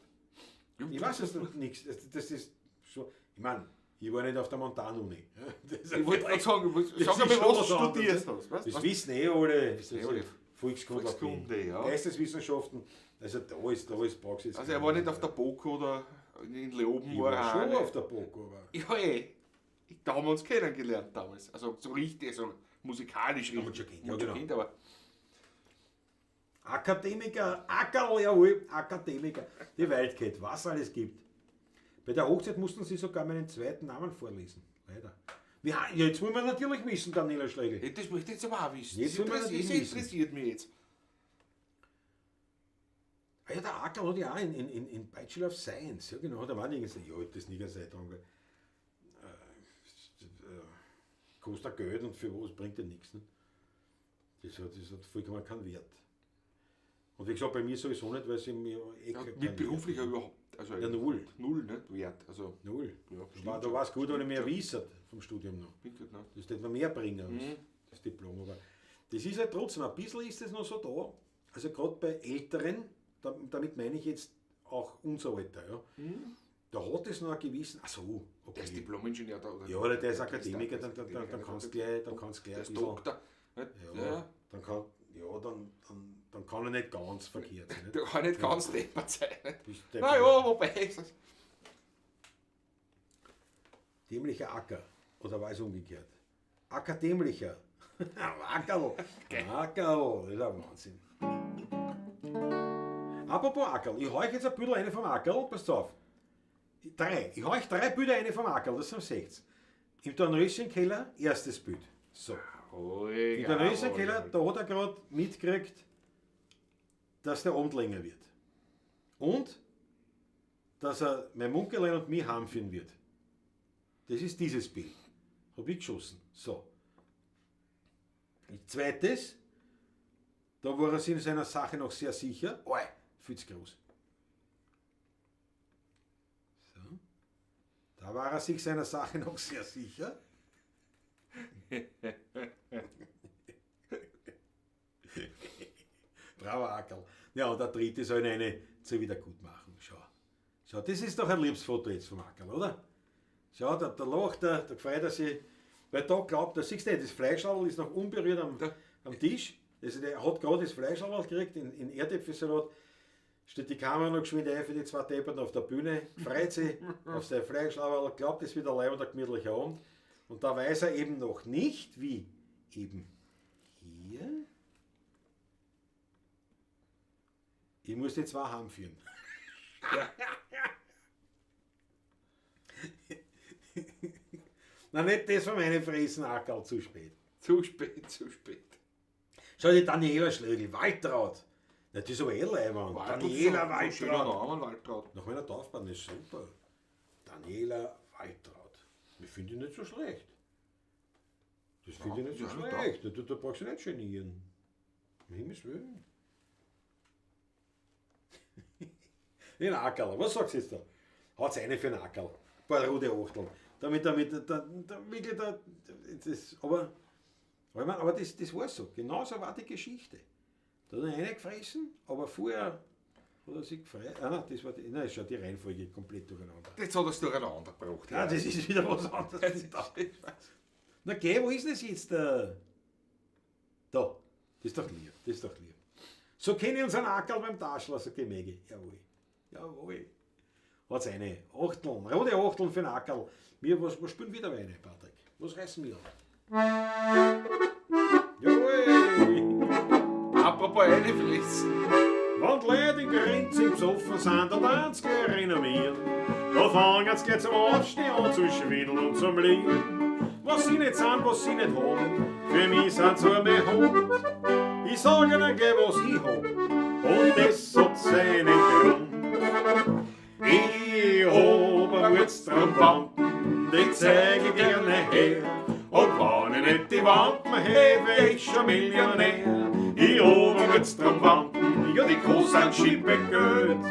Ja, Ich weiß es noch nichts. Das ist so. Ich meine, Ich war nicht auf der Montanuni. Ich wollte gerade sagen, sag mir, was du studierst hast. Das was? Wissen eh alle. Das eh alle. Volkskunde, Volkskunde, ja. Geisteswissenschaften, also da ist Praxis. Also er war nicht auf der BOKU oder in Leoben. Ich war schon auf der BOKU, aber... Ja eh. Da haben wir uns kennengelernt damals. Also so richtig, also musikalisch richtig. Schon kennt, ja, genau. Kennt, aber Akademiker, Ackerl, jawohl, Akademiker. Die Wildcat, was alles gibt. Bei der Hochzeit mussten sie sogar meinen zweiten Namen vorlesen. Leider. Ja, jetzt wollen wir natürlich wissen, Daniela Schlegel. Ja, das möchte ich jetzt aber auch wissen. Jetzt das interessiert mich jetzt. Ah ja, der Ackerl hat ja auch in Bachelor of Science. Ja genau, da war nirgends. Ja, ich hab das nie ganz dran. Kostet Geld und für was bringt ja nichts. Ne? Das hat vollkommen keinen Wert. Und wie gesagt, bei mir sowieso nicht, weil sie mir eh ja, mit beruflicher überhaupt. Also ja, null. Null, nicht? Wert. Also, null. Ja, da war es gut, wenn ich mehr wissert vom Studium noch. Wirklich, ne? Das hätte man mehr bringen als das Diplom. Aber das ist halt trotzdem, ein bisschen ist das noch so da. Also gerade bei Älteren, damit meine ich jetzt auch unser Alter, ja. Mhm. Da hat es noch einen gewissen, ach so, okay. Der ist Diplom-Ingenieur da, oder? Ja, oder der ist Akademiker, dann kannst du gleich, Der ist Doktor. Ja, ja. Dann kann, ja, dann kann er nicht ganz verkehrt sein. Der kann nicht ganz deppert sein. Naja, wobei. Dämlicher Acker. Oder war es umgekehrt? Akademlicher. Ackerl. Ackerl. Das ist ein Wahnsinn. Apropos Ackerl. Ich hau euch jetzt ein Büdel eine vom Ackerl. Passt auf. Drei. Ich hau euch drei Bilder eine vom Ackerl. Das sind 6. Im Dornröschenkeller, erstes Bild. So. Im Dornröschenkeller, da hat er gerade mitgekriegt, dass der Abend länger wird. Und, dass er mein Munkelein und mich heimführen wird. Das ist dieses Bild. Hab ich geschossen. So. Zweites, da war er sich in seiner Sache noch sehr sicher. Oi, viel zu groß. So. Da war er sich seiner Sache noch sehr sicher. Bravo, Ackerl. Ja, und der dritte soll eine zur Wiedergutmachung. Schau. Schau, das ist doch ein Liebsfoto jetzt vom Ackerl, oder? Schau, da lacht er, da freut er sich. Weil da glaubt er, siehst du, das Fleischschadel ist noch unberührt am Tisch. Also der hat gerade das Fleischschadel gekriegt in Erdäpfelsalat. Steht die Kamera noch geschwind ein für die zwei Depperten auf der Bühne, freut sich auf sein Fleischschadel, glaubt, es wird ein leibender, gemütlicher Abend. Und da weiß er eben noch nicht, wie eben hier. Ich muss die zwei heimführen. Ja. Na, nicht das von meinen Fressen, Ackerl, zu spät. Zu spät, zu spät. Schau, die Daniela Schlögl, Waltraud. Na, das ist aber eh Leibwand. Daniela Waltraud. Waltraud. Nach meiner Taufbahn ist super. Daniela Waltraud. Ich finde ich nicht so schlecht. Das finde ich nicht so schlecht. Da brauchst du nicht genieren. Um Himmels Willen. Den Ackerl, was sagst du jetzt da? Hat's eine für den Ackerl. Ein paar rote Achteln. Damit, wirklich, das, aber ich mein, aber das war so. Genauso war die Geschichte. Da hat er eine gefressen, aber vorher hat er sich gefreut. Ah, nein, das war die, nein, ist schon die Reihenfolge komplett durcheinander. Jetzt hat er es durcheinander gebracht. Ja, das ist wieder was anderes. Na geh, wo ist denn das jetzt? Da. Das ist doch lieb, das ist doch lieb. So kenne ich unseren Ackerl beim Taschler, sagt die Maggie. Jawohl. Jawohl. Hat's eine. Achteln, rote Achteln für den Ackerl. Wir, was spielen wir da eine, Patrick? Was reißen wir an? Jawohl! Apropos eine fressen. Wenn die Leute in Grinzing besoffen sind, da tanzt gleich renommiert. Da fangen sie gleich zum Aufstehen an zu schwindeln und zum Liegen. Was sie nicht sind, was sie nicht haben, für mich sind sie mein Hund. Ich sag ihnen gleich, was ich hab, und das hat seinen Grund. Ich hab einen Wurztrampanten, den zeig ich gerne her. Und wenn ich nicht die Wampen hätte, wär ich schon Millionär. Ich hab einen Wurztrampanten, ja die kosten Schippe Geld.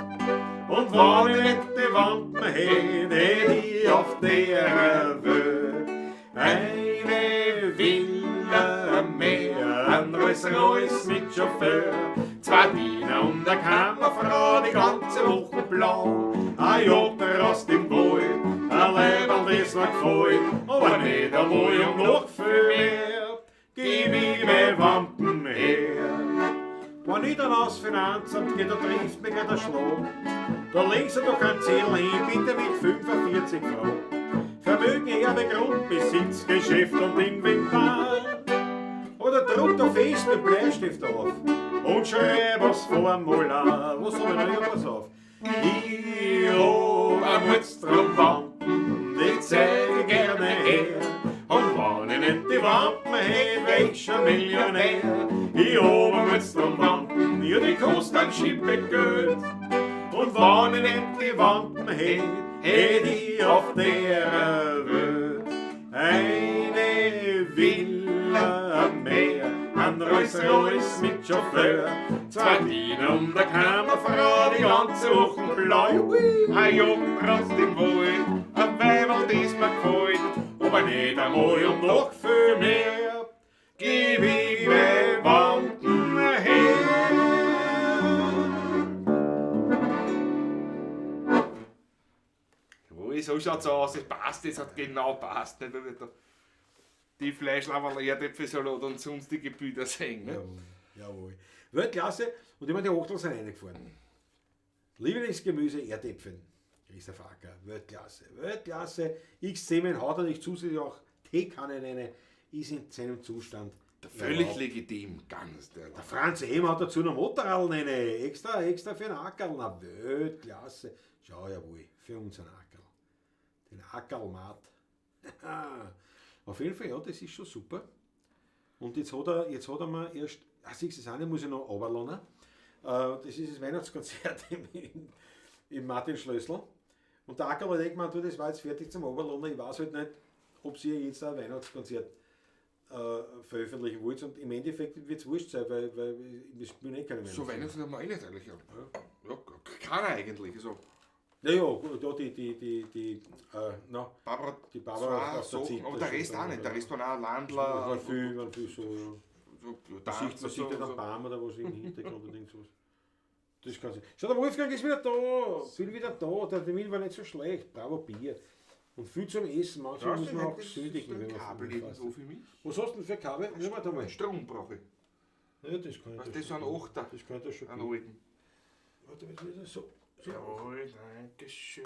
Und wenn ich nicht die Wampen hätte, hätt ich auf der Welt eine Villa mehr, ein Rolls-Royce mit Chauffeur, zwei Diener und eine Kammerfrau, die ganze Woche blau, ein Jagd aus dem Wald, ein Leiberl, das mir gefällt, aber nicht einmal um noch viel mehr, geb ich meine Wampen her. Wenn ich dann aufs Finanzamt gehe, da trifft mich gleich der Schlag. Da legen sie doch einen Zettel hin, bitte mit 45 Fragen. Vermögen, Erbe, Grundbesitz, Geschäft und Inventar. Oder druck da fest mit Bleistift auf und schreib aufs Formular. Was hab ich noch? Ja, pass auf. Ich hab ein Mutzdrum-Wampen, die zeig ich gerne her. Und wenn ich nicht die Wampen hätt, wär ich schon Millionär. Ich hab ein Mutzdrum-Wampen, ja, die kost ein Schippe Geld. Und wenn ich nicht die Wampen hätt, hätt ich auf der Welt eine Villa am Meer, ein Rolls-Royce mit Chauffeur, zwei Diener und eine Kammerfrau, die ganze Woche blau. Ein Jagdrost im Wald, ein Weiberl, das mir gefällt, aber nicht einmal um noch viel mehr, geb ich meine Wampen her. Jawohl, so schaut's aus, es passt, es hat genau passt. Nicht? Weil wir da die Fleischlaberl, Erdäpfelsalat und sonstige Bilder sehen. Ne? Jawohl, jawohl. Weltklasse. Und ich meine, die Achtel sind reingefahren. Lieblingsgemüse, Erdäpfel. Christoph Acker, Weltklasse, Weltklasse. X-Themen haut er nicht zusätzlich auch Teekannen rein, ist in seinem Zustand. Völlig erlaubt. legitim, ganz. Der, Der Franz M. hat dazu noch Motorrad rein, extra, extra für den Ackerl. Na, Weltklasse. Schau, jawohl, für unseren Ackerl. Den Ackerlmat. Auf jeden Fall, ja, das ist schon super. Und jetzt hat er mir erst, ach, siehst du, das eine muss ich noch runterladen. Das ist das Weihnachtskonzert im Martin Schlössl. Und der Ackerl hat eh gemeint, du, das war jetzt fertig zum Runterladen. Ich weiß halt nicht, ob sie jetzt ein Weihnachtskonzert veröffentlichen wollt. Und im Endeffekt wird es wurscht sein, weil wir spielen eh keine so Weihnachtskonzerte. Weihnachten haben wir eh nicht eigentlich. Ja, ja, keiner eigentlich. Also, Ja, ja, gut, da die na, Barbara, Die Barbara zwei auf der Sachen, Zither aber der schon Rest da, auch nicht. Der ja. Rest waren auch Landler. waren viel so. Ja. So, Man Tanz sieht, und man sieht so, ja dann so. Baum oder was im Hintergrund und irgend sowas. Das kann sein. Schau, der Wolfgang ist wieder da. Bin wieder da. Der Termin war nicht so schlecht. Bravo Bier. Und viel zum Essen. Manchmal Ja, muss man auch das ist sündigen, ein wenn man Kabel viel irgendwo fastet. für mich. Was hast du denn für Kabel? Ja, warte mal. Strom brauche ich. Ja, das kann ich Was, dir das ist schon ein geben. Achter. Das kann ich dir schon Einen geben. alten. Warte, was ist das? So. So. Jawohl, danke schön.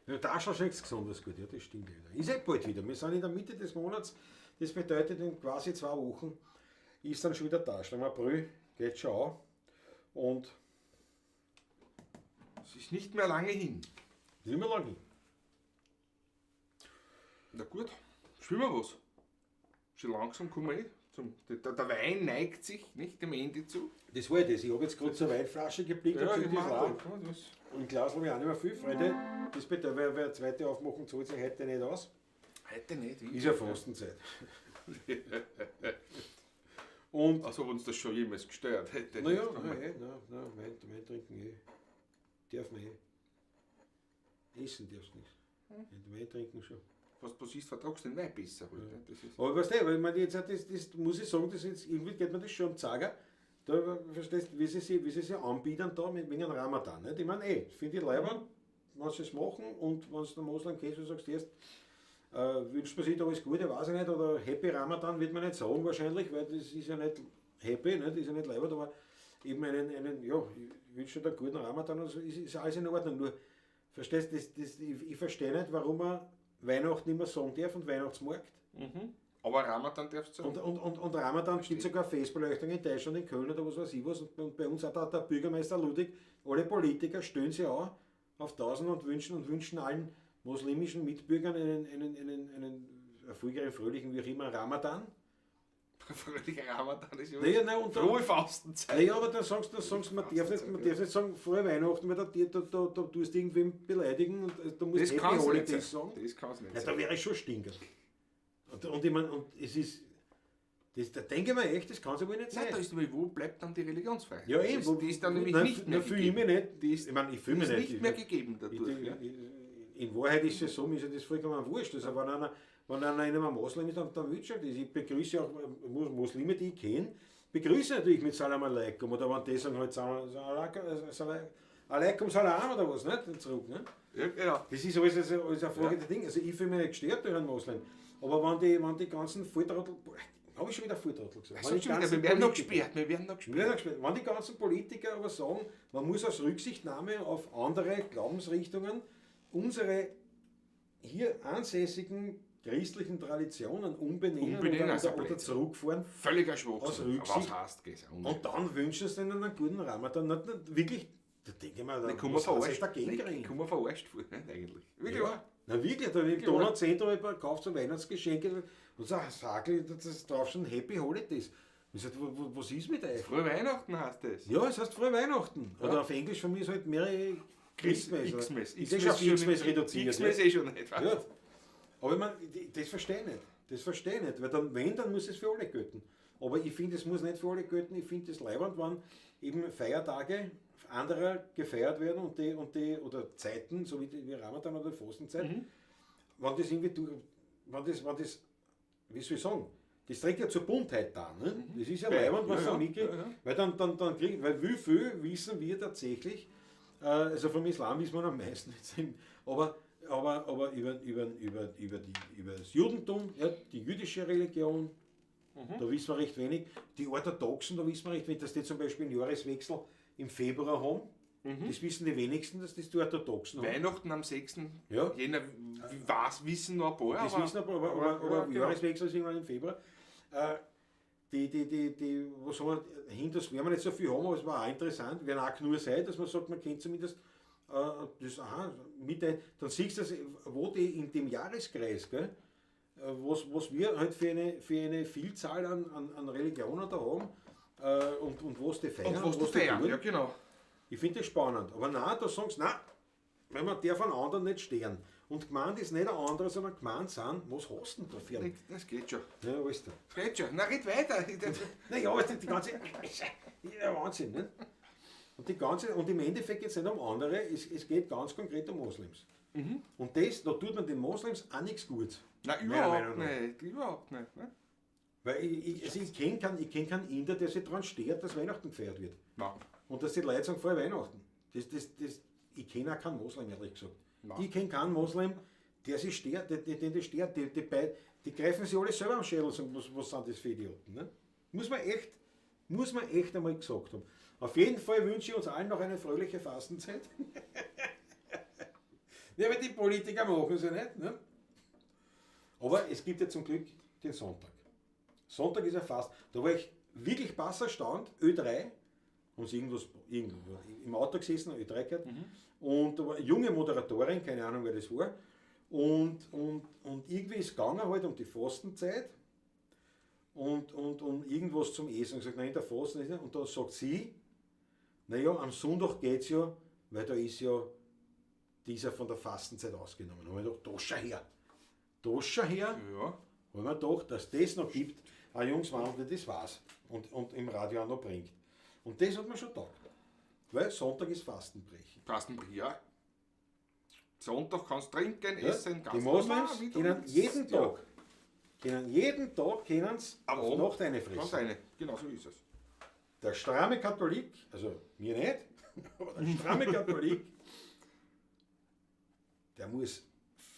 Ja, da schmeckt es besonders gut, ja, das stimmt wieder. Ist eh bald wieder. Wir sind in der Mitte des Monats, das bedeutet in quasi 2 Wochen ist dann schon wieder da. Im April geht schon an. Und es ist nicht mehr lange hin. Nicht mehr lange hin. Na gut, spielen wir was. Schon langsam kommen wir eh zum. Der Wein neigt sich nicht dem Ende zu. Das war ja das. Ich habe jetzt gerade zur Weinflasche geblickt Ja, und ich gesagt, das mach war. das. Ja, das. Und Glas habe ich auch nicht mehr viel, Freunde. Das bedeutet, wer eine zweite aufmachen, zahlt sich heute nicht aus. Heute nicht. Ist ja Fastenzeit. Und Als ob uns das schon jemals gestört hätte. Naja, nein, eh, nein, nein, Wein trinken eh. Darf man eh. Essen darfst du nicht. Wein trinken schon. Was ist, vertragst du den Wein besser halt, ne? Das ist Aber weißt du, weil ich meine, jetzt, das muss ich sagen, das jetzt, irgendwie geht mir das schon am Zager. Da, verstehst du, wie sie sich anbieten da mit wegen Ramadan. Nicht? Ich meine, finde ich leibend, wenn sie es machen und wenn du den Moslem kennst und sagst, erst, wünscht man sich da alles Gute, weiß ich nicht, oder Happy Ramadan wird man nicht sagen wahrscheinlich, weil das ist ja nicht happy, nicht? Ist ja nicht leibend, aber eben einen, ja, ich wünsche dir einen guten Ramadan und so, ist alles in Ordnung. Nur, verstehst du, ich verstehe nicht, warum man Weihnachten nicht mehr sagen darf und Weihnachtsmarkt. Mhm. Aber Ramadan darfst du sagen. Und Ramadan gibt es sogar Festbeleuchtung in Deutschland, in Köln oder was weiß ich was. Und bei uns hat auch der Bürgermeister Ludwig, alle Politiker stellen sich an auf 1000 und wünschen allen muslimischen Mitbürgern einen erfolgreichen, fröhlichen, wie auch immer, Ramadan. Fröhlicher Ramadan ist ja Naja, nein, und dann, frohe Fastenzeit. naja, aber dann sagst du, man darf nicht sagen, frohe Weihnachten, weil da tust du irgendwem beleidigen und da musst Das du Happy kann's nicht Holidays sein. sagen. Das kann's nicht Ja, da sein. wäre ich schon stinkend. Und ich meine, und es ist, das, da denke ich mir echt, das kann es ja wohl nicht sein. Nein, da ist aber, wo bleibt dann die Religionsfreiheit? Ja, eben. Das, die ist dann nämlich nein, nicht mehr nein, fühle ich gegeben. mich nicht. Die ist, ich meine, ich fühle die mich ist nicht. nicht mehr gegeben dadurch. ja. In Wahrheit ist es so, mir ist ja das vollkommen wurscht. Also, wenn einer in einem Moslem ist, dann wünsche ich das. Ich begrüße auch Muslime, die ich kenne, begrüße natürlich mit Salam Alaikum. Oder wenn die sagen halt Salam Alaikum Salam oder was, nicht? Zurück, ne? Ja, genau. Das ist alles, also, alles eine Frage der Ding. Also ich fühle mich nicht gestört durch einen Moslem. Aber wenn die ganzen Volltrottel, habe ich schon wieder Volltrottel gesagt? Also Wenn die schon wieder, ganzen wir werden noch Politiker- gesperrt, wir werden noch Wir werden gesperrt. noch gesperrt. Wenn die ganzen Politiker aber sagen, man muss aus Rücksichtnahme auf andere Glaubensrichtungen unsere hier ansässigen christlichen Traditionen umbenennen, Umbenennen, oder, also oder Blödsinn. zurückfahren. Völliger Schwachsinn. Aus Rücksicht. Was heißt das? Und Und dann wünschen sie ihnen einen guten Ramadan. Nicht, nicht, wirklich, da denke ich mir, da ich komme was hat verarscht. sich dagegen Ich gekriegt? komme verarscht vor, nicht eigentlich. Wirklich Ja. wahr. Na wirklich, da im Wirklich wahr. Donauzentrum hab ich gekauft so Weihnachtsgeschenke und so ein Sackel, das ist drauf schon Happy Holidays. Ich sag, was ist mit euch? Frohe Weihnachten heißt das. Ja, es heißt Frohe Weihnachten. Oder auf Englisch von mir ist halt Merry Christmas. oder? Xmas. Ist eh schon auf Xmas reduziert. Xmas ja. eh schon nicht. weißt Ja. du. Aber ich mein, das verstehe ich nicht. Das verstehe ich nicht. Weil dann, wenn, dann muss es für alle gelten. Aber ich finde, es muss nicht für alle gelten. Ich finde es leibend, wenn eben Feiertage anderer gefeiert werden und die oder Zeiten, so wie Ramadan oder Fastenzeit, wenn das irgendwie durch, wenn das, wie soll ich sagen, das trägt ja zur Buntheit da. Ne? Das ist ja Ja, leibend, was ja, da ja, mitgeht. ja, ja. Weil dann kriegt, weil wie viel wissen wir tatsächlich, also vom Islam wissen wir am meisten, jetzt aber über das Judentum, ja, die jüdische Religion, da wissen wir recht wenig. Die Orthodoxen, da wissen wir recht wenig, dass die zum Beispiel einen Jahreswechsel im Februar haben. Das wissen die wenigsten, dass das die Orthodoxen haben. Weihnachten am 6. Ja. Jänner, was wissen noch ein paar. Das wissen aber ja, genau. Jahreswechsel ist irgendwann im Februar. Was haben wir, Hindus werden wir nicht so viel haben, aber es war auch interessant, werden auch nur sein, dass man sagt, man kennt zumindest das, aha, mit, dann siehst du, das, wo die in dem Jahreskreis, gell, was wir halt für eine Vielzahl an Religionen da haben und was die feiern. Und was die feiern, tun. ja genau. Ich finde das spannend. Aber nein, da sagen sie, nein, weil man darf an anderen nicht stehen. Und gemeint ist nicht ein anderer, sondern gemeint sind, was hast du denn da für einen? Das geht schon. Ja, weißt du. Geht schon. Na, red weiter. Naja, weißt du, die ganze. Ja, Wahnsinn, ne? Und im Endeffekt geht es nicht um andere, es geht ganz konkret um Moslems. Und das, da tut man den Moslems auch nichts Gutes. Nein, Meiner überhaupt Meinung nach. nicht. Überhaupt nicht. Ne? Weil also ich kenne keinen, kenn keinen Inder, der sich daran stört, dass Weihnachten gefeiert wird. Nein. Und dass die Leute sagen, frohe Weihnachten. Ich kenne auch keinen Moslem, ehrlich gesagt. Nein. Ich kenne keinen Moslem, der sich stört, den das stört. Die greifen sich alle selber am Schädel und sagen, was sind das für Idioten. Ne? Muss man echt einmal gesagt haben. Auf jeden Fall wünsche ich uns allen noch eine fröhliche Fastenzeit. Ja, aber die Politiker machen es ja nicht. Ne? Aber es gibt ja zum Glück den Sonntag. Sonntag ist ja Fast. Da war ich wirklich bass erstaunt, Ö3, haben sie irgendwas, irgendwo im Auto gesessen, Ö3 gehört, und da war eine junge Moderatorin, keine Ahnung wer das war, und irgendwie ist es gegangen halt um die Fastenzeit und um irgendwas zum Essen. Und gesagt, nein, der Fasten ist nicht. Und da sagt sie, naja, am Sonntag geht es ja, weil da ist ja dieser von der Fastenzeit ausgenommen. Da habe ich gedacht, da schau her. Da schau her. Ja. Weil man gedacht, dass das noch gibt, ein junges Mann, der das weiß und im Radio auch noch bringt. Und das hat mir schon gedacht. Weil Sonntag ist Fastenbrechen. Fastenbrechen, ja. Sonntag kannst du trinken, Ja? essen, Die Moslems wie du können willst. jeden Ja. Tag, können jeden Tag können sie Aber auf oben Nacht eine Kannst fressen. eine. Genau so ist es. Der stramme Katholik, also mir nicht, aber der stramme Katholik, der muss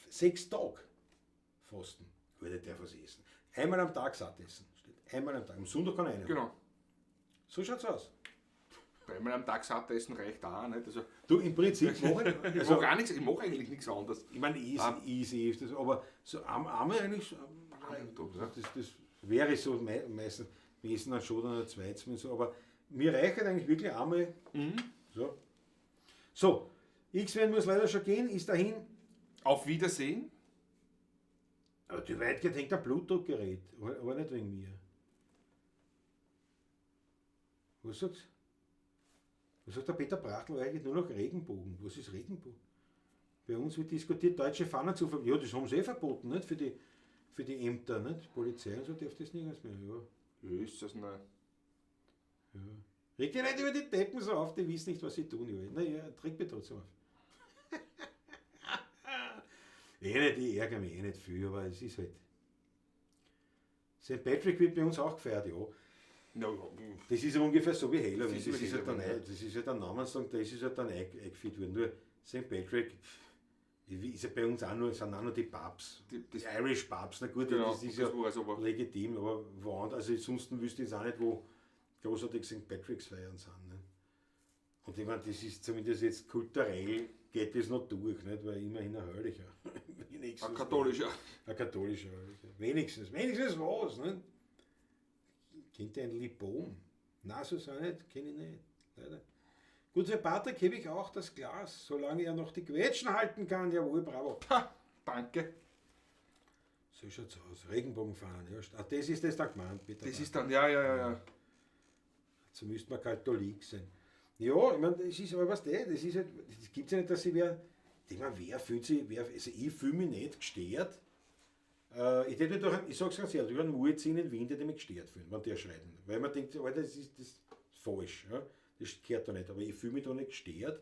6 Tage fasten. Gut, der darf was essen. Einmal am Tag satt essen. Steht. Einmal am Tag. Am Sonntag kann einer. Genau. So schaut's aus. Dreimal am Tag satt essen reicht auch nicht. Also, Du, im Prinzip mache ich, ich also, mache auch nichts, ich mache eigentlich nichts anderes. ich meine, easy, easy, das, aber so einmal eigentlich, so, Einmal am Tag, ja. das wäre so meistens, wir essen dann schon dann ein zweites Mal so, aber mir reicht eigentlich wirklich einmal. So. So, X-Men muss leider schon gehen, ist dahin. Auf Wiedersehen. Aber die Weitgehend hängt am Blutdruckgerät, aber nicht wegen mir. Was sagt's? Was sagt der Peter Brachtl eigentlich nur noch Regenbogen? Was ist Regenbogen? Bei uns wird diskutiert, deutsche Fahnen zu verbieten. Ja, das haben sie eh verboten, nicht? Für die Ämter, nicht? Polizei und so darf das nirgends mehr. Ja. Ja, ist das nicht. Ja. Reg dich nicht über die Deppen so auf, die wissen nicht, was sie tun. Ja. Naja, reg mich trotzdem auf. Eh nicht, ich ärgere mich eh nicht viel, aber es ist halt. St. Patrick wird bei uns auch gefeiert, ja. Ja, ja. Das ist ja ungefähr so wie Halloween. Das Das ist ist, wie halt dann, Halloween, das ist halt ein Namenstag, das ist halt dann eingeführt worden. Nur St. Patrick ist ja bei uns auch nur, sind auch nur die Pubs. Die Irish Pubs, na gut, Genau, das ist das ja war's aber. legitim, aber woanders, also ansonsten wüsste ich jetzt auch nicht, wo großartig St. Patrick's feiern sind. Ne? Und ich meine, das ist zumindest jetzt kulturell, geht das noch durch, nicht? Weil immerhin ein Heiliger. Wenigstens. Ein katholischer. Ein katholischer Heiliger. Wenigstens, wenigstens was. Nicht? Kennt ihr ein Lipom? Nein, so ist auch nicht, kenne ich nicht. Leider. Gut, für Patrick hebe ich auch das Glas, solange er noch die Quetschen halten kann. Jawohl, bravo. Ha, danke. So schaut's aus. Regenbogenfahnen. Ja. Ah, das ist das dann gemeint, bitte. Das ist dann, ja, ja, ja, ja. So müsste man Katholik sein. Ja, ich meine, das ist aber was das ist halt, das gibt's ja nicht, dass sie wer, ich meine, wer fühlt sich, wer, also ich fühle mich nicht gestört. Ich hätte mich doch, ich sag's ganz ehrlich, durch einen Muezzin in Wien, der mich gestört fühlen, wenn der schreit. Weil man denkt, Alter, das ist, das ist falsch, ja? Das gehört da nicht. Aber ich fühle mich da nicht gestört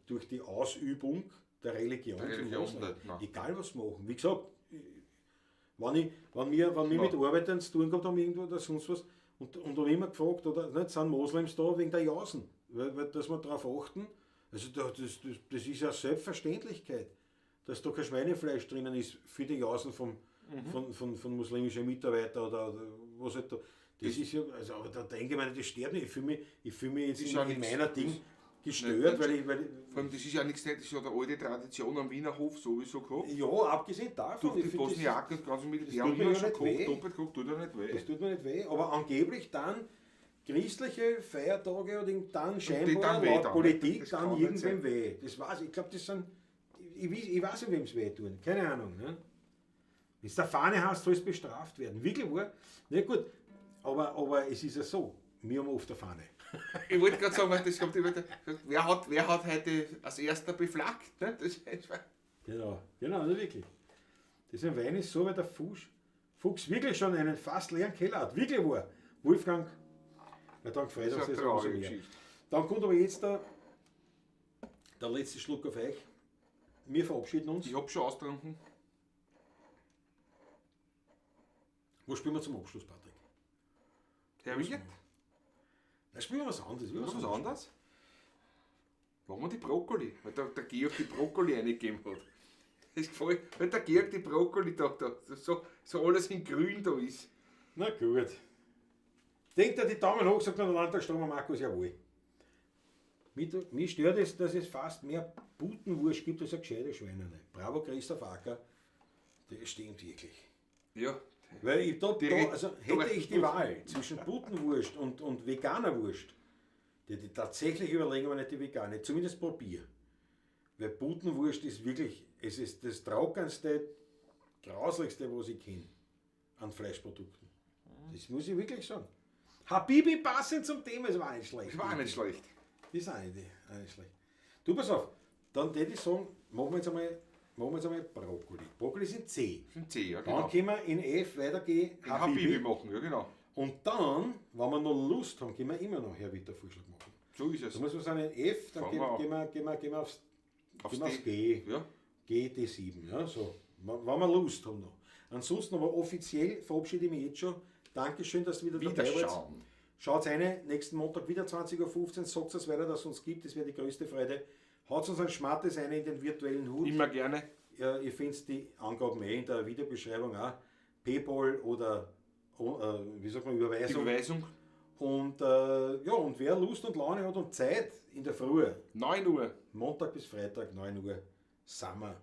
durch die Ausübung der Religion. Der zum Religion Moslem. nicht, nein. Egal was machen. Wie gesagt, wenn wir mit Arbeitern zu tun gehabt haben, irgendwo oder sonst was, und haben immer gefragt, oder nicht, sind Moslems da wegen der Jausen? Weil, dass wir darauf achten, also das ist ja Selbstverständlichkeit, dass da kein Schweinefleisch drinnen ist für die Jausen von muslimischen Mitarbeitern oder was halt da. Das ist ja, also, aber da denke ich mir, das stört mich. Ich fühl mich jetzt Ist ja in nix. meiner Ding gestört, Nicht, weil ich. Vor allem, das ist ja nichts, das ist ja eine alte Tradition am Wiener Hof sowieso gehabt. Ja, abgesehen davon. Durch ich die find, das ist- Bosniaken und ganzen Militär das haben tut mir immer ja schon nicht gekocht, weh. doppelt gekocht, tut ja nicht weh. Das tut mir nicht weh, aber angeblich dann christliche Feiertage oder dann scheinbar dann weh laut dann, Politik das dann kann nicht irgendwem sein. weh. Das weiß ich, glaube, das sind, ich weiß nicht, wem es weh tun, keine Ahnung. Ne? Wenn du der Fahne hast, soll es bestraft werden. Wirklich wahr? Na gut, aber es ist ja so, wir haben oft eine Fahne. Ich wollte gerade sagen, weil das kommt immer, wer hat heute als erster beflaggt? Ne? Das ist, Genau, genau, also wirklich. Das Wein ist so, weil der Fuchs wirklich schon einen fast leeren Keller hat. Wirklich wahr. Wolfgang, na dann freut das uns ist eine das umso traurige mehr. Geschichte. Dann kommt aber jetzt der letzte Schluck auf euch. Wir verabschieden uns. Ich hab schon ausgetrunken. Wo spielen wir zum Abschluss, Patrick? Herr Wirt, Na, spielen wir was anderes. was anderes? Machen wir die Brokkoli, weil der Georg die Brokkoli reingegeben hat. Das gefällt, weil der Georg die Brokkoli da so alles in grün da ist. Na gut. Denkt er die Daumen hoch, sagt der Landtagsstromer Markus, jawohl. Mich stört es, dass es fast mehr Putenwurst gibt als eine gescheite Schweinerne. Bravo, Christoph Acker. Das stimmt wirklich. Ja. Weil ich Direkt- also hätte ich die Wahl zwischen Putenwurst und veganer Wurst, die tatsächlich überlegen, aber nicht die vegane, zumindest probier. Weil Putenwurst ist wirklich, es ist das trockenste, grauslichste, was ich kenne an Fleischprodukten. Das muss ich wirklich sagen. Habibi passend zum Thema, es war nicht schlecht. Das war auch nicht schlecht. Das ist auch nicht schlecht. Du, pass auf, dann würde ich sagen, machen wir jetzt einmal Brokkoli. Brokkoli sind C. Sind C, ja Dann genau. können wir in F weitergehen, Den Habibi machen, ja genau. Und dann, wenn wir noch Lust haben, können wir immer noch Herr Witter Vorschlag machen. So ist es. Da muss man sagen, in F, dann Fangen gehen, wir an. gehen wir aufs, Aufs gehen wir aufs D. G. Ja. G, D7, ja, so. Wenn wir Lust haben noch. Ansonsten aber offiziell verabschiede ich mich jetzt schon. Dankeschön, dass du wieder dabei warst. Wiederschauen. Schaut rein, nächsten Montag wieder 20:15 Uhr. Sagt es weiter, dass es uns gibt. Das wäre die größte Freude. Haut uns ein Schmattes rein in den virtuellen Hut. Immer gerne. Ja, ihr findet die Angaben eh in der Videobeschreibung auch. PayPal oder wie sagt man, Überweisung. Überweisung. Und, ja, und wer Lust und Laune hat und Zeit in der Früh, 9 Uhr. Montag bis Freitag, 9 Uhr, sind wir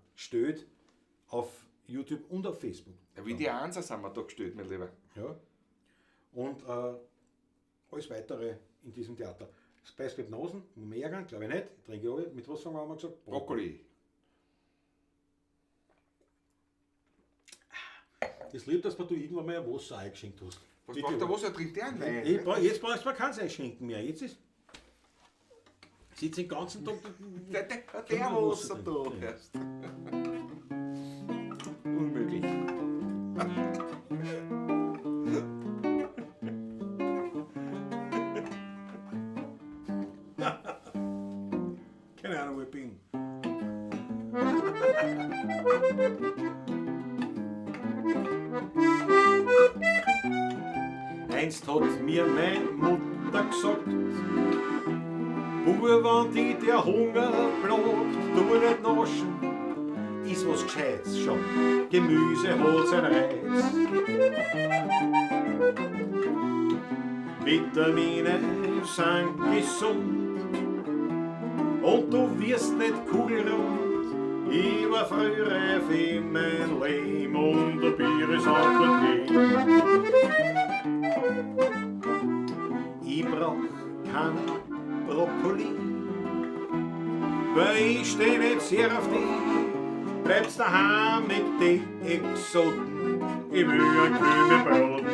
auf YouTube und auf Facebook. Ja, wie die Einser sind wir da gestellt, mein Lieber. Ja. Und alles Weitere in diesem Theater. Spice mit Nosen, mehr glaube ich nicht. Trinke ich auch. Mit was haben wir gesagt? Brokkoli. Das lieb, dass du irgendwann mal ein Wasser eingeschenkt hast. Was Bitte. braucht der Wasser? Trinkt der einen Wein? Jetzt brauchst du mir keins einschenken mehr. Jetzt ist. Sitzt den ganzen Tag. Der Wasser da. Erst. Unmöglich. Keine Ahnung, wo ich bin. Einst hat mir meine Mutter gesagt, Bub, wenn dich der Hunger plagt, tu nicht naschen, iss was Gescheites schon, Gemüse hat seinen Reiz. Vitamine sind gesund und du wirst nicht kugelrund. Ich war früh reif in mein Leben und ein Bier ist auch gut gehen. Ich brauch keine Brokkoli, weil ich steh nicht sehr auf die. Bleibst daheim mit den Exoten, ich will ein Krümelbrot.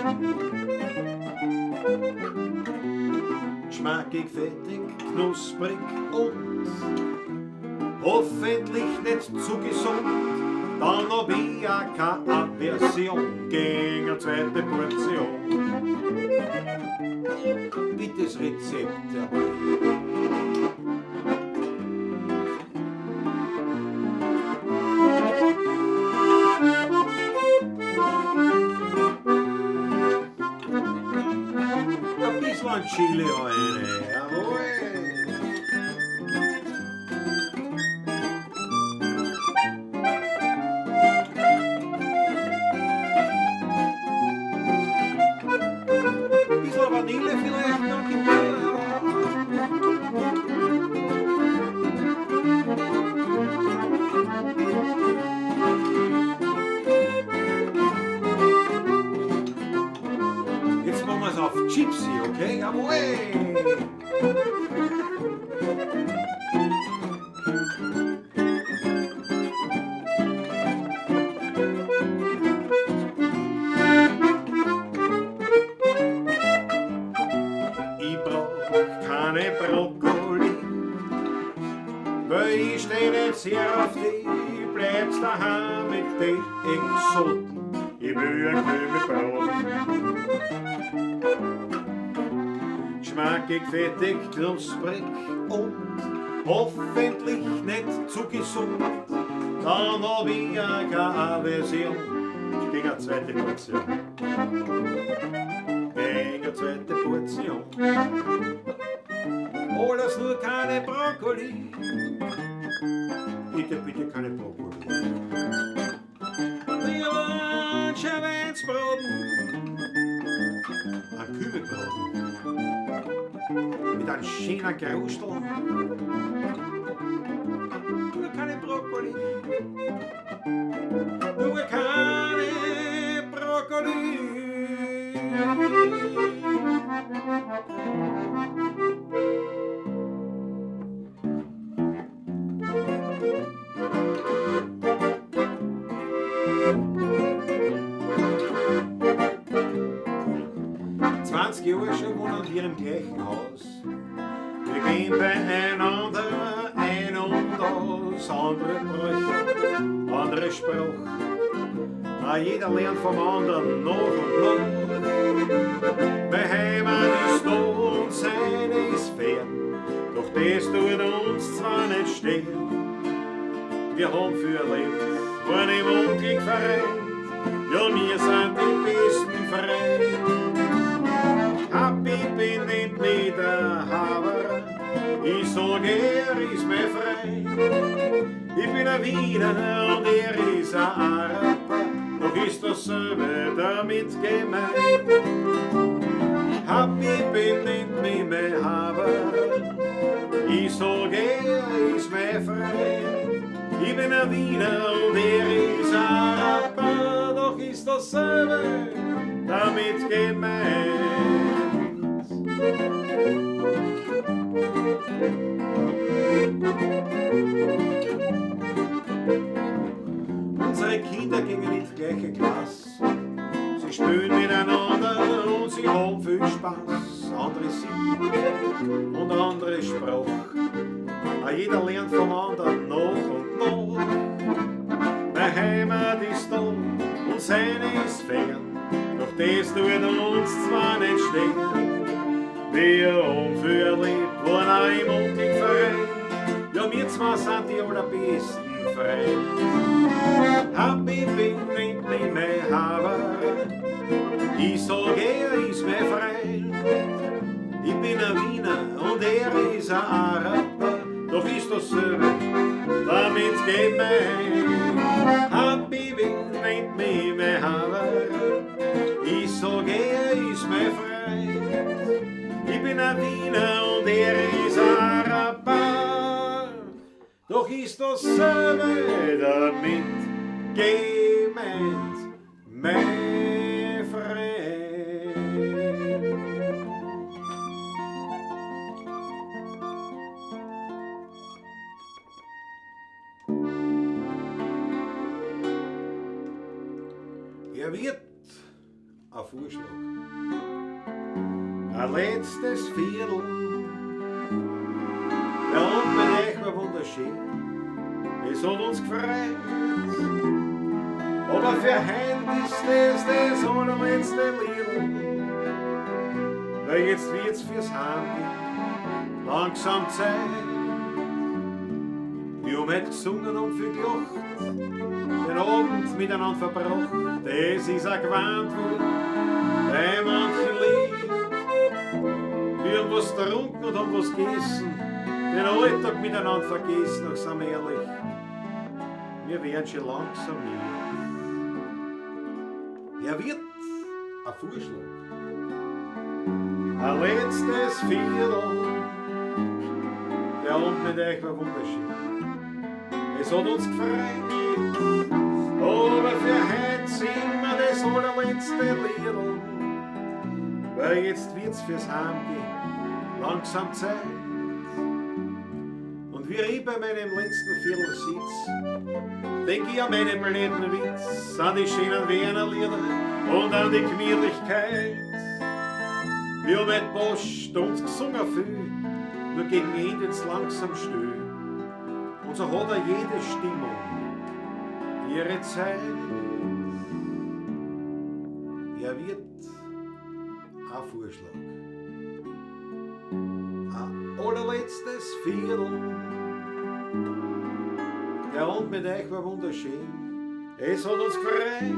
Geschmackig, fettig, knusprig und hoffentlich nicht zu gesund. Dann hab ich auch keine Aversion gegen eine zweite Portion. Bitte das Rezept, jawohl. Ein bisschen an Chili rein, jawohl. Ein bisschen Vanille vielleicht noch. Jetzt machen wir es auf Gypsy, okay? Jawohl! Ich brauch keine Brokkoli, weil ich steh nicht sehr auf die, bleibst daheim mit den Exoten, ich will ein Krümelbrot. Geschmackig, fettig, knusprig und hoffentlich nicht zu gesund. Dann hab ich ja keine Aversion gegen eine zweite Portion. Gegen eine zweite Portion. Alles nur keine Brokkoli. Bitte, bitte keine Brokkoli. Lieber ein Schweinsbraten, ein Kübelbraten mit einem schönen Krustel. Nur keine Brokkoli. Nur keine Brokkoli. 20 Jahre schon wohnen wir im gleichen Haus. Wir gehen beieinander ein und aus, andere Bräuche, andere Spruch. Na, jeder lernt vom anderen nach und nach. Meine Heimat ist da und seine ist fern, doch das tut uns zwar nicht stehen. Wir haben viel erlebt, waren im Unglück vereint, ja, wir sind die besten Freunde. Habibi nennt mich der Haberer, ich sag, er ist mein Freund. Ich bin ein Wiener und er ist ein Araber, doch ist dasselbe damit gemeint. Habibi nennt mich mein Haberer, ich sag, er ist mein Freund. Ich bin ein Wiener und er ist ein Araber, doch ist dasselbe damit gemeint. Unsere Kinder gehen in die gleiche Klasse. Sie spielen miteinander und sie haben viel Spaß. Andere Sitten und andere Sprache. Auch jeder lernt vom anderen nach und nach. Meine Heimat ist da und seine ist fern. Doch das tut uns zwar nicht stehen. Wir haben viel erlebt, waren auch im Unglück vereint. Ja, wir zwei sind die allerbesten Freunde. Habibi nennt mich mein Haber, Ich sag, er ist mein Freund. Ich bin ein Wiener und er ist ein Araber. Doch ist dasselbe damit gemeint. Habibi nennt mich mein Haber. Ich sag, er ist mein Freund. Ich bin ein Wiener und er ist ein Araber. Doch ist dasselbe damit gemeint, mein Freund. Er wird ein Vorschlag. Ein letztes Viertel. Der Abend mit euch war wunderschön. Es hat uns gefreut. Aber für heut ist das das allerletzte Liedl. Weil jetzt wird's fürs Heimgehen langsam Zeit. Wir haben heute gesungen und viel gelacht, den Abend miteinander verbracht. Das ist auch gewarnt worden bei manchen Lied. Wir haben was getrunken und haben was gegessen, den Alltag miteinander vergessen, doch sind wir ehrlich, wir werden schon langsam müde. Er wird ein Vorschlag, ein letztes Viertel. Der Abend mit euch war wunderschön. Es hat uns gefreut, aber für heute singen wir das allerletzte Liedl. Weil jetzt wird's fürs Heimgehen langsam Zeit. Und wie ich bei meinem letzten Viertel sitz, denk ich an meinen blöden Witz, an die schönen Wiener Lieder und an die Gemütlichkeit. Wir haben heute Post uns gesungen viel, nur gegen Ende wird's langsam still. Und so hat er jede Stimmung ihre Zeit. Er wird ein Vorschlag, ein allerletztes Viertel. Der Abend mit euch war wunderschön, es hat uns gefreut.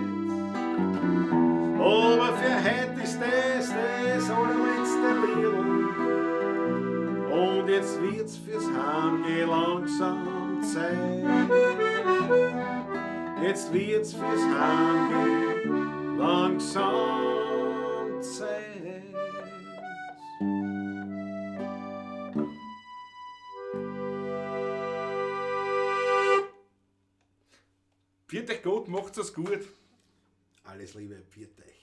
Aber für heute ist das das allerletzte Liedl. Und jetzt wird's fürs Heimgehen langsam Zeit. Jetzt wird's fürs Heimgehen langsam Zeit. Pfiat euch Gott, macht's es gut. Alles Liebe, pfiat euch.